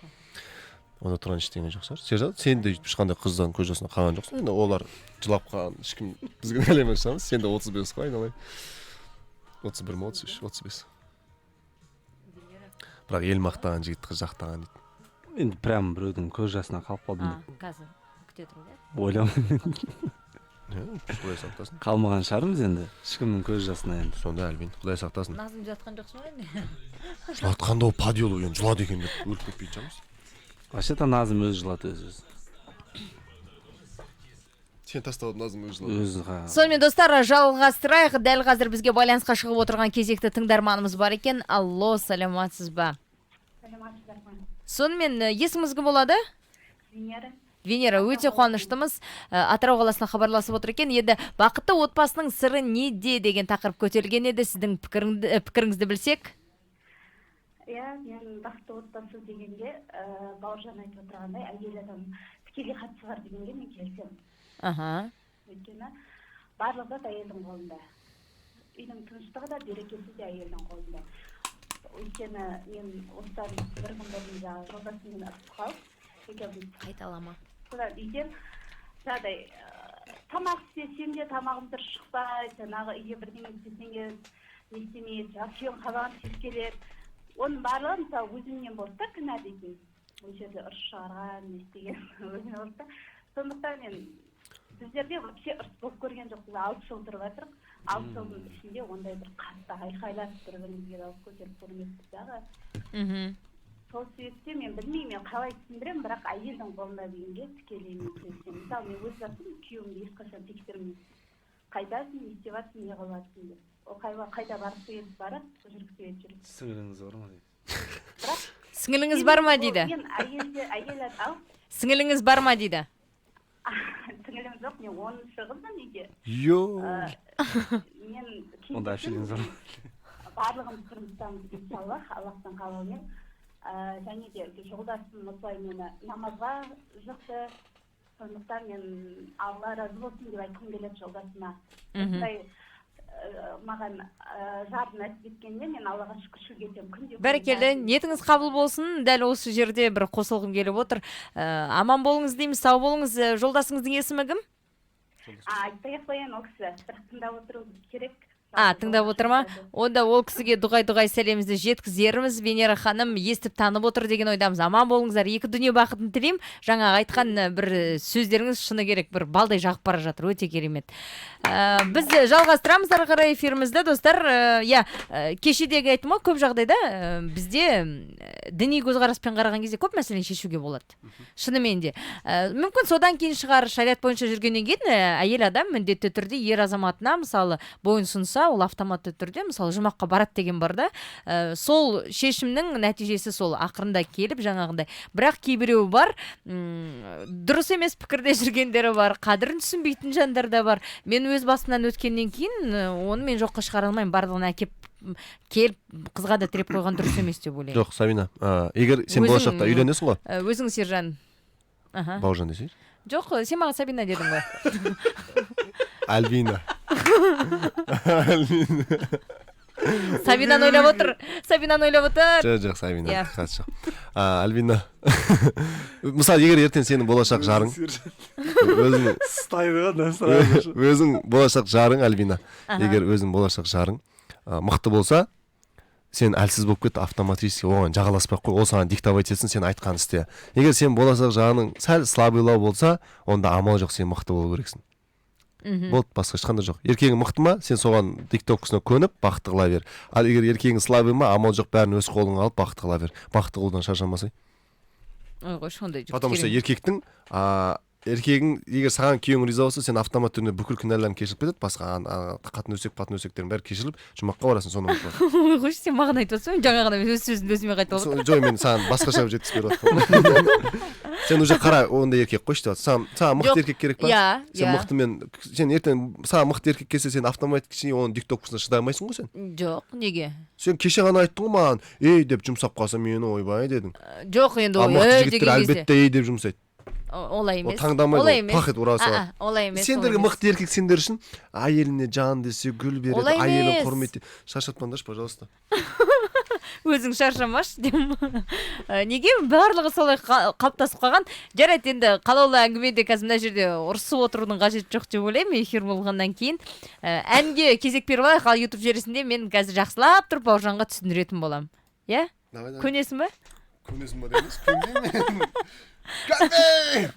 Онда тұрған ештеңе жоқ шығар. Сержан, сен де өйтіп ешқандай қыздан көз жасына қалған жоқсың. Енді олар жылап қалған, ешкім бізге кінәламаған шығармыз. Сен де 35 қой, айналайын. 31 ма, 33, 35. Бірақ ел мақтаған жігіт қыз жақтаған дейді. Енді прям біреудің көз жасына қалып қалдым деп Қазір күте тұрыңыз, иә. ойламаймын. Иә, құдай сақтасын. Қалмаған шығармыз енді ешкімнің көз жасына енді. Сонда, Альбин, құдай сақтасын. Назым жатқан жоқсың ғой енді. Жылатқанда ол по делу енді жылады екен деп өліп кетпейтін шығармыз. Вообще то Назым өзі жылады, өзі өзі. Сен тастап, Назым өзі жылады. Өзі. Сонымен, достар, жалғастырайық. Дәл қазір бізге байланысқа шығып отырған кезекті тыңдарманымыз бар екен. Алло, саламатсыз ба? Саламатсыздар ма? Сонымен, есіміңіз кім болады? Венера. Венера, өте қуаныштымыз. Атырау қаласынан хабарласып отыр екен. Енді бақытты отбасының сыры неде деген тақырып көтерілген еді. Сіздің пікіріңізді білсек. Иә, мен бақытты отбасы дегенде, Бауыржан айтып отырғандай, әйел адам тікелей қатысы бар дегенге мен келісемін. Өйткені барлық зат әйелдің қолында, үйдің тыныштығы да, берекесі де әйелдің қолында. Өйткені мен осыдан бір күн бұрын жаңағы жолдасыммен ұрысып қалып екеуміз. Қайталама. Содан үйден жаңағыдай тамақ істесем де, тамағым дұрыс шықпайды, жаңағы үйге бірдеңе істесең де, не істемейді, жаңағы күйеуім қабағын түйіп келеді. Оның барлығы, мысалы, өзімнен болды да кінә дейтін. Ол жерде ұрыс шығарған, не істеген өзімнен болды да. Сондықтан мен, біздерде вообще ұрыс болып көрген жоқ. Біз 6 жыл тұрып жатырмық. 6 жылдың ішінде ондай бір қатты айқайласып, бір бірімізге дауыс көтеріп көрмеппіз дағы. Сол себептен мен білмеймін, мен қалай түсіндіремін, бірақ әйелдің қолында дегенге тікелей мен келісемін. Мысалы, мен өз басым күйеуімді ешқашан тексермеймін: қайдасың, не істеп жатырсың, не қылып жатырсың деп. Ол қайда барғысы келіп барады, жүргісі келіп жүреді. Сіңіліңіз бар ма дейді. Бірақ Сіңіліңіз бар ма дейді. Мен әйелде әйел ау. Сіңіліңіз бар ма дейді. Сіңілім жоқ, мен 10-шы қызбын үйде. Йо. Мен Онда әпшелеріңіз бар ма? Барлығымыз тұрмыстамыз, иншаллах, Аллахтың қалауымен. Және де жолдасым осылай мені намазға жықты. Сондықтан мен Алла разы болсын деп айтқым келеді жолдасыма. Осындай маған жар нәсіп еткеніне мен Аллаға шүкіршілік етемін күнде. Бәрекелді, ниетіңіз қабыл болсын. Дәл осы жерде бір қосылғым келіп отыр. Аман болыңыз дейміз, сау болыңыз. Жолдасыңыздың есімі кім? Айтпай ақ қояйын, ол кісі бірақ тыңдап отыру керек. А, тыңдап отыр ма? Онда ол кісіге дұғай дұғай сәлемімізді жеткізерміз. Венера ханым естіп, танып отыр деген ойдамыз. Аман болыңыздар, екі дүние бақытын тілеймін. Жаңа айтқан бір сөздеріңіз, шыны керек, бір балдай жағып бара жатыр, өте керемет. Біз жалғастырамыз ары қарай эфирімізді, достар. Иә, кешедегі айттым ғой, көп жағдайда бізде діни көзқараспен қараған кезде көп мәселені шешуге болады шынымен де. Мүмкін, содан кейін шығар, шариғат бойынша жүргеннен кейін әйел адам міндетті түрде ер азаматына, мысалы, бойын ұсынса, ол автоматты түрде, мысалы, жұмаққа барады деген бар да. Сол шешімнің нәтижесі сол ақырында келіп жаңағындай. Бірақ кейбіреуі бар, дұрыс емес пікірде жүргендері бар, қадірін түсінбейтін жандар да бар. Мен өз басымнан өткеннен кейін оны мен жоққа шығара алмаймын. Барлығын әкеп келіп қызға да тіреп қойған дұрыс емес деп ойлаймын. Жоқ, Сабина, егер сен болашақта үйленесің ғой. Өзің, Сержан, аха. Бауыржан десейші. Жоқ, сен маған Сабина дедің ғой. Альбина, Альбина. Сабинаны ойлап отыр, Сабинаны ойлап отыр. Жоқ, Сабина. Иә. Қатысы жоқ. Альбина, мысалы, егер ертең сенің болашақ жарың өзің Ұстайды ғой сразу. Өзің болашақ жарың, Альбина, егер өзің болашақ жарың мықты болса, сен әлсіз болып кет, автоматически оған жағаласпай ақ қой. Ол саған диктовать етсін, сен айтқанын істе. Егер сен болашақ жарың сәл слабый лау болса, онда амал жоқ, сен мықты болу керексің. Болды, басқа ешқандай жоқ. Еркегің мықты ма, сен соған диктовкасына көніп, бақытты қыла бер. Ал егер еркегің слабый ма, амал жоқ, бәрін өз қолыңа алып, бақытты қыла бер. Бақытты қылудан шаршамасай. Ой, қойшы, ондай жігіт Потому что керек. еркектің еркегің, егер саған күйеуің риза болса, сен автомат түрде бүкіл кінәларың кешіріліп кетеді. Басқа қатын өсек, қатын өсектердің бәрі кешіріліп, жұмаққа барасың, соны ұмытпа. Ой, қойшы, сен маған айтып отырсың, жаңа ғана мен өз сөзімді өзіме қайталап отырмын. Жоқ, мен саған басқаша жеткізіп беріп жатырмын. Сен уже қара, ондай еркек қойшы деп жатырсың. Саған мықты Жоқ, еркек керек па? Иә. Сен Иә. мықтымен, сен ертең саған мықты еркек келсе, сен автоматически оның диктовкасына шыдай алмайсың ғой сен. Жоқ, неге? Сен кеше ғана айттың ғой маған, ей деп жұмсап қалса мені, ойбай дедің. Жоқ, енді Ал ой мықты ей жігіттер деген кезде әлбетте ей деп жұмсайды. Олай Ол емес. таңдамайды, Олай ол емес. пах етіп ұра салады. Олай емес. Сендерге Олай емес. мықты еркек сендер үшін әйеліне жан десе, гүл береді, Олай әйелін емес. құрметтейді. Шаршатпаңдаршы, пожалуйста. Өзің шаршамашы деймін. Неге барлығы солай қалыптасып қалған? Жарайды, енді қалаулы әңгімеде қазір мына жерде ұрысып отырудың қажеті жоқ деп ойлаймын. Эфир болғаннан кейін әнге кезек беріп алайық. Ал Ютуб желісінде мен қазір жақсылап тұрып Бауыржанға түсіндіретін боламын, иә? Давай, давай. Көнесің ба? Көнесің ба емес, көнбеймін. Көнбеймін.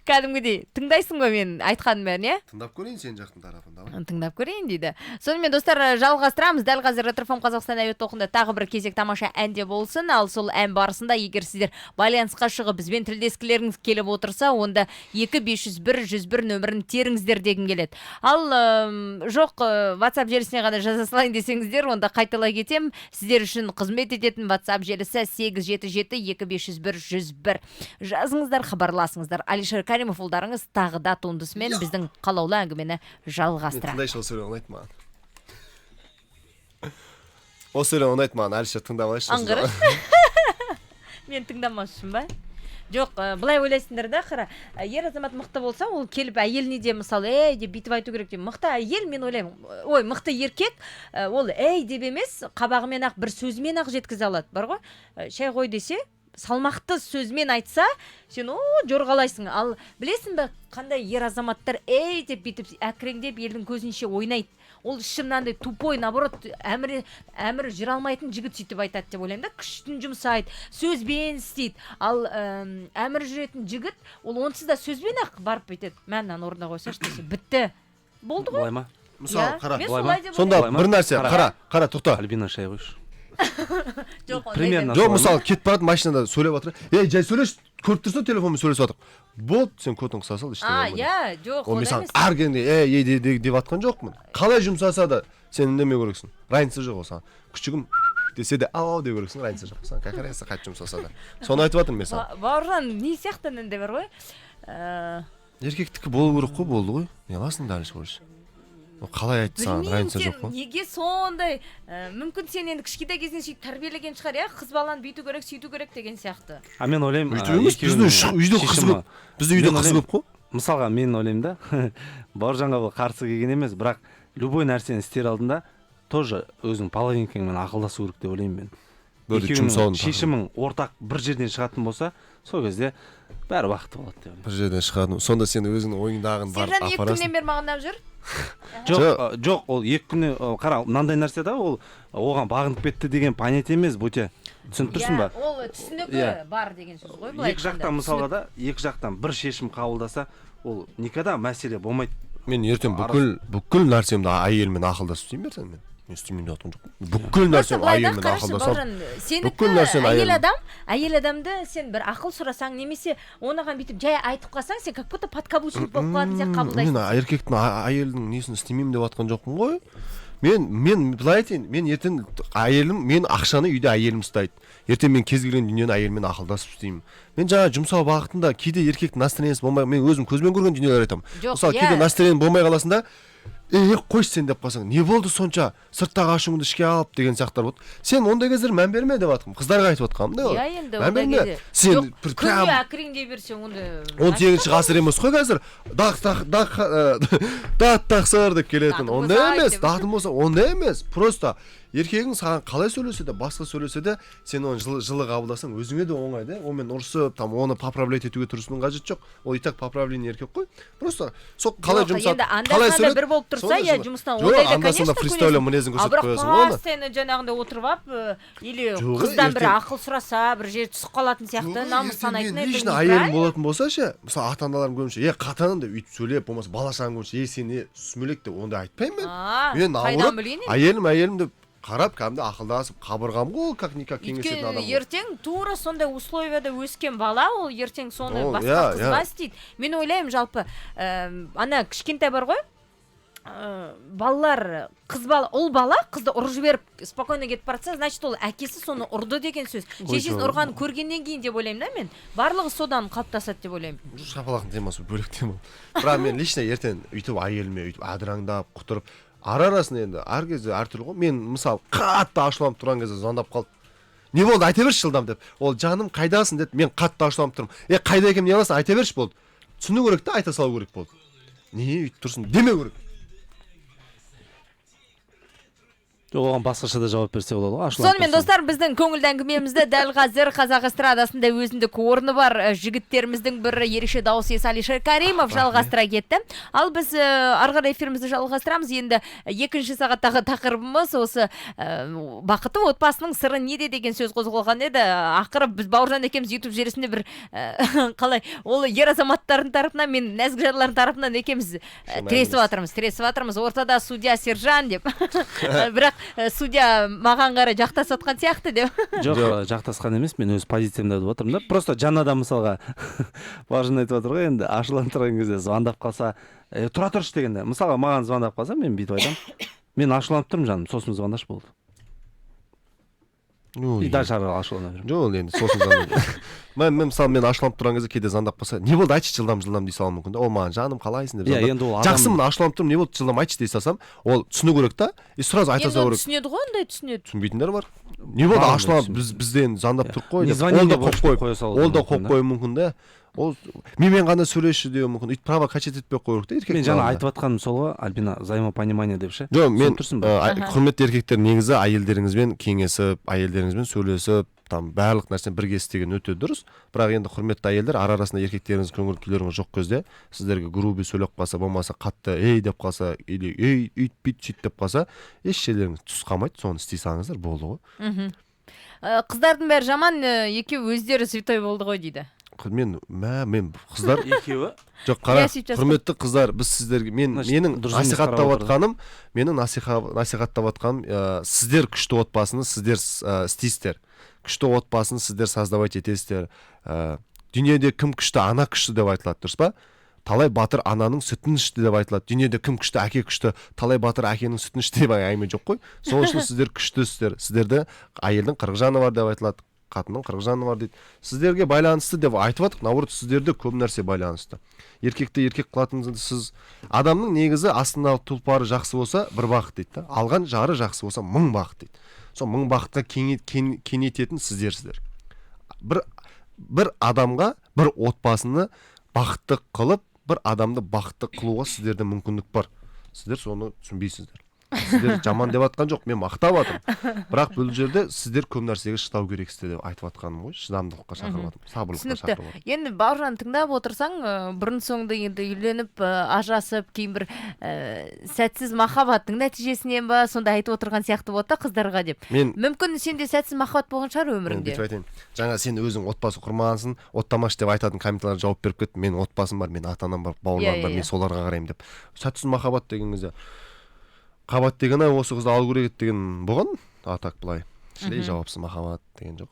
Кәдімгідей тыңдайсың ғой мен айтқанымның бәрін, иә? Тыңдап көрейін сен жақтың тарапын, давай. Тыңдап көрейін дейді. Сонымен, достар, жалғастырамыз. Дәл қазір Ретро FM Қазақстан әуе толқынында тағы бір кезек тамаша әнде болсын. Ал сол ән барысында егер сіздер байланысқа шығып, бізбен тілдескілеріңіз келіп отырса, онда 2 501 101 нөмірін теріңіздер дегім келеді. Ал жоқ, WhatsApp желісіне ғана жаза салайын десеңіздер, онда қайталай кетемін: сіздер үшін қызмет ететін WhatsApp желісі 877 2 501 101. Жазыңыздар, хабарласыңыздар. Алишер Каримов «Ұлдарыңыз тағы да» туындысымен біздің қалаулы әңгімені Мен жалғастырады. Тыңдайшы, осы өлең ұнайды маған. Осы өлең ұнайды маған, Әлішер, тыңдап алайыншы. Аңғырық. Мен тыңдамас үшін ба? Жоқ, былай ойлайсыңдар да, қара, ер азамат мықты болса, ол келіп әйеліне де, мысалы, ей деп бүйтіп айту керек деп. Мықты әйел, мен ойлаймын, ой, мықты еркек, ол ей деп емес, қабағымен ақ, бір сөзімен ақ жеткізе алады бар ғой. Шай қой десе, салмақты сөзбен айтса, сен о жорғалайсың. Ал білесің бе, қандай ер азаматтар ей деп бүйтіп әкіреңдеп елдің көзінше ойнайды? Ол іші мынандай тупой, наоборот, әмір әмір жүре алмайтын жігіт сөйтіп айтады деп ойлаймын да. Күштін жұмсайды, сөзбен істейді. Ал әмір жүретін жігіт ол онсыз да сөзбен ақ барып бүйтеді: мә, мынаны орнына қойсайшы десе, бітті, болды ғой. Былай ма? Мысалы, Иә, қара. мен Былай ма? солай деп Сонда Былай ма? бір нәрсе, Қара. қара, қара, тоқта. Альбина, шай қойшы. ойлаймын. Жоқ, ондай Примерно да- Жоқ, солай ма? мысалы, кетіп барады машинада, сөйлеп жатыр. Ей, жай сөйлеші, көріп тұрсың, телефонмен сөйлесіп жатыр. Болды, сен көтін қыса сал, ештеңе А, болмайды. иә, жоқ, Ол мен ондай саған емес. әр келгенде ей, ей деп жатқан жоқпын. Қалай жұмсаса да, сен үндемеу керексің. Разница жоқ ол саған. Күшігім десе де, ау деу керексің, разница жоқ. Саған какая разница, қайтып жұмсаса да. Соны айтып жатырмын мен саған. Бауыржан не сияқты мынандай бар ғой. Еркектікі болу керек қой, болды ғой. Не қыласың дальше больше? Ол қалай айтты саған, Білмеймін, разница сен жоқ қой. неге сондай, мүмкін, сен енді кішкентай кезінен сөйтіп тәрбиелеген шығар, иә, қыз баланы бүйту керек, сөйту керек деген сияқты. А мен ойлаймын, Өйтіп емес, біздің екеуінің үйде қыз шешімі- көп. Бізде үйде Мен қыз ойлаймын- көп қой. Мысалға, мен ойлаймын да, Бауыржанға бұл қарсы келген емес, бірақ любой нәрсені істер алдында тоже өзің половинкаңмен ақылдасу керек деп ойлаймын мен. Бөлек Екеуінің жұмсауын шешімің ортақ бір жерден шығатын болса, сол кезде бәрі бақытты болады деп ойлаймын. Бір жерден шығатын. Сонда сен өзіңнің ойыңдағын барып Сержан 2 апарасың. күннен бері маған ұнап жүр. Жоқ, Жоқ. жоқ, ол 2 күннен, қара, мынандай нәрсе да, ол оған бағынып кетті деген понятие емес, Бөте, түсініп тұрсың ба? Иә, ол түсінігі бар деген сөз ғой былай Екі айтқанда. жақтан, мысалға да, екі жақтан бір шешім қабылдаса, ол никогда мәселе болмайды. Мен ертең бүкіл нәрсемді әйеліммен ақылдасып істеймін ертең мен. Мен істемеймін деп жатқан жоқпын. Бүкіл Просто нәрсем былай да, әйеліммен қарашы, ақылдасамын. Бауыржан, сенікі Бүкіл нәрсені әйел әйелім. адам, әйел адамды сен бір ақыл сұрасаң немесе оныған бүйтіп жай айтып қалсаң, сен как будто подкаблучник болып қалатын сияқты қабылдайсың. Мен еркектің, әйелдің несін істемеймін деп жатқан жоқпын ғой. Мен былай айтайын, мен ертең әйелім, мен ақшаны үйде әйелім ұстайды. Ертең мен кез келген дүниені әйеліммен ақылдасып істеймін. Мен жаңа жұмсау бағытында кейде еркектің настроениесі болмай, мен өзім көзбен көрген дүниелер айтамын. Жоқ, Мысалы, иә. кейде настроение болмай қаласың да, ей, қойшы сен деп қалсаң, не болды сонша, сырттағы ашуыңды ішке алып деген сияқтар болды. Сен ондай кездер мән берме деп жатырмын. Қыздарға айтып жатқаным да. Иә, енді Мән ондай берме. кезде Сен жоқ, бір күнде прям әкіреңдей берсең, онда 18-ғасыр емес қой қазір, дақ дақ дақ, дат тақсыр деп келетін. Датың Ондай болса айт емес, деп. Датың болса ондай емес. Просто еркегің саған қалай сөйлесе де, басқа сөйлесе де, сен оны жылы, жылы қабылдасаң, өзіңе де оңай да. Онымен ұрысып, там оны поправлять етуге тырысудың қажеті жоқ. Ол и так поправление еркек қой. Просто сол қалай Жоқ, жұмсады, енді анда қалай санда сөйледі, бір болып тұрса, сондай иә, жылы. жұмыстан Жоқ, ондайда, анда санда конечно, фристайлмен көнесің. мінезін А көрсетіп бірақ қоясың ғой оны. постоянно жаңағындай отырып алып, или Жоқ, қыздан бір ертең- ақыл сұраса, бір жері түсіп қалатын сияқты, Жоқ, намыс ертең санайтын, мен это лично әйелім неправильно. болатын болса ше, мысалы, ата аналарым көбінше е, қатаның деп өйтіп сөйлеп, болмаса бала шағаң көбінше е, сен не сүмелек деп ондай айтпаймын мен. А, Мен қайдан наоборот, білейін енді? әйелім, әйелім деп қарап, кәдімгі ақылдасып, қабырғам ғой ол, как никак кеңесетін Өйткені адам ғой. ертең тура сондай условияда өскен бала ол ертең соны Ол, басқа иә, қызға иә. істейді. Мен ойлаймын, жалпы, ана кішкентай бар ғой, балалар, қыз бала, ұл бала қызды ұрып жіберіп, спокойно кетіп бара жатса, значит, ол әкесі соны ұрды деген сөз. Шешесін жоқ. ұрғанын көргеннен кейін деп ойлаймын да мен. Барлығы содан қалыптасады деп ойлаймын. Шапалақтың темасы бөлек тема. Бірақ мен лично ертең өйтіп әйеліме өйтіп адыраңдап, құтырып, ара арасында енді әр кезде әртүрлі ғой. Мен, мысалы, қатты ашуланып тұрған кезде звондап қалды. Не болды, айта берші жылдам деп. Ол жаным қайдасың деді, мен қатты ашуланып тұрмын. Е, қайда екенімді не аласың, айта берші болды. Түсіну керек та, айта салу керек болды. Не өйтіп тұрсың демеу керек. Жоқ, оған басқаша да жауап берсе болады ғой, ашуланып Сонымен, тұрсаң. достар, біздің көңілді әңгімемізді дәл қазір қазақ эстрадасында өзіндік орны бар жігіттеріміздің бірі, ерекше дауыс иесі Алишер Каримов жалғастыра кетті. Ал біз ары қарай эфирімізді жалғастырамыз. Енді екінші сағаттағы тақырыбымыз осы бақытты отбасының сыры неде деген сөз қозғалған еді. Ақыры біз Бауыржан екеуміз YouTube желісінде бір қалай ол ер азаматтардың тарапынан, мен нәзік жарлардың тарапынан екеуміз тіресіп жатырмыз, тіресіп жатырмыз. Ортада судья Сержан деп. Бірақ судья маған қарай жақтасып жатқан сияқты деп. Жоқ, жақтасқан емес, мен өз позициямда айтып отырмын да. Просто жаңадан мысалға Бауыржан айтып отыр ғой, енді ашуланып тұрған кезде звондап қалса, тұра тұршы дегенде, мысалға маған звондап қалса, мен бүйтіп айтамын: мен ашуланып тұрмын, жаным, сосын звондашы, болды. Ну, и дальше ары қарай ашулана беремін. Жоқ, ол енді сосын звондайды. Мен мысалы, мен ашуланып тұрған кезде кейде звондап қалса, не болды, айтшы жылдам, жылдам дей салуым мүмкін да. Ол маған жаным қалайсың деп иә звондап, енді ол адам жақсымын, ашуланып тұрмын, не болды, жылдам айтшы дей салсам, ол түсіну керек та, и сразу айта Енді салу оны керек. түсінеді ғой, ондай түсінеді. Түсінбейтіндер бар. Не болды, Бар ондай ашуланып, түсінбейтін. Бізден звондап Иә. тұрып қой Не деп. звони Ол да мне қойып больше қойып, деп қоя салуы ол да мүмкін қойып да. қоюы мүмкін да. Ол менімен ғана сөйлесші деуі мүмкін. Өйтіп права качать етпей қою керек та еркек. Мен жаңа айтып жатқаным сол ғой, Альбина, взаимопонимание деп ше. Жоқ, мен Түсініп тұрсың ба? Құрметті еркектер, негізі әйелдеріңізбен кеңесіп, әйелдеріңізбен сөйлесіп, там барлық нәрсені бірге істеген өте дұрыс. Бірақ енді, құрметті әйелдер, ара арасында еркектеріңіз көңіл күйлеріңіз жоқ кезде сіздерге грубый сөйлеп қалса, болмаса қатты ей деп қалса, или ей үйт бүйт сөйт деп қалса, еш жерлеріңіз түс қалмайды, соны істей салыңыздар болды ғой. Қыздардың бәрі жаман, екеуі өздері святой болды ғой дейді. Мен мә, мен қыздар Екеуі жоқ, қара, Иә, сөйтіп жазған. құрметті қыздар, біз сіздерге мен Значит, менің дұрыс емес насихаттап қарап отыр. жатқаным, менің насихаттап жатқаным, сіздер күшті отбасыны сіздер істейсіздер, күшті отбасын сіздер создавать етесіздер. Дүниеде кім күшті? Ана күшті деп айтылады, дұрыс па? Талай батыр ананың сүтін ішті деп айтылады. Дүниеде кім күшті? Әке күшті. Талай батыр әкенің сүтін ішті деп әңгіме жоқ қой. Сол үшін сіздер күштісіздер. Сіздерде әйелдің 40 жаны бар деп айтылады, қатынның 40 жаны бар дейді. Сіздерге байланысты деп айтып жатырмық. Наоборот, сіздерде көп нәрсе байланысты. Еркекті еркек қылатын сіз. Адамның негізі астындағы тұлпары жақсы болса, бір бақыт дейді да, алған жары жақсы болса, мың бақыт дейді. Сол мың бақытқа кеңейтетін сіздерсіздер. Бір адамға, бір отбасыны бақытты қылып, бір адамды бақытты қылуға сіздерде мүмкіндік бар. Сіздер соны түсінбейсіздер. Сіздер жаман деп жатқан жоқ, мен мақтап жатырмын. Бірақ бұл жерде сіздер көп нәрсеге шыдау керексіздер деп айтып жатқаным ғой, шыдамдылыққа шақырып жатырмын, сабырлыққа Түсінікті. шақырып жатырмын. Енді, Бауыржан, тыңдап отырсаң, бұрын соңды енді үйленіп, ажырасып, кейін бір сәтсіз махаббаттың нәтижесінен ба, сонда айтып отырған сияқты болады да қыздарға деп. Мен Мүмкін, сенде сәтсіз махаббат болған шығар мен өміріңде. бүйтіп айтайын: жаңа сен өзің отбасы құрмағансың, оттамашы деп айтатын комментарийларға жауап беріп кеттім. Менің отбасым бар, менің ата анам бар, бауырларым бар, мен соларға қараймын деп. Сәтсіз махаббат деген кезде, қабат деген, ай, осы қызды алу керек еді деген болған. А так былай шлей жауапсыз махаббат деген жоқ,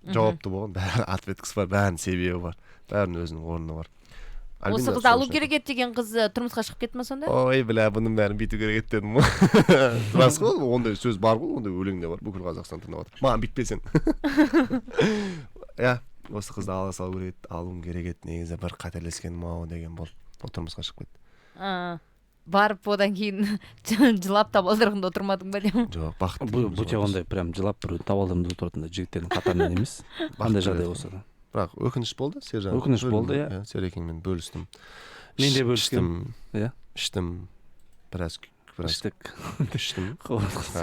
жауапты болған, бәрі ответкасы бар, бәрінің себебі бар, бәрінің өзінің орны бар. Осы Альбина, қызды алу сол үшін керек еді деген қыз тұрмысқа шығып кетті ма сонда? Ой, бля, бұның бәрін бүйту керек еді дедім ғой. Рас қой, ондай сөз бар ғой, ондай өлең де бар, бүкіл Қазақстан тыңдап жатыр. Маған бүйтпе сен. Иә, осы қызды ала салу керек еді, алуым керек еді негізі, бір қателескенім ау деген болды. Ол тұрмысқа шығып кетті. А, барып одан кейін жылап табалдырығында отырмадың ба деймін. Жоқ, бақытты Бұл екеуміз бұте болғанбыз. Ондай прям жылап біреу табалдырығында отыратындай жігіттердің қатарынан емес, қандай Бақытты жағдай едік. болса да. Бірақ өкініш болды, Сержан. Өкініш болды, иә. Иә, Серекеңмен бөлістім. Мен де бөліскенмін. Іштім. Иә. Іштім біраз, біраз. Іштік. Іштім.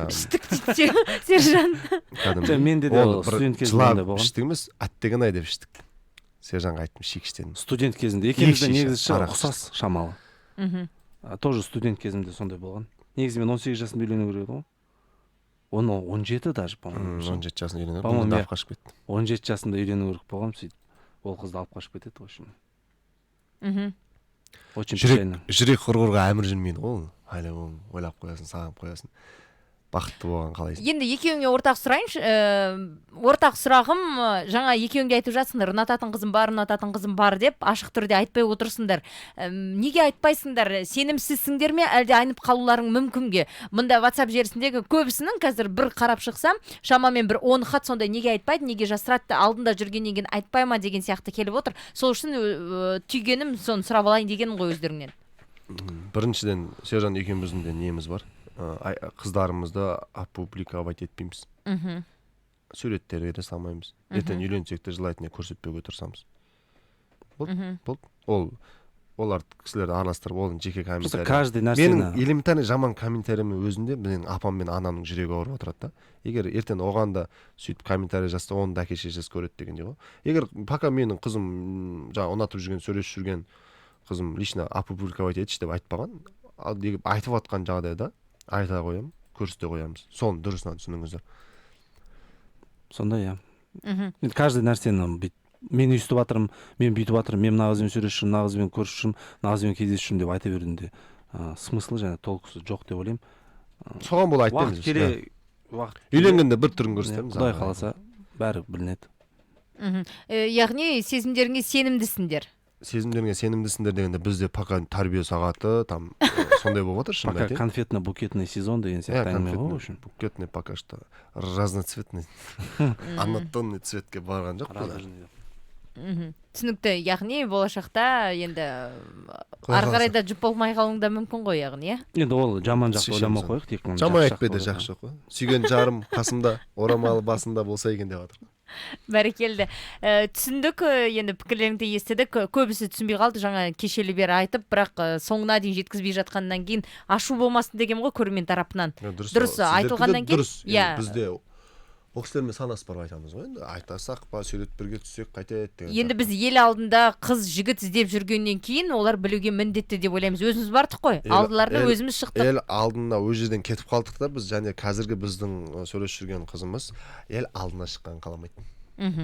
Іштік дейді Сержан. Кәдімгідей. Жоқ, менде де Ол ол бір студент кезінде жылап ондай болған. іштік емес, әттеген ай деп іштік. Сержанға айттым, ішейікші дедім. Студент кезінде екеумізде Екі шиша негізі ше арақ. Ұқсас шамалы. А, тоже студент кезімде сондай болған. Негізі мен 18 жасымда үйлену керек еді ғой, оны 17 даже, по моему. 17 жасында үйленіп, По-моему, бұны иә. алып қашып кетті. 17 жасымда үйлену керек болғанмын, сөйтіп ол қызды алып қашып кетеді, в общем, очень Жүрек печально. жүрек құрғырға әмір жүрмейді ғой ол. Әлі оны ойлап қоясың, сағынып қоясың, бақытты болған қалайсың. Енді екеуіңе ортақ сұрайыншы, ортақ сұрағым, жаңа екеуің де айтып жатсыңдар, ұнататын қызым бар, ұнататын қызым бар деп ашық түрде айтпай отырсыңдар. Неге айтпайсыңдар? Сенімсізсіңдер ме, әлде айнып қалуларың мүмкін бе? Мында WhatsApp желісіндегі көбісінің қазір бір қарап шықсам, шамамен бір 10 хат сондай: неге айтпайды, неге жасырады, алдында жүргеннен кейін айтпай ма деген сияқты келіп отыр. Сол үшін түйгенім, соны сұрап алайын дегенім ғой өздеріңнен. Біріншіден, Сержан екеуміздің де неміз бар, қыздарымызды опубликовать етпейміз. Суреттерге де салмаймыз. Ертең үйленсек те желательно көрсетпеуге тырысамыз. Болды, болды. Ол олар кісілерді араластырып, оның жеке Просто комментарий. каждый Менің нәрсені элементарный жаман комментарийімнің өзінде менің апам мен анамның жүрегі ауырып отырады да. Егер ертең оған да сөйтіп комментарий жазса, оның да әке шешесі көреді дегендей ғой. Егер пока менің қызым, жаңағы ұнатып жүрген, сөйлесіп жүрген қызым лично опубликовать етші деп айтпаған, ал егер айтып жатқан жағдайда айта қоямын, көрсете қоямыз. Соны дұрысынан түсініңіздер. Сондай, иә. Енді каждый нәрсені бүйтіп мен өйстіп жатырмын, мен бүйтіп жатырмын, мен мына қызбен сөйлесіп жүрмін, мына қызбен көрісіп жүрмін, мына қызбен кездесіп жүрмін деп айта берудің де смыслы және толкысы жоқ деп ойлаймын. Соған бола айтпаймыз Уақыт біз, келе, иә. уақыт келе, Үйленгенде бір түрін иә, көрсетеміз. Құдай қаласа, бәрі білінеді. Яғни сезімдеріңе сенімдісіңдер. Сезімдеріңе сенімдісіңдер дегенде, бізде пока тәрбие сағаты там сондай болып жатыр, шынын Пока айтайын. конфетно букетный сезон деген Иә, сияқты әңгіме ғой, в конфетный, общем. букетный, пока что разноцветный, однотонный цветке барған жоқ қой. Радужный. Түсінікті. Яғни болашақта енді Құдай ары қарай қаласа. да жұп болмай қалуың да мүмкін ғой, яғни, иә. Енді ол жаман жақты Шешеміз ойламай оны. қояйық, тек қана Жаман жақсы айтпайды, жақты жақсы жоқ қой. Сүйген жарым қасымда, орамалы басында болса екен деп жатыр. Бәрекелді. Түсіндік, енді пікірлеріңді естідік. Көбісі түсінбей қалды жаңа кешелі бері айтып, бірақ соңына дейін жеткізбей жатқаннан кейін ашу болмасын деген ғой көрермен тарапынан. Дұрыс, Дұрыс, сіздердікі де айтылғаннан кейін, дұрыс. Енді иә. бізде ол кісілермен санасып барып айтамыз ғой, енді айтасақ па, сурет бірге түссек қайтеді деген Енді сияқты. біз ел алдында қыз жігіт іздеп жүргеннен кейін олар білуге міндетті деп ойлаймыз. Өзіміз бардық қой, алдыларына өзіміз шықтық. Ел алдына ол жерден кетіп қалдық та біз, және қазіргі біздің сөйлесіп жүрген қызымыз ел алдына шыққанын қаламайды.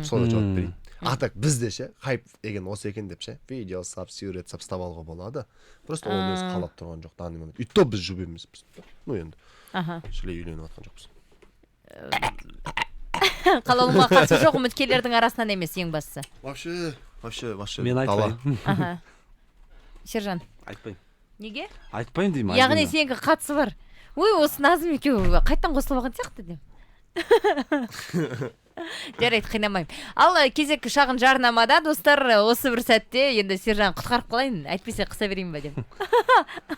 Солай жауап берейін. А так бізде ше, хайп деген осы екен деп ше, видео сап, сурет сап ұстап алуға болады. Просто оны өзі қалап тұрған жоқ данный момент. И то біз жұп емеспіз. Ну енді шілей үйленіп жатқан жоқпыз. Қалаулымға қатысы жоқ үміткерлердің арасынан емес, ең бастысы. Вообще, вообще, вообще. Мен Дала. айтпаймын. Сержан. Айтпаймын. Неге? Айтпаймын деймін. Яғни Альбина. сенікі қатысы бар. Ой, осы Назым екеуі қайтадан қосылып алған сияқты деймін. Жарайды, қинамаймын. Ал кезек шағын жарнамада, достар, осы бір сәтте енді Сержан құтқарып қалайын, әйтпесе қыса берейін ба деп.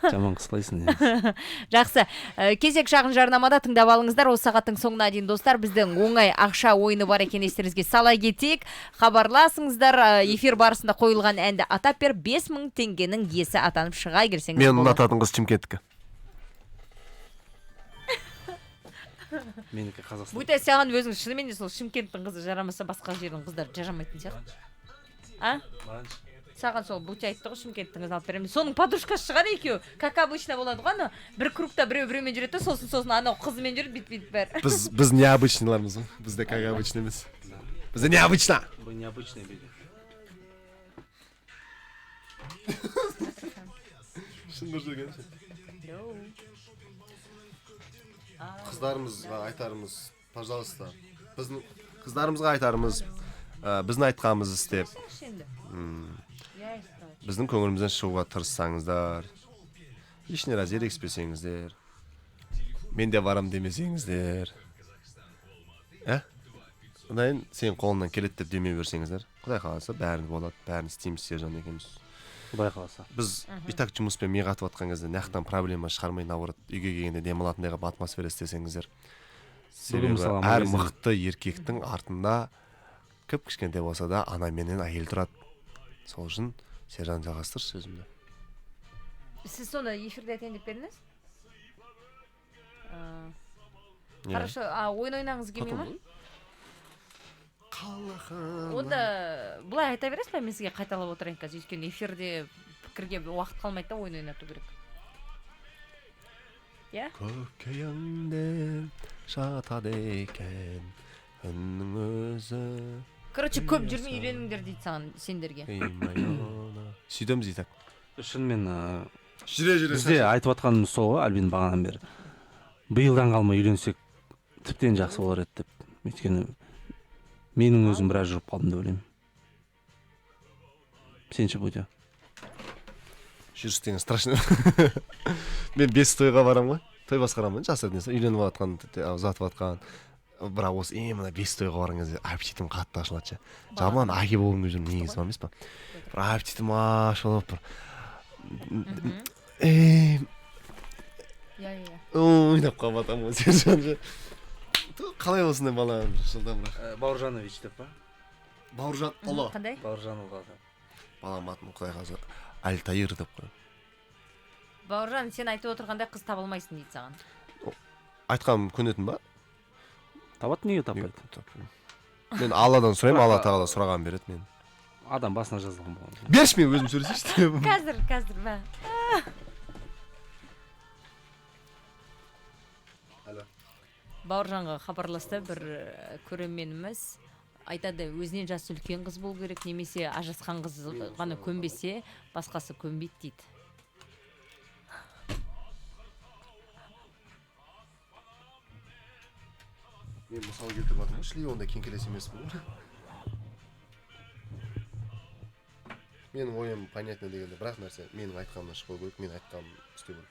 Жаман қысқалайсың негізі. Жақсы. Кезек шағын жарнамада, тыңдап алыңыздар. Осы сағаттың соңына дейін, достар, біздің оңай ақша ойыны бар екен, естеріңізге сала кетейік. Хабарласыңыздар, эфир барысында қойылған әнді атап беріп, 5000 теңгенің иесі атанып шыға келсеңіз Мен болады. ұнататын қыз Шымкенттікі. Менікі Қазақстан. Бұйта, саған өзің шынымен де сол Шымкенттің қызы жарамаса, басқа жердің қыздары жарамайтын сияқты. А? Саған сол Бутя айтты ғой, Шымкенттің қызын алып беремін. Соның подружкасы шығар екеуі. Как обычно болады ғой, ана бір кругта біреу біреумен жүреді де, сосын анау қызымен жүреді, бүйтіп бүйтіп бәрі. Біз необычныйлармыз ғой. Бізде как обычно емес. Бізде необычно. Вы необычные люди. Шын жүрген. Қыздарымызға айтарымыз, пожалуйста. Біздің қыздарымызға айтарымыз, біздің айтқанымызды істеп, біздің көңілімізден шығуға тырыссаңыздар, лишний раз ерегіспесеңіздер, мен де барам демесеңіздер, ә? Одан сенің қолыңнан келеді деп демей берсеңіздер, Құдай қаласа, бәрін болады, бәрін істейміз Сержан екеуміз. Құдай қаласа. Біз и так жұмыспен ми қатып жатқан кезде нақтан проблема шығармай, наоборот, үйге келгенде демалатындай қылып атмосфера істесеңіздер. Себебі Мысалы, әр магазин- мықты еркектің артында кіп кішкентай болса да ана менен әйел тұрады. Сол үшін, Сержан, жалғастыршы сөзімді. Сіз соны эфирде айтайын деп бердіңіз? Иә. Хорошо, а ойын ойнағыңыз келмей ма? Онда былай айта бересіз ба, мен сізге қайталап отырайын қазір, өйткені эфирде пікірге уақыт қалмайды да, ойын ойнату керек. Иә? Көкейіңде жатады екен үннің өзі. Короче, көп жүрмей үйленіңдер дейді саған, сендерге. Сөйтеміз и так. Шынымен, Жүре жүре. бізде айтып жатқанымыз сол ғой, Альбин, бағанадан бері. Биылдан қалмай үйленсек тіптен жақсы болар еді деп. Өйткені менің өзім біраз жүріп қалдым деп ойлаймын. Сен ше, Бутя? Жүріс деген страшно. Мен 5 тойға барамын ғой. Той басқарамын, жасырын емес. Үйленіп жатқан, ұзатып жатқан. Бірақ осы именно 5 тойға барған кезде аппетитім қатты ашылады ше. Жаман әке болғым келіп жүр негізі бар емес па? Бір аппетитім ашылып бір. Иә, иә. Ойнап қалып жатамын ғой, Сержан ше. Қалай осындай бала жылдамырақ? Бауыржанович деп па? Бауыржан ұлы. Қандай? Бауыржан ұлы. Балам атын құдай қаласа Альтаир деп қой. Бауыржан, сен айтып отырғандай қыз таба алмайсың дейді саған. Айтқаным көнетін ба? Табады, неге таппайды? Мен Алладан сұраймын, Алла тағала сұраған береді мен. Адам басына жазылған болған. Берші, мен өзім сөйлесейінші. Қазір, қазір, мә. Алло. Бауыржанға хабарласты бір көрерменіміз. Айтады, өзінен жасы үлкен қыз болу керек, немесе ажырасқан қыз ғана көнбесе, басқасы көнбейді дейді. Мен мысал келтіріп жатырмын, шли ондай кеңкелес емеспін ғой. Менің ойым понятно дегенде бір ақ нәрсе, менің айтқанымнан шықпау керек, мен айтқанымды істеу керек.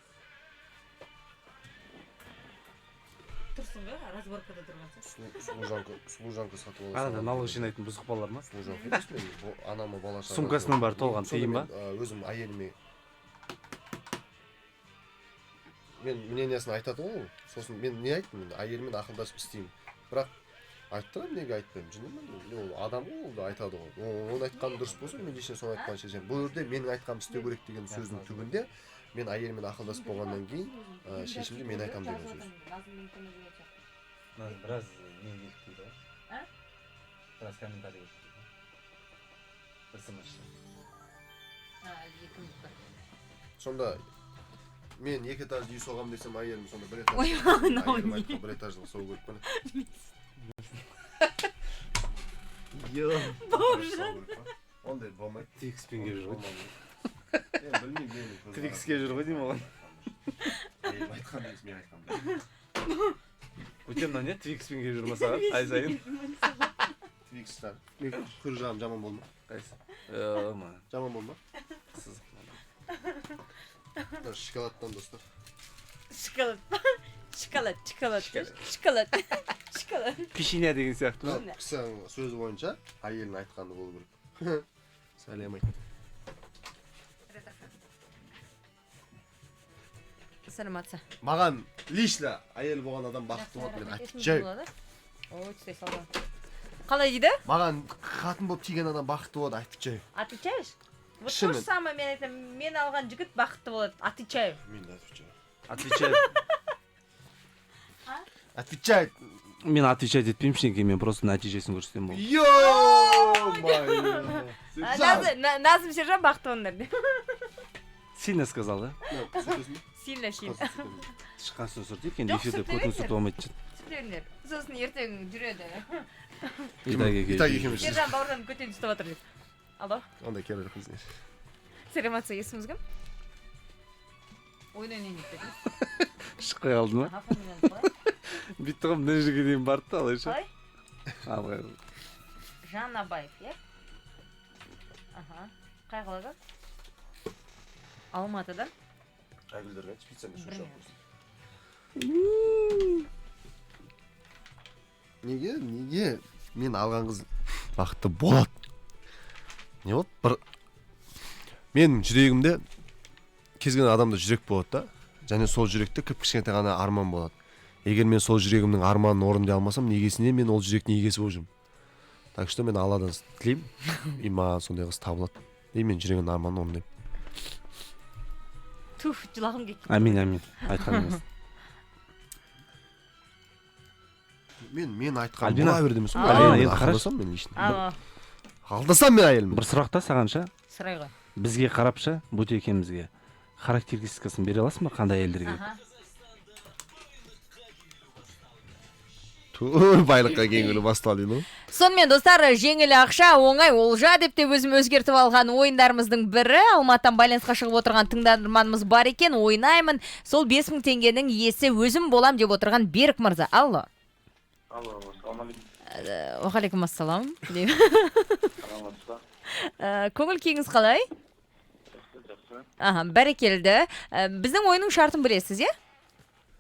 Тұрсың ба? Разборкада тұрғансың. Служанка сатып аласың. Арада налог жинайтын бұзық балалар ма? Служанка емес, мен анама бала шаға. Сумкасының бәрі толған тиын ба? Өзім әйеліме мен мнениясын айтады ғой, сосын мен не айттым енді, әйеліммен ақылдасып істеймін. Бірақ айттырам, неге айтпаймын, жынды ма? Ол адам ғой, ол да айтады ғой. Оның айтқаны дұрыс болса, мен лично соны айтқанын шешемін. Бұл жерде менің айтқаным істеу керек деген сөздің түбінде мен әйеліммен ақылдасып болғаннан кейін шешімді мен айтамын деген сөз. Біраз не келді дейді ғой? Біраз комментарий келді дейді. Бір смс. Сонда мен екі этажды үй соғамын десем, әйелім сонда бір этаж. Әйелім айтқан бір этажды соғу керек пе? Бауыржан. Ондай болмайды. Твикспен келіп жүр ғой. Мен білмеймін, менің Твикске жүр ғой деймін оған. Әйелім айтқан емес, мен айтқанмын. Өте мынау не? Твикспен келіп жүр ма саған? Ай сайын. Твикстар. Мен құйрық жағым жаман болма. Қайсы? Жаман болма. Сызық. Шоколадтан, достар. Шоколад. Шоколад, шоколад, шоколад. Шоколад. Печенье деген сияқты ма? Кісінің сөзі бойынша әйелінің айтқаны болу керек. Сәлем айт. Саламатса. Маған лично әйел болған адам бақытты болады, мен отвечаю. Ой, түсе салған. Қалай дейді? Маған қатын болып тиген адам бақытты болады, отвечаю. Отвечаешь? Вот то же самое мен айтамын, мен алған жігіт бақытты болады, отвечаю. Мен де отвечаю. Отвечаю. Отвечает. Мен отвечать етпеймін ештеңеге, мен просто нәтижесін көрсетемін болды. Ё-моё! Назым Сержан бақытты болыңдар деп. Сильно сказал, да? Сильно, сильно. Шыққан соң сүрт екен, эфирде көтін сүртіп болмайтын шығар. Сүртіңдер. Сосын ертең жүреді. Итак, екеуміз. Сержан Бауыржан көтін ұстап жатыр деп. Алло. Ондай керек жоқ бізге. Саламатсыз, есіміңіз кім? Ойын ойнайын деп едіңіз. Шықпай қалды ма? Бүйтті ғой, мына жерге дейін барды да, алайша. Қалай? Жан Абаев, иә? Аха. Қай қаладан? Алматыдан. Айгүлдерге айтшы, пиццаны суши алып қойсын. Неге, неге мен алған қыз бақытты болады? Не болды? Бір менің жүрегімде кез келген адамда жүрек болады да, және сол жүректе кіп-кішкентай ғана арман болады. Егер мен сол жүрегімнің арманын орындай алмасам, негесіне мен ол жүректің егесі болып жүрмін. Так что мен Алладан тілеймін, и маған сондай қыз табылады. И мен жүрегімнің арманын орындаймын. Туф, жылағым келіп кетті. Әмин, әмин. Айтқан емес. Мен айтқан Альбина. бола берді емес қой. Альбина, Мен енді қарашы. ақылдасам мен лично. Алло. Ақылдасам мен әйеліммен. Бір сұрақ та саған ша. Сұрай ғой. Бізге қарап ша, бөте екеумізге характеристикасын бере аласың ба, қандай әйелдер керек? Той, байлыққа кеңілі басталды дейді ғой. Сонымен, достар, жеңіл ақша, оңай олжа деп те өзім өзгертіп алған ойындарымыздың бірі. Алматыдан байланысқа шығып отырған тыңдарманымыз бар екен, ойнаймын. Сол 5000 теңгенің иесі өзім болам деп отырған Берік мырза. Алло. Алло, ассалаумағалейкум. Уағалейкум ассалам. Саламатсыз ба? Көңіл күйіңіз қалай? Жақсы, жақсы. Аха, бәрекелді. Біздің ойынның шартын білесіз, иә?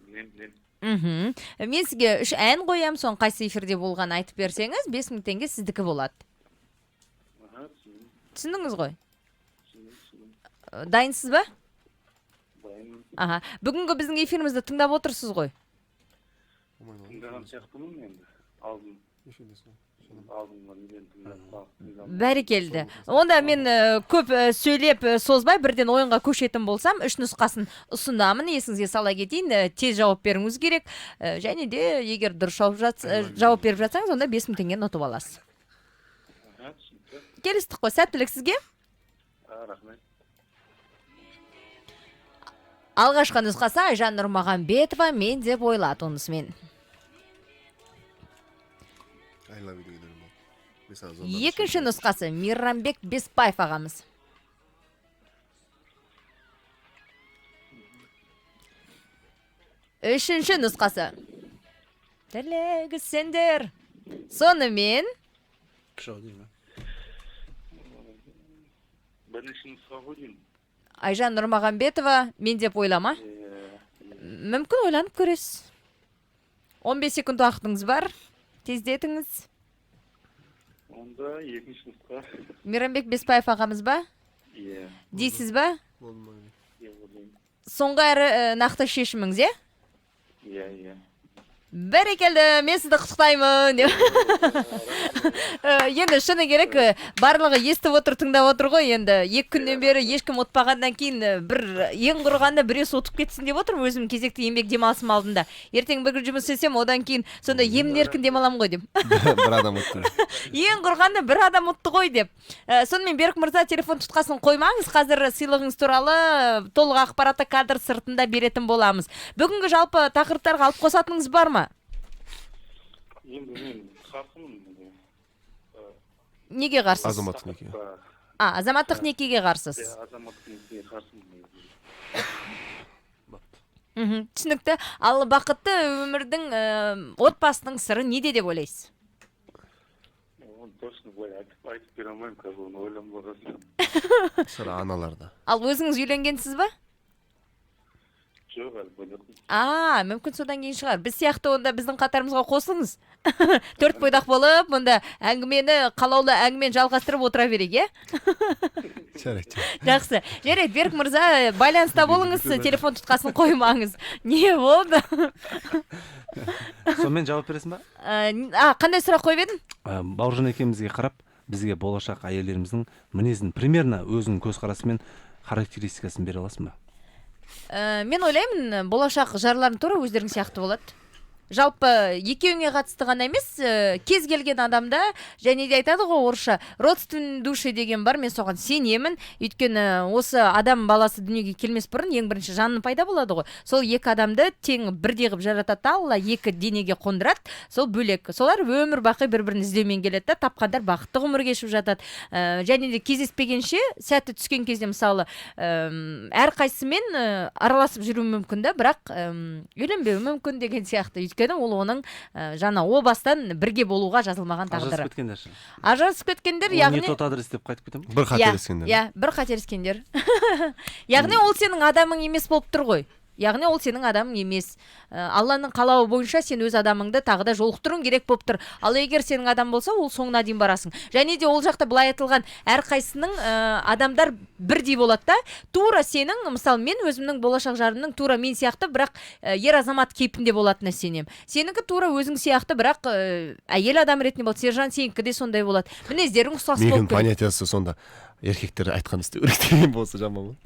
Білем, білем. Мен сізге 3 ән қоям, соның қайсы эфирде болғанын айтып берсеңіз, 5000 теңге сіздікі болады. Аха, түсіндім. Түсіндіңіз ғой? Түсіндім, түсіндім. Дайынсыз ба? Дайынмын. Аха. Бүгінгі біздің эфирімізді тыңдап отырсыз ғой? Тыңдаған сияқтымын енді алдын. Алдын неден тыңдап. Бәрекелді. Онда мен көп сөйлеп созбай бірден ойынға көшетін болсам, үш нұсқасын ұсынамын. Есіңізге сала кетейін, тез жауап беруіңіз керек. Және де егер дұрыс жауап беріп жатсаңыз, онда 5000 теңгені ұтып аласыз. Келістік қой, сәттілік сізге. Рахмет. Алғашқы нұсқасы Айжан Нұрмағамбетова, «Мен деп ойлады» онысымен. I love you деген өлең болды. Мен саған звондадым. Екінші нұсқасы Мейрамбек Беспаев ағамыз. Үшінші нұсқасы Тілегі сендер. Сонымен Кіші деймін. Бірінші нұсқа ғой деймін. Айжан Нұрмағамбетова, «Мен деп ойлама». Мүмкін, ойланып көресіз. 15 секунд уақытыңыз бар, тездетіңіз. Онда екінші нұсқа. Мейрамбек Беспаев ағамыз ба? Иә. Дейсіз ба? Болды ма? Иә, ойлаймын. Соңғы әрі нақты шешіміңіз, иә? Иә. Бәрекелді, мен сізді құттықтаймын деп. Енді шыны керек, барлығы естіп отыр, тыңдап отыр ғой. Енді 2 күннен бері ешкім ұтпағаннан кейін бір ең құрығанда біреусі ұтып кетсін деп отырмын өзім кезекті еңбек демалысым алдында. Ертең бір күн жұмыс істесем, одан кейін сонда емін еркін демаламын ғой деп. Бір адам ұтты. Ең құрығанда бір адам ұтты ғой деп. Сонымен, Берік мырза, телефон тұтқасын қоймаңыз. Қазір сыйлығыңыз туралы толық ақпаратты кадр сыртында беретін боламыз. Бүгінгі жалпы тақырыптарға алып қосатыныңыз бар ма? Енді мен қарсымын енді. Неге қарсысыз? Азаматтық неке. Тақырыпқа. А, азаматтық некеге қарсысыз. Иә, азаматтық некеге қарсымын негізі. Түсінікті. Ал бақытты өмірдің, отбасының сыры неде деп ойлайсыз? Оны точно былай айтып бере алмаймын қазір, оны ойланбаған. Сыры аналарда. Ал өзіңіз үйленгенсіз ба? Жоқ, әлі бойдақпын. А, мүмкін, содан кейін шығар. Біз сияқты онда біздің қатарымызға қосылыңыз. Төрт бойдақ болып, мұнда әңгімені, қалаулы әңгімені жалғастырып отыра берейік, иә? Жарайды. Жақсы, жарайды, Берік мырза, байланыста болыңыз, телефон тұтқасын қоймаңыз. Не болды? Сонымен жауап бересің ба? А, қандай сұрақ қойып едің? Бауыржан екеумізге қарап, бізге болашақ әйелдеріміздің мінезін, примерно өзінің көзқарасымен характеристикасын бере аласың ба? Мен ойлаймын, болашақ жарларың тура өздерің сияқты болады. Жалпы екеуіңе қатысты ғана емес, кез келген адамда. Және де айтады ғой орысша, родственные души деген бар, мен соған сенемін. Өйткені осы адам баласы дүниеге келмес бұрын ең бірінші жаны пайда болады ғой. Сол екі адамды тең, бірдей қылып жаратады да Алла, екі денеге қондырады. Сол бөлек, солар өмір бақи бір бірін іздеумен келеді да, тапқандар бақытты ғұмыр кешіп жатады. Және де кездеспегенше, сәті түскен кезде, мысалы, әрқайсысымен араласып жүруі мүмкін да, бірақ үйленбеуі мүмкін деген сияқты. Өйткені ол оның жаңа о бастан бірге болуға жазылмаған тағдыры. Ажырасып кеткендер ше? Ажырасып кеткендер, Ол яғни не тот адрес деп қайтып кете ма? Бір қателескендер. Иә, бір қателескендер. Яғни ол сенің адамың емес болып тұр ғой. Яғни ол сенің адамың емес. Алланың қалауы бойынша сен өз адамыңды тағы да жолықтыруың керек болып тұр. Ал егер сенің адам болса, ол соңына дейін барасың. Және де ол жақта былай айтылған, әрқайсысының адамдар бірдей болады да. Тура сенің, мысалы, мен өзімнің болашақ жарымның тура мен сияқты, бірақ ер азамат кейпінде болатынына сенемін. Сенікі тура өзің сияқты, бірақ әйел адам ретінде болады. Сержан, сенікі де сондай болады. Мінездерің ұқсас Менің болып келеді. понятиясы сонда еркектер айтқан істеу керек деген болса, жаман ғой.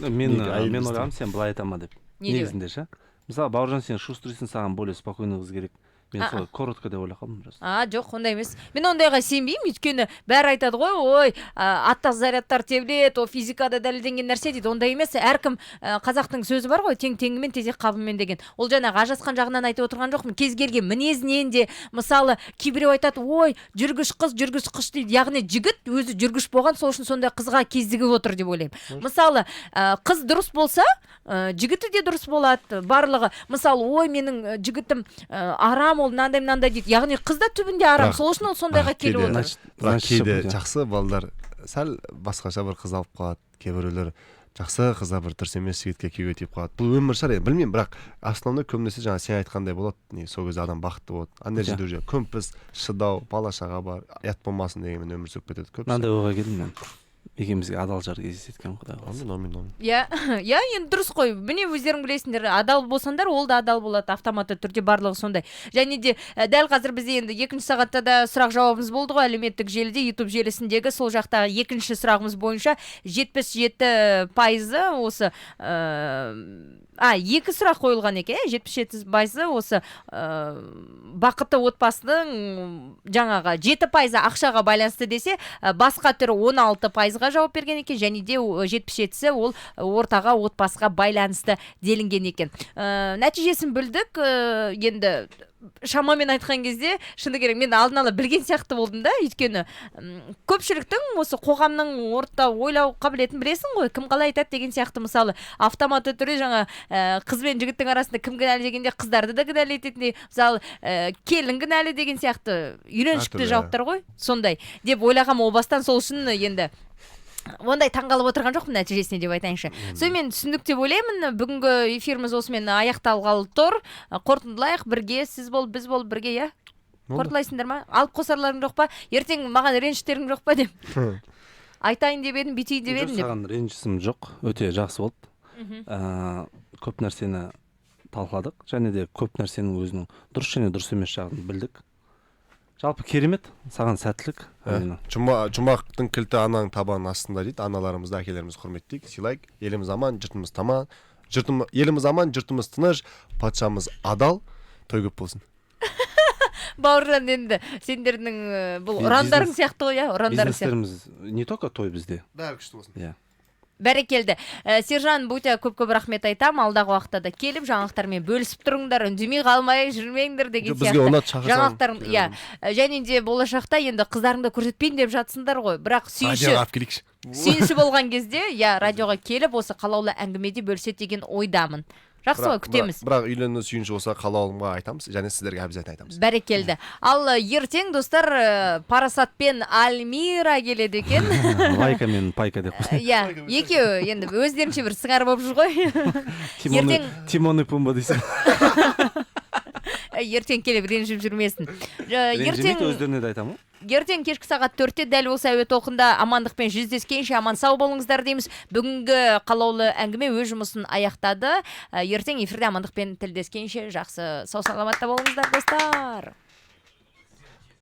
Мен Неге әйел мен істеу? ойлағанмын, сен былай айта ма деп. Не деп? Негізінде ше, мысалы, Бауыржан, сен шустрыйсың, саған более спокойный қыз керек. Мен солай коротко деп ойлап қалдым просто. А, жоқ, ондай емес. Мен ондайға сенбеймін, өйткені бәрі айтады ғой, ой, аттас зарядтар тебіледі, ол физикада дәлелденген нәрсе дейді. Ондай емес. Әркім, қазақтың сөзі бар ғой, тең теңімен, тезек қабымен деген. Ол жаңағы ажырасқан жағынан айтып отырған жоқпын. Кез келген мінезінен де, мысалы, кейбіреу айтады, ой, жүргіш қыз, жүргіш қыз дейді. Яғни жігіт өзі жүргіш болған, сол үшін сондай қызға кезігіп отыр деп ойлаймын. Мысалы, қыз дұрыс болса, жігіті де дұрыс болады, барлығы. Мысалы, ой, менің жігітім арам, ол мынандай мынандай дейді. Яғни қыз да түбінде арам, сол үшін ол сондайға Бірақ келіп кейде- отыр. Значит, Бірақ значит, кейде ше, жақсы балдар сәл басқаша бір қыз алып қалады, кейбіреулер жақсы қыздар бір дұрыс емес жігітке күйеуге тиіп қалады. Бұл өмір шығар енді, білмеймін, бірақ основной көбінесе жаңа сен айтқандай болады. Не, сол кезде адам бақытты болады. Ана жерде уже көмпіс, шыдау, бала шаға бар, ұят болмасын дегенмен өмір сүріп кетеді көбісі. Мынандай ойға келдім мен. Екеумізге адал жар кездеседі екен, құдай қаласа. Амин, амин, амин. Иә, иә, енді дұрыс қой. Міне, өздерің білесіңдер, адал болсаңдар, ол да адал болады автоматты түрде, барлығы сондай. Және де дәл қазір бізде енді екінші сағатта да сұрақ жауабымыз болды ғой әлеуметтік желіде, YouTube желісіндегі сол жақтағы екінші сұрағымыз бойынша 77%-ы осы екі сұрақ қойылған екен, иә, 77%-ы осы бақытты отбасының жаңағы 7%-ы ақшаға байланысты десе, басқа түрі 16%-ға жауап берген екен, және де 77-сі ол ортаға, отбасыға байланысты делінген екен. Нәтижесін білдік, енді шамамен айтқан кезде, шыны керек, мен алдын ала білген сияқты болдым да, өйткені көпшіліктің осы қоғамның орта ойлау қабілетін білесің ғой, кім қалай айтады деген сияқты. Мысалы, автоматты түрде жаңа қыз бен жігіттің арасында кім кінәлі дегенде, қыздарды да кінәлі ететіндей, мысалы, келін кінәлі деген сияқты үйреншікті Әртүрлі, иә. жауаптар ғой, сондай деп ойлағанмын о бастан. Сол үшін енді ондай таңғалып отырған жоқпын нәтижесіне деп айтайыншы. Сонымен, түсіндік деп ойлаймын. Бүгінгі эфиріміз осымен аяқталғалы тұр. Қорытындылайық бірге, сіз бол, біз бол бірге, иә. Болды. Қорытындылайсыңдар ма? Алып қосарларың жоқ па? Ертең маған реніштерің жоқ па деп, айтайын деп едім, бүйтейін деп Жоқ, едім деп. саған ренжісім жоқ, өте жақсы болды. Көп нәрсені талқыладық және де көп нәрсенің өзінің дұрыс және дұрыс емес жағын білдік. Жалпы керемет, саған сәттілік, Амина. Жұмақтың кілті ананың табанының астында дейді. Аналарымызды, әкелерімізді құрметтейік, сыйлайық. Еліміз аман, жұртымыз таман, еліміз аман, жұртымыз тыныш, патшамыз адал, той көп болсын. Бауыржан, енді сендердің бұл ұрандарың сияқты ғой, иә, ұрандарың сияқты. Бизнестеріміз не только той бізде. Бәрі күшті болсын. Иә. Бәрекелді. Сержан, Бутя, көп көп рахмет айтамын. Алдағы уақытта да келіп жаңалықтармен бөлісіп тұрыңдар, үндемей қалмай жүрмеңдер деген Жоқ, бізге сияқты. ұнады, шақырсаң Жаңалықтарың, иә. келеміз. Және де болашақта енді қыздарыңды көрсетпейін деп жатсыңдар ғой, бірақ сүйінші Радиоға алып келейікші. сүйінші болған кезде, иә, радиоға келіп, осы қалаулы әңгімеде бөліседі деген ойдамын. Жақсы ғой, күтеміз. Бірақ үйлену сүйінші болса, қалаулымға айтамыз және сіздерге обязательно айтамыз. Бәрекелді. Ал ертең, достар, Парасат пен Альмира келеді екен. Лайка мен Пайка деп қойсаң. Иә, екеуі енді өздерінше бір сыңар болып жүр ғой. Тимон, Тимон и Пумба дейсің. Ертең келіп ренжіп жүрмесін. Ренжімейді, Ертең өздеріне де айтамын ғой. Ертең кешкі сағат 4-те дәл осы әуе толқында амандықпен жүздескенше аман сау болыңыздар дейміз. Бүгінгі қалаулы әңгіме өз жұмысын аяқтады. Ертең эфирде амандықпен тілдескенше жақсы, сау саламатта болыңыздар, достар.